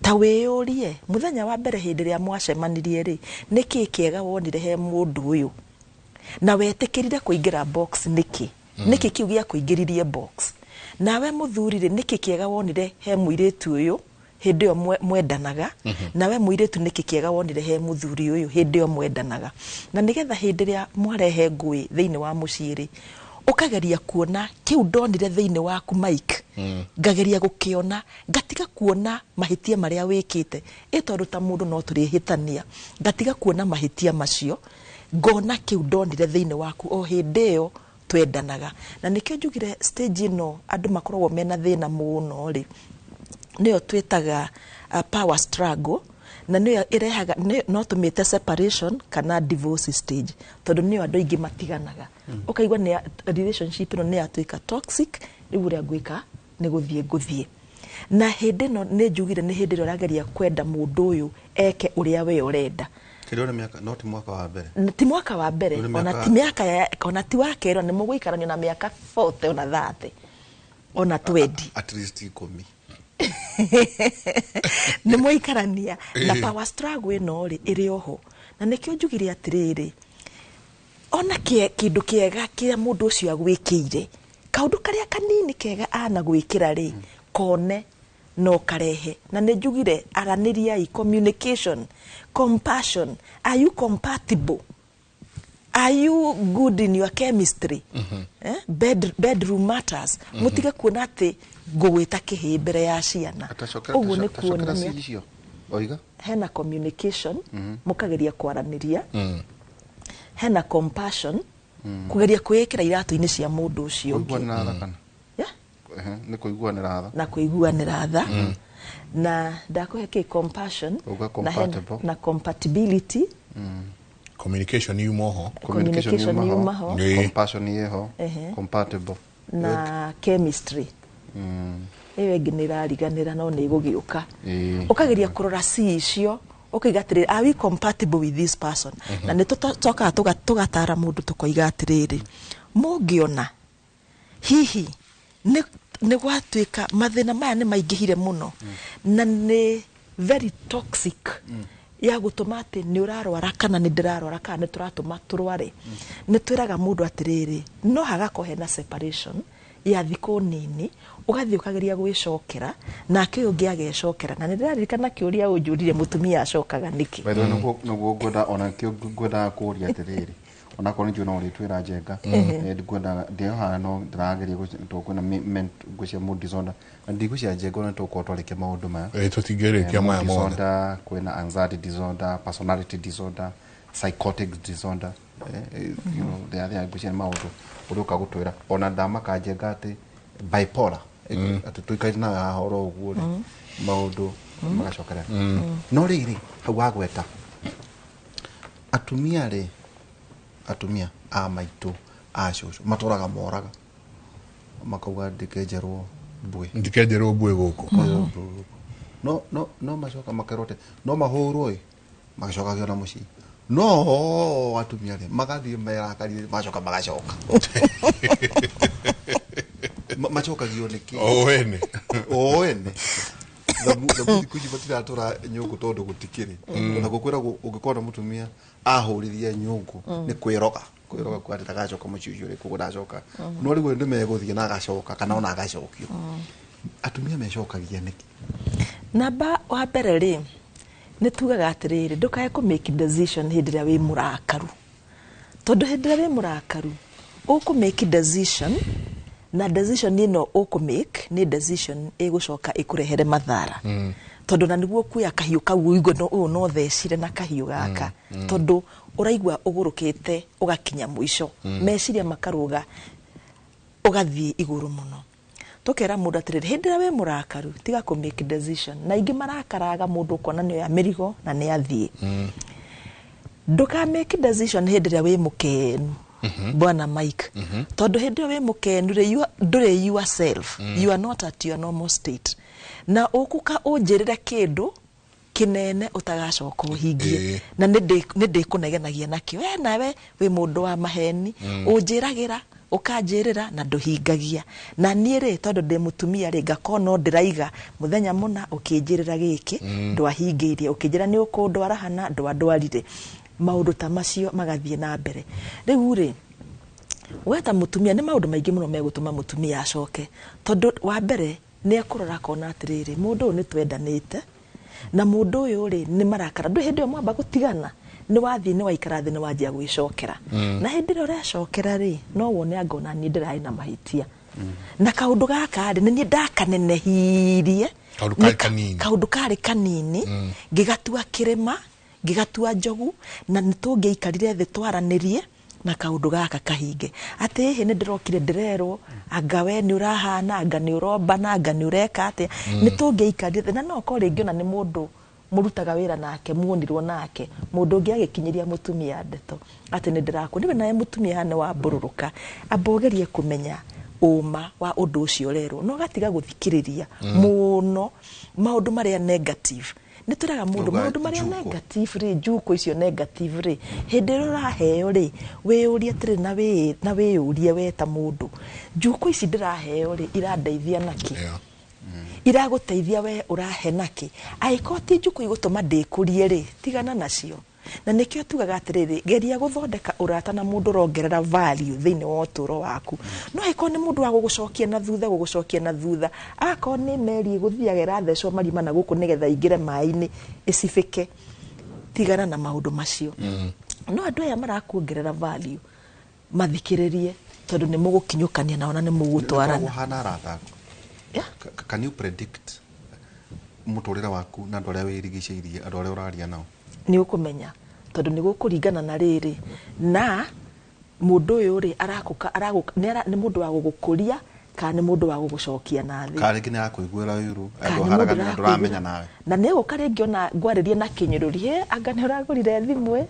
ta wĩyũrie mũthenya wa mbere hĩndĩ ĩrĩa mwacemanirie rĩ, nĩkĩ kĩega wonire he mũndũ ũyũ? Na wetĩkĩrire kũingĩra box nĩkĩ? Nĩkĩ kĩu gĩakũingĩririe box? Nawe mũthuri rĩ, nĩkĩ kĩega wonire he mũirĩtu ũyũ hĩndĩ ĩyo mwendanaga? Nawe mũirĩtu nĩkĩ kĩega wonire he mũthuri ũyũ hĩndĩ ĩyo mwendanaga? Na nĩgetha hĩndĩ ĩrĩa mwarehe ngũĩ thĩinĩ wa mũciĩ rĩ, ũkageria kuona kĩu ndonire thĩinĩ waku Mike, ngageria gũkĩona, ngatiga kuona mahĩtia marĩa wĩkĩte. Ĩ tondũ ta mũndũ no tũrĩhĩtania, ngatiga kuona mahĩtia macio, ngona kĩu ndonire thĩinĩ waku o hĩndĩ ĩyo twendanaga. Na nĩkĩo njugire stage ĩno andũ makoragwo mena thĩna mũno rĩ, nĩyo twĩtaga power struggle, na nĩyo ĩrehaga, no tũmĩte separation kana divorce stage, tondũ nĩyo andũ aingĩ matiganaga. Ũkaigua nĩ relationship ĩno nĩ yatuĩka toxic, rĩu ũrĩa ngwĩka nĩ gũthiĩ ngũthiĩ. Na hĩndĩ ĩno nĩ njugire nĩ hĩndĩ ĩrĩa ũrageria kwenda mũndũ ũyũ eke ũrĩa we ũrenda. Kĩrĩa mĩaka no ti mwaka wa mbere. Ti mwaka wa mbere, ona ti mĩaka, ona ti wa kerĩ, nĩ mũgũikarania na mĩaka 40 ona 30 ona 20. At least 10. Nĩ mwaikarania na power struggle ĩno rĩ ĩrĩ oho. Na nĩkĩo njugire atĩrĩrĩ, ona kĩndũ kĩega kĩrĩa mũndũ ũcio agwĩkĩire, kaũndũ karĩa kanini kega anagwĩkĩra rĩ, kone no karehe. Na nĩ njugire aranĩriai, communication, compassion. Are you compatible? Are you good in your chemistry? Bedroom matters. Mũtige kuona atĩ ngũgwĩta kĩhĩĩ mbere ya ciana. Ũguo nĩ kuonania hena communication, mũkageria kwaranĩria, hena compassion, kũgeria kwĩĩkĩra iratũ-inĩ cia mũndũ ũcio ũngĩ. Nĩ kũiguanĩra tha. Na kũiguanĩra tha. Na ndakũhe kĩ compassion na compatibility. Communication yumaho. Communication yumaho. Compassion yeho. Compatible. Na chemistry. Ĩyo ĩngĩ nĩ ĩrariganĩra, no nĩ ĩgũgĩũka. Ũkageria kũrora C icio, ũkaiga atĩrĩrĩ, are we compatible with this person? Na nĩ tũcokaga tũgatara mũndũ, tũkoiga atĩrĩrĩ, mũngĩona hihi nĩ gwatuĩka mathĩna maya nĩ maingĩhire mũno na nĩ very toxic ya gũtũma atĩ nĩ ũrarwara kana nĩ ndĩrarwara kana nĩ tũratũma tũrware, nĩ twĩraga mũndũ atĩrĩrĩ, no hagakorwo hena separation ya thikũ nini, ũgathiĩ ũkageria gwĩcokera, nake ũyũ ũngĩ agecokera. Na nĩ ndĩraririkana kĩũria ũnjũririe, mũtumia acokaga nĩkĩ? By the way, nĩguo ngwenda ona kĩo ngwendaga kũũria atĩrĩrĩ, onakorwo nĩ njũĩ no ũrĩtwĩra Njenga. Ngwendaga ndĩho no ndĩrageria tondũ kwĩna ngwĩciria mood disorder, na ndigwĩciria Njenga ona tũgũkorwo twarĩkia maũndũ maya. Tũtingĩrĩkia Mood maya mothe. Disorder, kwĩna anxiety disorder, personality disorder, psychotic disorder, there ngwĩciria nĩ maũndũ ũrĩũka gũtwĩra. Ona ndamaka Njenga atĩ bipolar, atĩ tũikarĩte nawe haha oro ũguo rĩ, maũndũ magacokerera. No rĩrĩ, hau wagweta atumia rĩ, atumia a maitũ, a cũcũ matũraga moraga makauga, "Ndikenjerwo mbuĩ." Ndikenjerwo mbuĩ gũkũ. No macoka makerwo atĩ no mahũrwo ĩ, magacokagio na mũciĩ. No atumia rĩ, magathiĩ merakarire, magacoka magacoka. Macokagio nĩkĩ? O ene. O ene. Thamu thikũ ici matiratũra nyũngũ tondũ gũtikĩrĩ. Ona gũkwĩragwo ũngĩkorwo na mũtumia ahũrithia nyũngũ, nĩ kwĩroga kwĩroga kwa atĩ ndagacoka mũciĩ ũcio rĩ, koguo ndacoka. No rĩu nĩ megũthiĩ na agacoka kana ona agacokio. Atumia mecokagia nĩkĩ? Namba wa mbere rĩ, nĩ tugaga atĩrĩrĩ, ndũkae kũ make decision hĩndĩ ĩrĩa wĩ mũrakaru, tondũ hĩndĩ ĩrĩa wĩ mũrakaru ũkũ make decision, na decision ĩno ũkũ make nĩ decision ĩgũcoka ĩkũrehere mathara, tondũ na nĩguo kuoya kahiũ kau ũigue no ũyũ no thecire na kahiũ gaka, tondũ ũraigua ũgũrũkĩte ũgakinya mũico, meciria makarũga ũgathiĩ igũrũ mũno. Tũkera mũndũ atĩrĩrĩ, hĩndĩ ĩrĩa wĩ mũrakaru, tiga kũ make decision. Na aingĩ marakaraga, mũndũ ũkona nĩ oya mĩrigo na nĩ athiĩ. Ndũka make decision hĩndĩ ĩrĩa wĩ mũkenu, bwana Mike, tondũ hĩndĩ ĩyo wĩ mũkenu rĩ, ndũrĩ yourself, you are not at your normal state, na ũkũka ũnjĩrĩre kĩndũ kĩnene ũtagacoka ũhingie. Na nĩ ndĩkũnegenagia nakĩo, we nawe wĩ mũndũ wa maheni, ũnjĩragĩra ũkanjĩrĩra na ndũhingagia. Na niĩ rĩ, tondũ ndĩ mũtumia rĩ, ngakorwo no ndĩraiga mũthenya mũna ũkĩnjĩrĩra gĩkĩ, ndwahingĩirie, ũkĩnjĩra nĩ ũkũndwara hana, ndwandwarire. Maũndũ ta macio magathiĩ na mbere. Rĩu rĩ, we ta mũtumia, nĩ maũndũ maingĩ mũno megũtũma mũtumia acoke, tondũ wa mbere nĩ ekũrora akona atĩrĩrĩ, mũndũ ũyũ nĩ twendanĩte, na mũndũ ũyũ rĩ, nĩ marakara. Ndũ hĩndĩ ĩyo mwamba gũtigana, nĩ wathiĩ, nĩ waikara thĩ, nĩ wanjia gwĩcokera. Na hĩndĩ ĩrĩa ũrecokera rĩ, no wone anga ona niĩ ndĩrarĩ na mahĩtia na kaũndũ gaka rĩ, nĩ niĩ ndakanenehirie. Kaũndũ karĩ kanini. Kaũndũ karĩ kanini, ngĩgatua kĩrĩma, ngĩgatua njogu, na nĩ tũngĩaikarire thĩ twaranĩrie na kaũndũ gaka kahinge. Atĩ ĩhĩ, nĩ ndĩrokire ndĩrerwo anga we nĩ ũrahana, anga nĩ ũrombana, anga nĩ ũreka atĩa. Nĩ tũngĩaikarire thĩ, na no okorwo rĩngĩ ona nĩ mũndũ mũrutaga wĩra nake, muonirwo nake, mũndũ ũngĩ agĩkinyĩria mũtumia ndeto atĩ nĩ ndĩrakũ nĩwe, nawe mũtumia haha nĩ wambũrũrũka, amba ũgerie kũmenya ũma wa ũndũ ũcio ũrerwo, na ũgatiga gũthikĩrĩria mũno maũndũ marĩa negative. Nĩ twĩraga mũndũ Ndauga maũndũ marĩa njuko. negative rĩ, njuko icio negative rĩ, hĩndĩ ĩrĩa ũraheo rĩ, wĩyũrie atĩrĩ, na wĩyũrie we ta mũndũ, njuko ici ndĩraheo rĩ, irandeithia nakĩ? Iragũteithia we ũrahe nakĩ? Angĩkorwo ti njukũ igũtũma ndĩkũrie rĩ, tigana nacio. Na nĩkĩo tugaga atĩrĩrĩ, geria gũthondeka ũrata na mũndũ ũrongerera value thĩinĩ wa ũtũũro waku. No angĩkorwo nĩ mũndũ wa gũgũcokia na thutha, gũgũcokia na thutha, akorwo nĩ meri ĩgũthiaga ĩrathecwo marima na gũkũ nĩgetha ingĩre maĩ-inĩ ĩcibĩke, tigana na maũndũ macio. No andũ aya marakuongerera value, mathikĩrĩrie, tondũ nĩ mũgũkinyũkania nao na nĩ mũgũtwarana. Hana arata aku. Can you predict mũtũrĩre waku na andũ arĩa wĩrigicĩirie, andũ arĩa ũraria nao? Nĩ ũkũmenya, tondũ nĩ gũkũringana na rĩrĩ, na mũndũ ũyũ rĩ, arakũka aragũka nĩ mũndũ wa gũgũkũria Kana nĩ mũndũ wa gũgũcokia na thĩ. Kana rĩngĩ nĩ arakũiguĩra ũiru, Kana andũ nĩ mũndũ haragania ũrakũiguĩra. ndũramenya nawe. Na nĩ gũka rĩngĩ ona ngwarĩrie na kĩnyũrũri, he anga nĩ ũragũrire thimũ ĩ,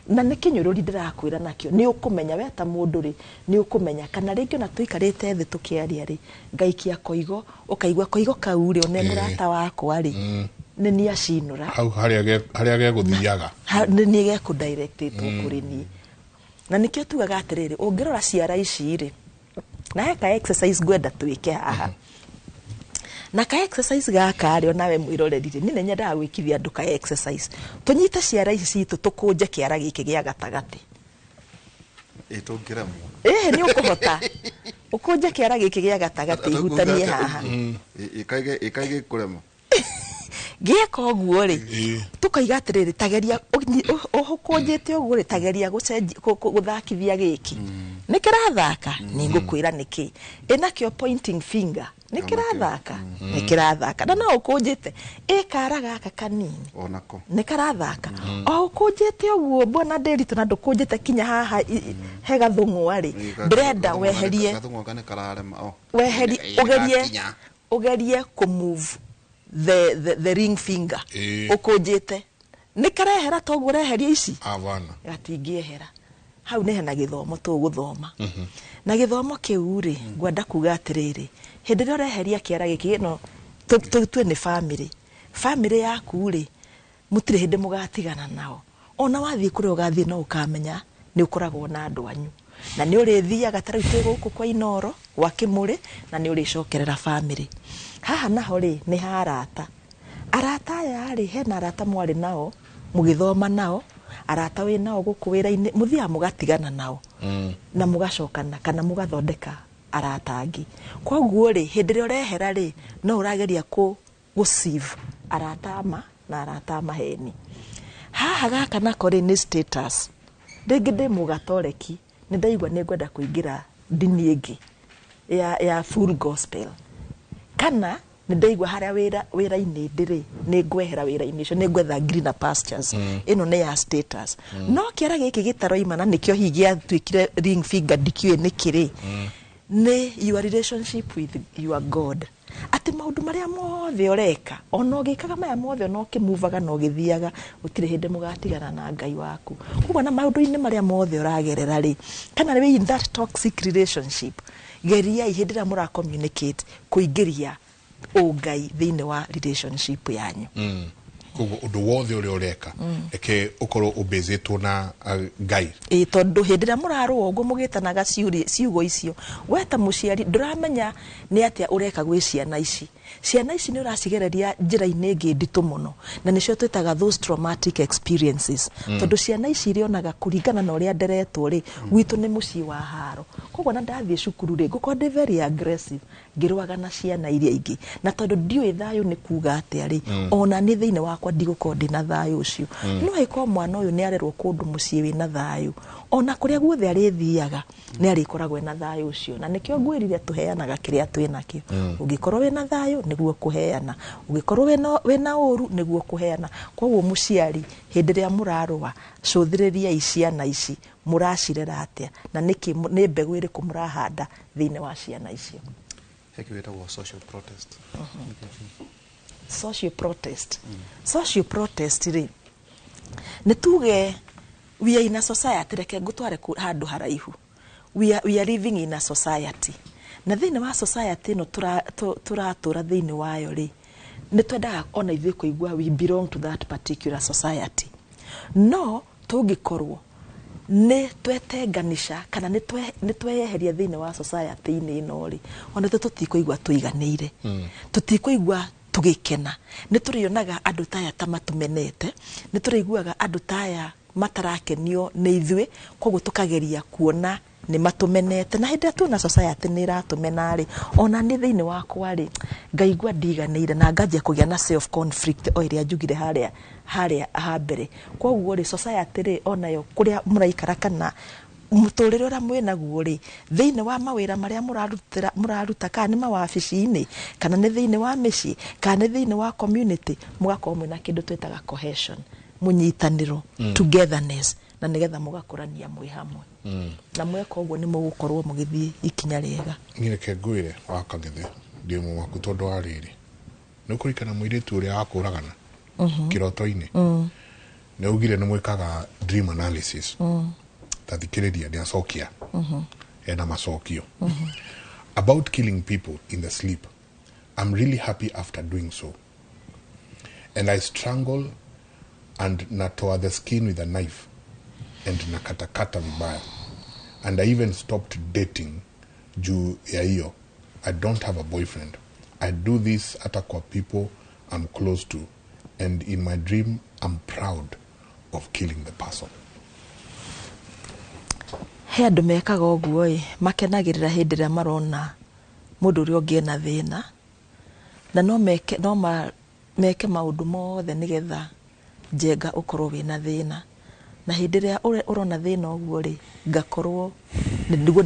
na nĩ kĩnyũrũri ndĩrakwĩra nakĩo. Nĩ ũkũmenya we ta mũndũ rĩ, nĩ ũkũmenya kana rĩngĩ ona tũikarĩte thĩ tũkĩaria rĩ, ngaikia koigo, ũkaigua koigo kau rĩ, one mũrata wakwa rĩ, nĩ niĩ acinũra. Hau harĩa gegũthiaga. Nĩ niĩ gekũdirectĩtwo kũrĩ niĩ. Na nĩkĩo tugaga atĩrĩrĩ, ũngĩrora ciara ici rĩ, na he ka exercise ngwenda twĩke haha. Na ka exercise gaka rĩ, onawe mwĩroreri rĩ, niĩ nĩ nyendaga gwĩkithia andũ ka exercise. Tũnyite ciara ici citũ tũkũnje kĩara gĩkĩ gĩa gatagatĩ. Ĩ tũngĩremwo. Ĩhĩ, nĩ ũkũhota. Ũkũnje kĩara gĩkĩ gĩa gatagatĩ ihutanie haha. Ĩkaige kũremwo. Gĩeka ũguo rĩ, tũkoiga atĩrĩrĩ, tageria ũkũnjĩte ũguo rĩ, tageria gũthakithia gĩkĩ. Nĩ kĩrathaka? Nĩ ngũkwĩra nĩkĩ. Ĩnakĩo pointing finger. Nĩ kĩrathaka? Nĩ kĩrathaka. Na no ũkũnjĩte. Ĩ kara gaka kanini. Onako. Nĩ karathaka. O ũkũnjĩte ũguo bwana Ndiritu na ndũkũnjĩte kinya haha he gathũng'wa rĩ. Ndĩrenda weherie. Gathũng'wa nĩ kararema. O. Weherie, ũgerie kũ move the ring finger. Ũkũnjĩte. Nĩ karehera toguo ũreheria ici? Abana. Gatingĩehera. Hau nĩ hena gĩthomo tũgũthoma. Na gĩthomo kĩu rĩ, ngwenda kuga atĩrĩrĩ, hĩndĩ ĩrĩa ũreheria kĩara gĩkĩ ĩno, tũtue nĩ family. Family yaku rĩ, mũtirĩ hĩndĩ mũgatigana nao. Ona wathiĩ kũrĩa ũgathiĩ no ũkamenya nĩ ũkoragwo na andũ anyu. Na nĩ ũrĩthiaga ta rĩu twĩ gũkũ kwa Inooro, gwa Kĩmũrĩ, na nĩ ũrĩcokerera family. Haha naho rĩ, nĩ ha arata. Arata aya rĩ, hena arata mwarĩ nao, mũgĩthoma nao, arata wĩ nao gũkũ wĩra-inĩ, mũthiaga mũgatigana nao. Na mũgacokana kana mũgathondeka arata angĩ. Koguo rĩ, hĩndĩ ĩrĩa ũrehera rĩ, no ũrageria gũ sieve arata ama na arata maheni. Haha gaka nako rĩ, nĩ status. Rĩngĩ ndĩ mũgatoreki, nĩ ndaigua nĩ ngwenda kũingĩra ndini ĩngĩ ya full gospel. Kana nĩ ndaigua harĩa wĩra-inĩ ndĩrĩ, nĩ ngwehera wĩra-inĩ ũcio, nĩ ngwetha greener pastures. Ĩno nĩ ya status. No kĩara gĩkĩ gĩtaroima na nĩkĩo hihi gĩatuĩkire ring finger ndikĩũĩ nĩkĩ rĩ, nĩ your relationship with your God. Atĩ maũndũ marĩa mothe ũreka, ona ũgĩkaga maya mothe, ona ũkĩmuvaga na ũgĩthiaga, gũtirĩ hĩndĩ mũgatigana na Ngai waku. Koguo na maũndũ-inĩ marĩa mothe ũragerera rĩ, kana wĩ in that toxic relationship, geriai hĩndĩ ĩrĩa mũra communicate kũingĩria ũngai thĩinĩ wa relationship yanyu. Koguo ũndũ wothe ũrĩa ũreka, reke ũkorwo ũbĩzĩtwo na Ngai. Ĩ, tondũ hĩndĩ ĩrĩa mũrarũa ũguo mũgĩtanaga ciugo icio, we ta mũciari ndũramenya nĩ atĩa ũreka gwĩ ciana ici. Ciana ici nĩ ũracigereria njĩra-inĩ ĩngĩ nditũ mũno, na nĩcio twĩtaga those traumatic experiences. Tondũ ciana ici irĩonaga kũringana na ũrĩa nderetwo rĩ, gwitũ nĩ mũciĩ wa haro. Koguo na ndathiĩ cukuru rĩ, ngũkorwo ndĩ very aggressive, ngĩrũaga na ciana iria ingĩ. Na tondũ ndiũĩ thayũ nĩ kuga atĩa rĩ, ona niĩ thĩinĩ wakwa ndigũkorwo ndĩna thayũ ũcio. No ĩkorwo mwana ũyũ nĩ arerwo kũndũ mũciĩ wĩna thayũ, ona kũrĩa guothe arĩthiaga nĩ arĩkoragwo ena thayũ ũcio. Na nĩkĩo ngwĩrire tũheanaga kĩrĩa twĩnakĩo. Ũngĩkorwo wĩna thayũ nĩguo kũheana, ũngĩkorwo wĩna ũru nĩguo kũheana. Koguo mũciari hĩndĩ ĩrĩa mũrarũa, cũthĩrĩriai ciana ici, mũracirera atĩa, na nĩkĩ nĩ mbegũ ĩrĩkũ mũrahanda thĩinĩ wa ciana icio. He kĩndũ gĩtagwo social protest. Social protest. Social protest rĩ, nĩ tuge we are in a society, reke ngũtware handũ haraihu. We are living in a society. Na thĩinĩ wa society ĩno tũratũra thĩinĩ wayo rĩ, nĩ twendaga ona ithuĩ kũigua we belong to that particular society. No tũngĩkorwo nĩ twetenganisha kana nĩ tweyeheria thĩinĩ wa society-inĩ ĩno rĩ, ona ithuĩ tũtikũigua tũiganĩire. Tũtikũigua tũgĩkena. Nĩ tũrĩonaga andũ taya ta matũmenete, nĩ tũrĩiguaga andũ taya matarakenio nĩ ithuĩ, koguo tũkageria kuona nĩ matũmenete. Na hĩndĩ ĩrĩa tuona society nĩ ĩratũmena rĩ, ona nĩ thĩinĩ wakwa rĩ, ngaigua ndiganĩire na nganjia kũgĩa na self conflict o ĩrĩa njugire harĩa ha mbere. Koguo rĩ, society rĩ, onayo kũrĩa mũraikara kana mũtũrĩre ũrĩa mwĩnaguo rĩ, thĩinĩ wa mawĩra marĩa mũraruta, kana nĩ mawabici-inĩ, kana nĩ thĩinĩ wa mĩciĩ, kana nĩ thĩinĩ wa community, mũgakorwo mwĩna kĩndũ twĩtaga cohesion, mũnyitanĩro, togetherness. Na nĩgetha mũgakũrania mwĩ hamwe. Na mweka ũguo nĩ mũgũkorwo mũgĩthiĩ ikinya rĩega. Niĩ reke ngwĩre wa Kang'ethe, ndĩ mũmaku tondũ wa rĩrĩ, nĩ ũkũririkana mũirĩtu ũrĩa wakũragana kĩroto-inĩ? Nĩ augire nĩ mwĩkaga dream analysis. Ta thikĩrĩria, nĩ acokia, ena macokio. About killing people in the sleep, I'm really happy after doing so, and I strangle and natoa the skin with a knife and nakatakata vibaya, and I even stopped dating juu ya hiyo. I don't have a boyfriend. I do this hata kwa people I'm close to, and in my dream I'm proud of killing the person. He andũ mekaga ũguo ĩ, makenagĩrĩra hĩndĩ ĩrĩa marona mũndũ ũrĩa ũngĩ ena thĩna, na no meke, no ma, meke maũndũ mothe nĩgetha njenga ũkorwo wĩna thĩna. Na hĩndĩ ĩrĩa ũrona thĩna ũguo rĩ, ngakorwo nĩguo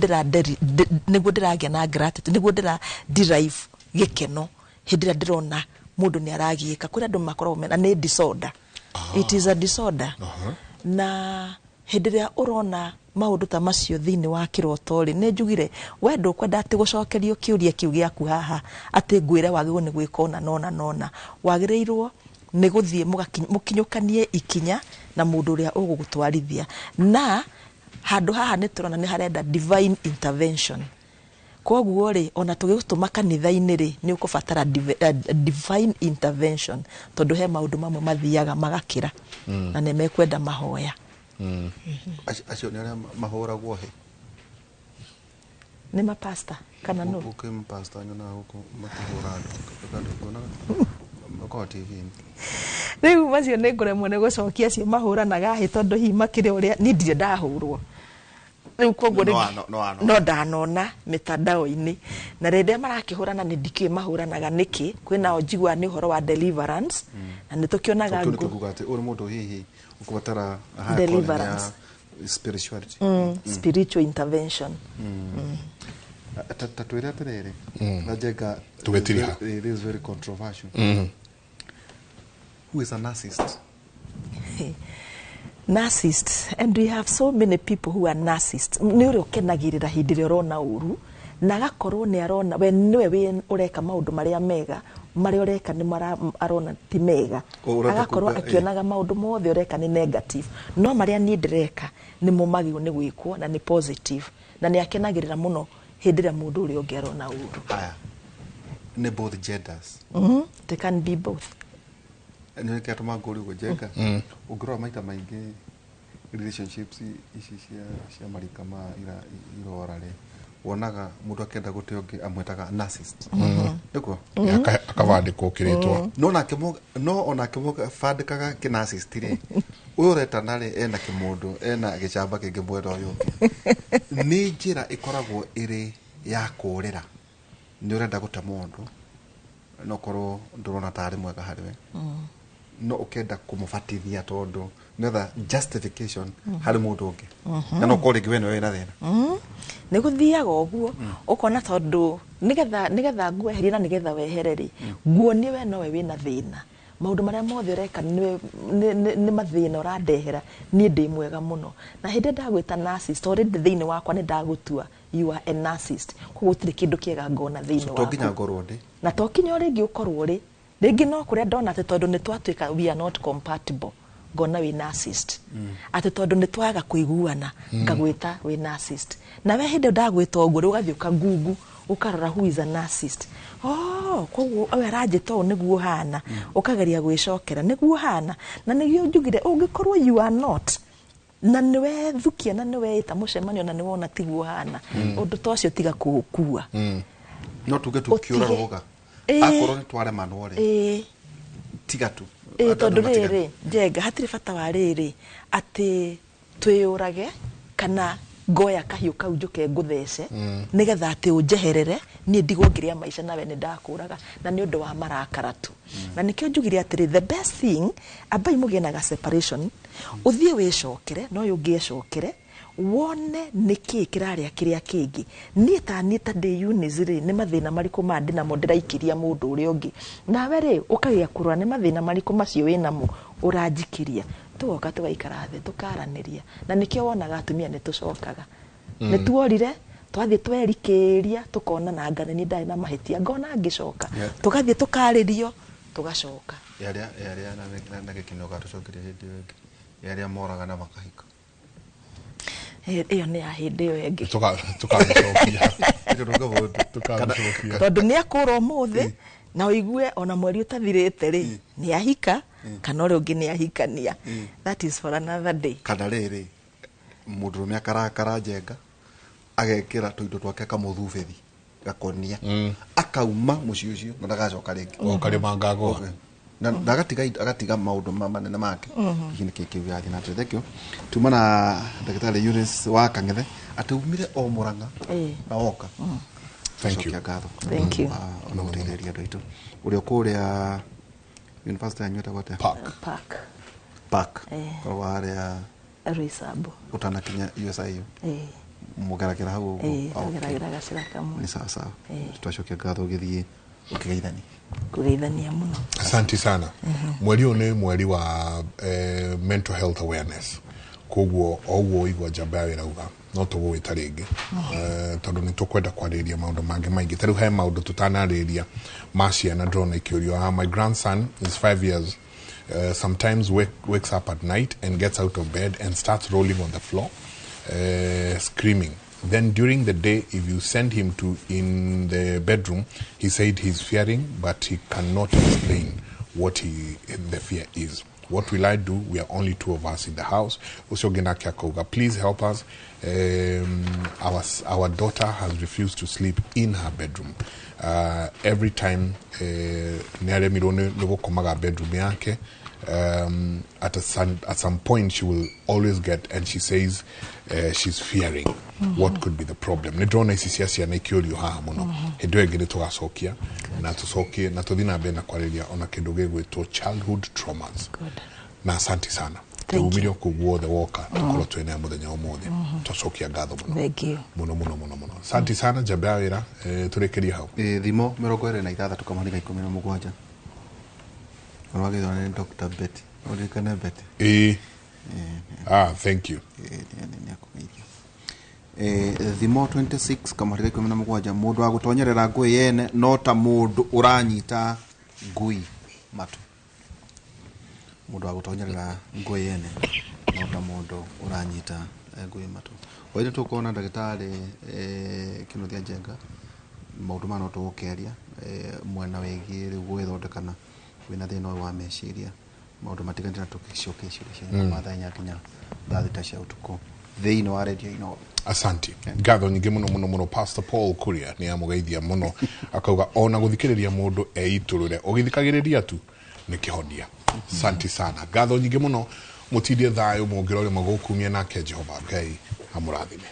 nĩguo ndĩragĩa na gratitude, nĩguo ndĩra derive gĩkeno hĩndĩ ĩrĩa ndĩrona mũndũ nĩ aragiĩka. Kũrĩ andũ makoragwo mena, nĩ disorder, it is a disorder. Na hĩndĩ ĩrĩa ũrona maũndũ ta macio thĩinĩ wa kĩroto rĩ, nĩ njugire we ndũkwenda atĩ gũcokerio kĩũria kĩu gĩaku haha atĩ ngwĩre wagĩrĩirwo nĩ gwĩka ũna nona nona. Wagĩrĩirwo nĩ gũthiĩ mũkinyũkanie ikinya na mũndũ ũrĩa ũgũgũtwarithia. Na handũ haha nĩ tũrona nĩ harenda divine intervention. Koguo rĩ, ona tũgĩgũtũma kanitha-inĩ rĩ, nĩ ũkũbatara divine intervention, tondũ he maũndũ mamwe mathiaga magakĩra na nĩ mekwenda mahoya. Acio nĩ arĩa mahũragwo hĩ? Nĩ mapasta kana no? Gũkũ mapasta nyonaga gũkũ makĩhũra andũ, nyonaga makoragwo TV-inĩ. Rĩu macio nĩ ngũremwo nĩ gũcokia acio mahũranaga hĩ, tondũ hihi makĩrĩ ũrĩa niĩ ndirĩ ndahũrwo. Rĩu koguo no ndanona mitandao-inĩ, na rĩrĩa marakĩhũrana nĩ ndikĩũĩ mahũranaga nĩkĩ. Kwĩnao njiguaga nĩ ũhoro wa deliverance, na nĩ tũkĩonaga So, kĩu nĩ kuga atĩ ũrĩ mũndũ hihi ũkũbatara higher Deliverance. calling ya spirituality. Spiritual intervention. Ta twĩre atĩrĩrĩ, na Njenga, Tũgĩtiriha. It is very controversial. Who is a narcissist? Narcissists, and we have so many people who are narcissists. Nĩ ũrĩa ũkenagĩrĩra hĩndĩ ĩrĩa ũrona ũru, na agakorwo nĩ arona we nĩwe wĩ ũreka maũndũ marĩa mega, marĩa ũreka nĩ mara arona ti mega. Ũrenda Agakorwo kuga, akĩonaga maũndũ mothe ũreka nĩ negative, no marĩa niĩ ndĩreka nĩmo magĩrĩirwo nĩ gwĩkwo na nĩ positive, na nĩ akenagĩrĩra mũno hĩndĩ ĩrĩa mũndũ ũrĩa ũngĩ arona ũru. Haya, nĩ both genders? They can be both. Nĩ kĩatũma ngũri ũguo, Njenga, ũngĩrora maita maingĩ relationships ici cia marika ma irora rĩ, wonaga mũndũ akĩenda gũte ũngĩ amwĩtaga narcissist. Nĩguo? Akabandĩkwo kĩrĩtwa. No onake bandĩkaga kĩ-narcissist rĩ, ũyũ ũretana rĩ, ena kĩmũndũ, ena gĩcamba kĩngĩ mwena ũyũ ũngĩ. Nĩ njĩra ĩkoragwo ĩrĩ ya kũrĩra. Nĩ ũrenda gũte mũndũ, no korwo ndũrona tarĩ mwega harĩ we, no ũkenda kũmũbatithia tondũ nĩgetha justification harĩ mũndũ ũngĩ, na no korwo rĩngĩ we nĩwe wĩna thĩna. Nĩ gũthiaga ũguo, ũkona tondũ nĩgetha ngueherie na nĩgetha wehere rĩ, nguonie we nowe wĩna thĩna. Maũndũ marĩa mothe ũreka nĩ mathĩna ũrandehera, niĩ ndĩ mwega mũno. Na hĩndĩ ĩrĩa ndagwĩta narcissist, already thĩinĩ wakwa nĩ ndagũtua you are a narcissist. Koguo gũtirĩ kĩndũ kĩega ngona thĩinĩ To nginya waku. ngorwo ndĩ. Na to kinya rĩngĩ ũkorwo rĩ, rĩngĩ no kũrĩa ndona atĩ tondũ nĩ twatuĩka we are not compatible, ngona wĩ narcissist. Atĩ tondũ nĩ twaga kũiguana, ngagwĩta wĩ narcissist. Na we hĩndĩ ĩyo ndagwĩta ũguo, rĩu ũgathiĩ ũka-google, ũkarora who is a narcissist. Oh, koguo we aranjĩta ũũ nĩguo hana. Ũkageria gwĩcokera nĩguo hana. Na nĩguo njugire ũngĩkorwo you are not, na nĩwethukia na nĩweĩta mũcemanio na nĩwona tiguo hana, ũndũ ta ũcio tiga kũũkua. No tuge tũkĩũra Ũtige. rũga, akorwo nĩ twaremanwo rĩ, tiga tu. Ĩĩ, Andũ tondũ matigane. rĩrĩ, Njenga, hatirĩ bata wa rĩrĩ atĩ twĩyũrage kana ngoya kahiũ kau njũke ngũthece nĩgetha atĩ ũnjeherere niĩ ndigwo ngĩrĩa maica nawe nĩ ndakũraga na nĩ ũndũ wa marakara tu. Na nĩkĩo njugire atĩrĩ, the best thing, ambai mũgĩe na ga separation, ũthiĩ wĩcokere na ũyũ ũngĩ ecokere, wone nĩkĩĩ kĩrarĩa kĩrĩa kĩngĩ. Niĩ ta niĩ ta ndĩ Eunice rĩ, nĩ mathĩna marĩkũ ma ndĩnamo ndĩraikĩria mũndũ ũrĩa ũngĩ? Nawe rĩ, ũkagĩa kũrora nĩ mathĩna marĩkũ macio wĩnamo ũranjikĩria. Tugoka tugaikara thĩ tũkaranĩria na nĩkĩo wonaga atumia nĩ tũcokaga. Nĩ tuorire twathiĩ twerikĩria tukona na ngana niĩ ndarĩ na mahĩtia ngona ngĩcoka. Tũgathiĩ tũkarĩrio tũgacoka. Yaria yaria na gĩkeno gatũcokeria hĩndĩ ĩyo ĩngĩ. Yaria moraga na makahika. Ĩyo nĩ ya hĩndĩ ĩyo ĩngĩ. Tukamĩcokia. Tukamĩcokia. Tondũ nĩ akũra ũmũthĩ na ũigue ona mweri ũtathirĩte rĩ nĩ ahika kana ũrĩa ũngĩ nĩ ahikania. That is for another day. Kana rĩrĩ mũndũrũme akarakara njenga agekĩra tũindo twake akamũthubethi gakonia akauma mũciĩ ũcio na ndagacoka rĩngĩ. Ũkarĩma ngagũa. Na agatiga maũndũ manene make. Hihi nĩkĩ kĩu gĩrathiĩ na mbere. Thank you. Tuma na ndagĩtarĩ Eunice wa Kang'ethe atĩ umire o Mũrang'a na woka. Thank you. Ngatho. Thank you. Ona gũteithĩrĩria andũ aitũ. Ũrĩa kũrĩa university yanyu ĩtagwo atĩa? Park. Park. Korwo harĩa Roysambu. Ũtanakinya USIU. Mũgeragĩra hau ũguo. Tũgeragĩra gacĩra kamwe. Nĩ sawa sawa. Twacokia ngatho ũgĩthiĩ ũkĩgeithania. Kũgeithania mũno. Asante sana. Mweri ũyũ nĩ mweri wa mental health awareness. Koguo o ũguo ũigua njamba ya wĩra uga no tũgũgwĩta rĩngĩ tondũ nĩ tũkwenda kwarĩrĩria maũndũ mangĩ maingĩ. Ta rĩu he maũndũ tũtanarĩrĩria ma ciana ndĩrona ikĩũrio. My grandson is 5 years. Sometimes wakes up at night and gets out of bed and starts rolling on the floor, screaming. Then during the day, if you send him to in the bedroom, he said he's fearing, but he cannot explain what the fear is. What will I do? We are only two of us in the house. Please help us. Our daughter has refused to sleep in her bedroom. Every time bedroom yake, at some point she will always get, and she says she's fearing. What could be the problem? Nĩndĩrona ici cia ciana ikĩũrio haha mũno. Hĩndĩ ĩyo ĩngĩ nĩtũgacokia na tũcokie na tũthiĩ na mbere na kwarĩrĩria ona kĩndũ gĩgwĩtwo childhood traumas. Na asanti sana. Tũumire o kũu guothe woka tũkorwo twĩna mũthenya ũmũthĩ. Twacokia ngatho mũno. Thank you. Mũno mũno mũno mũno. Asanti sana njamba ya wĩra. Tũrĩkĩrie hau. Thimo 26 kamariga 17. Ũrwagĩrwo nĩ Dr. Betty. Ũririkane Betty. Thank you. Thimo 26 kamariga 17 mũndũ wa gũtonyerera ngui yene no ta mũndũ ũranyita ngui matũ. Mũndũ wa gũtonyerera ngui yene no ta mũndũ ũranyita ngui matũ. Hwaĩ-inĩ tũkona ndagĩtarĩ Kĩnuthia Njenga maũndũ maya no tũgũkĩaria mwena wĩgiĩ rĩu gwĩthondekana wĩna thĩna ũyũ wa meciria maũndũ matiganĩte na tũgĩcokia ciũria cianyu kuma thaa 4 nginya thaa 6 cia ũtukũ thĩinĩ wa redio Inooro. Asante. Ngatho nyingĩ mũno mũno mũno Pastor Paul Kuria nĩ amũgeithia mũno akauga ona gũthikĩrĩria mũndũ eitũrũre ũgĩthikagĩrĩria tu nĩ kĩhonia. Asante sana. Ngatho nyingĩ mũno mũtindie thayũ mũngĩrore magũkumia nake Jehova Ngai amũrathime.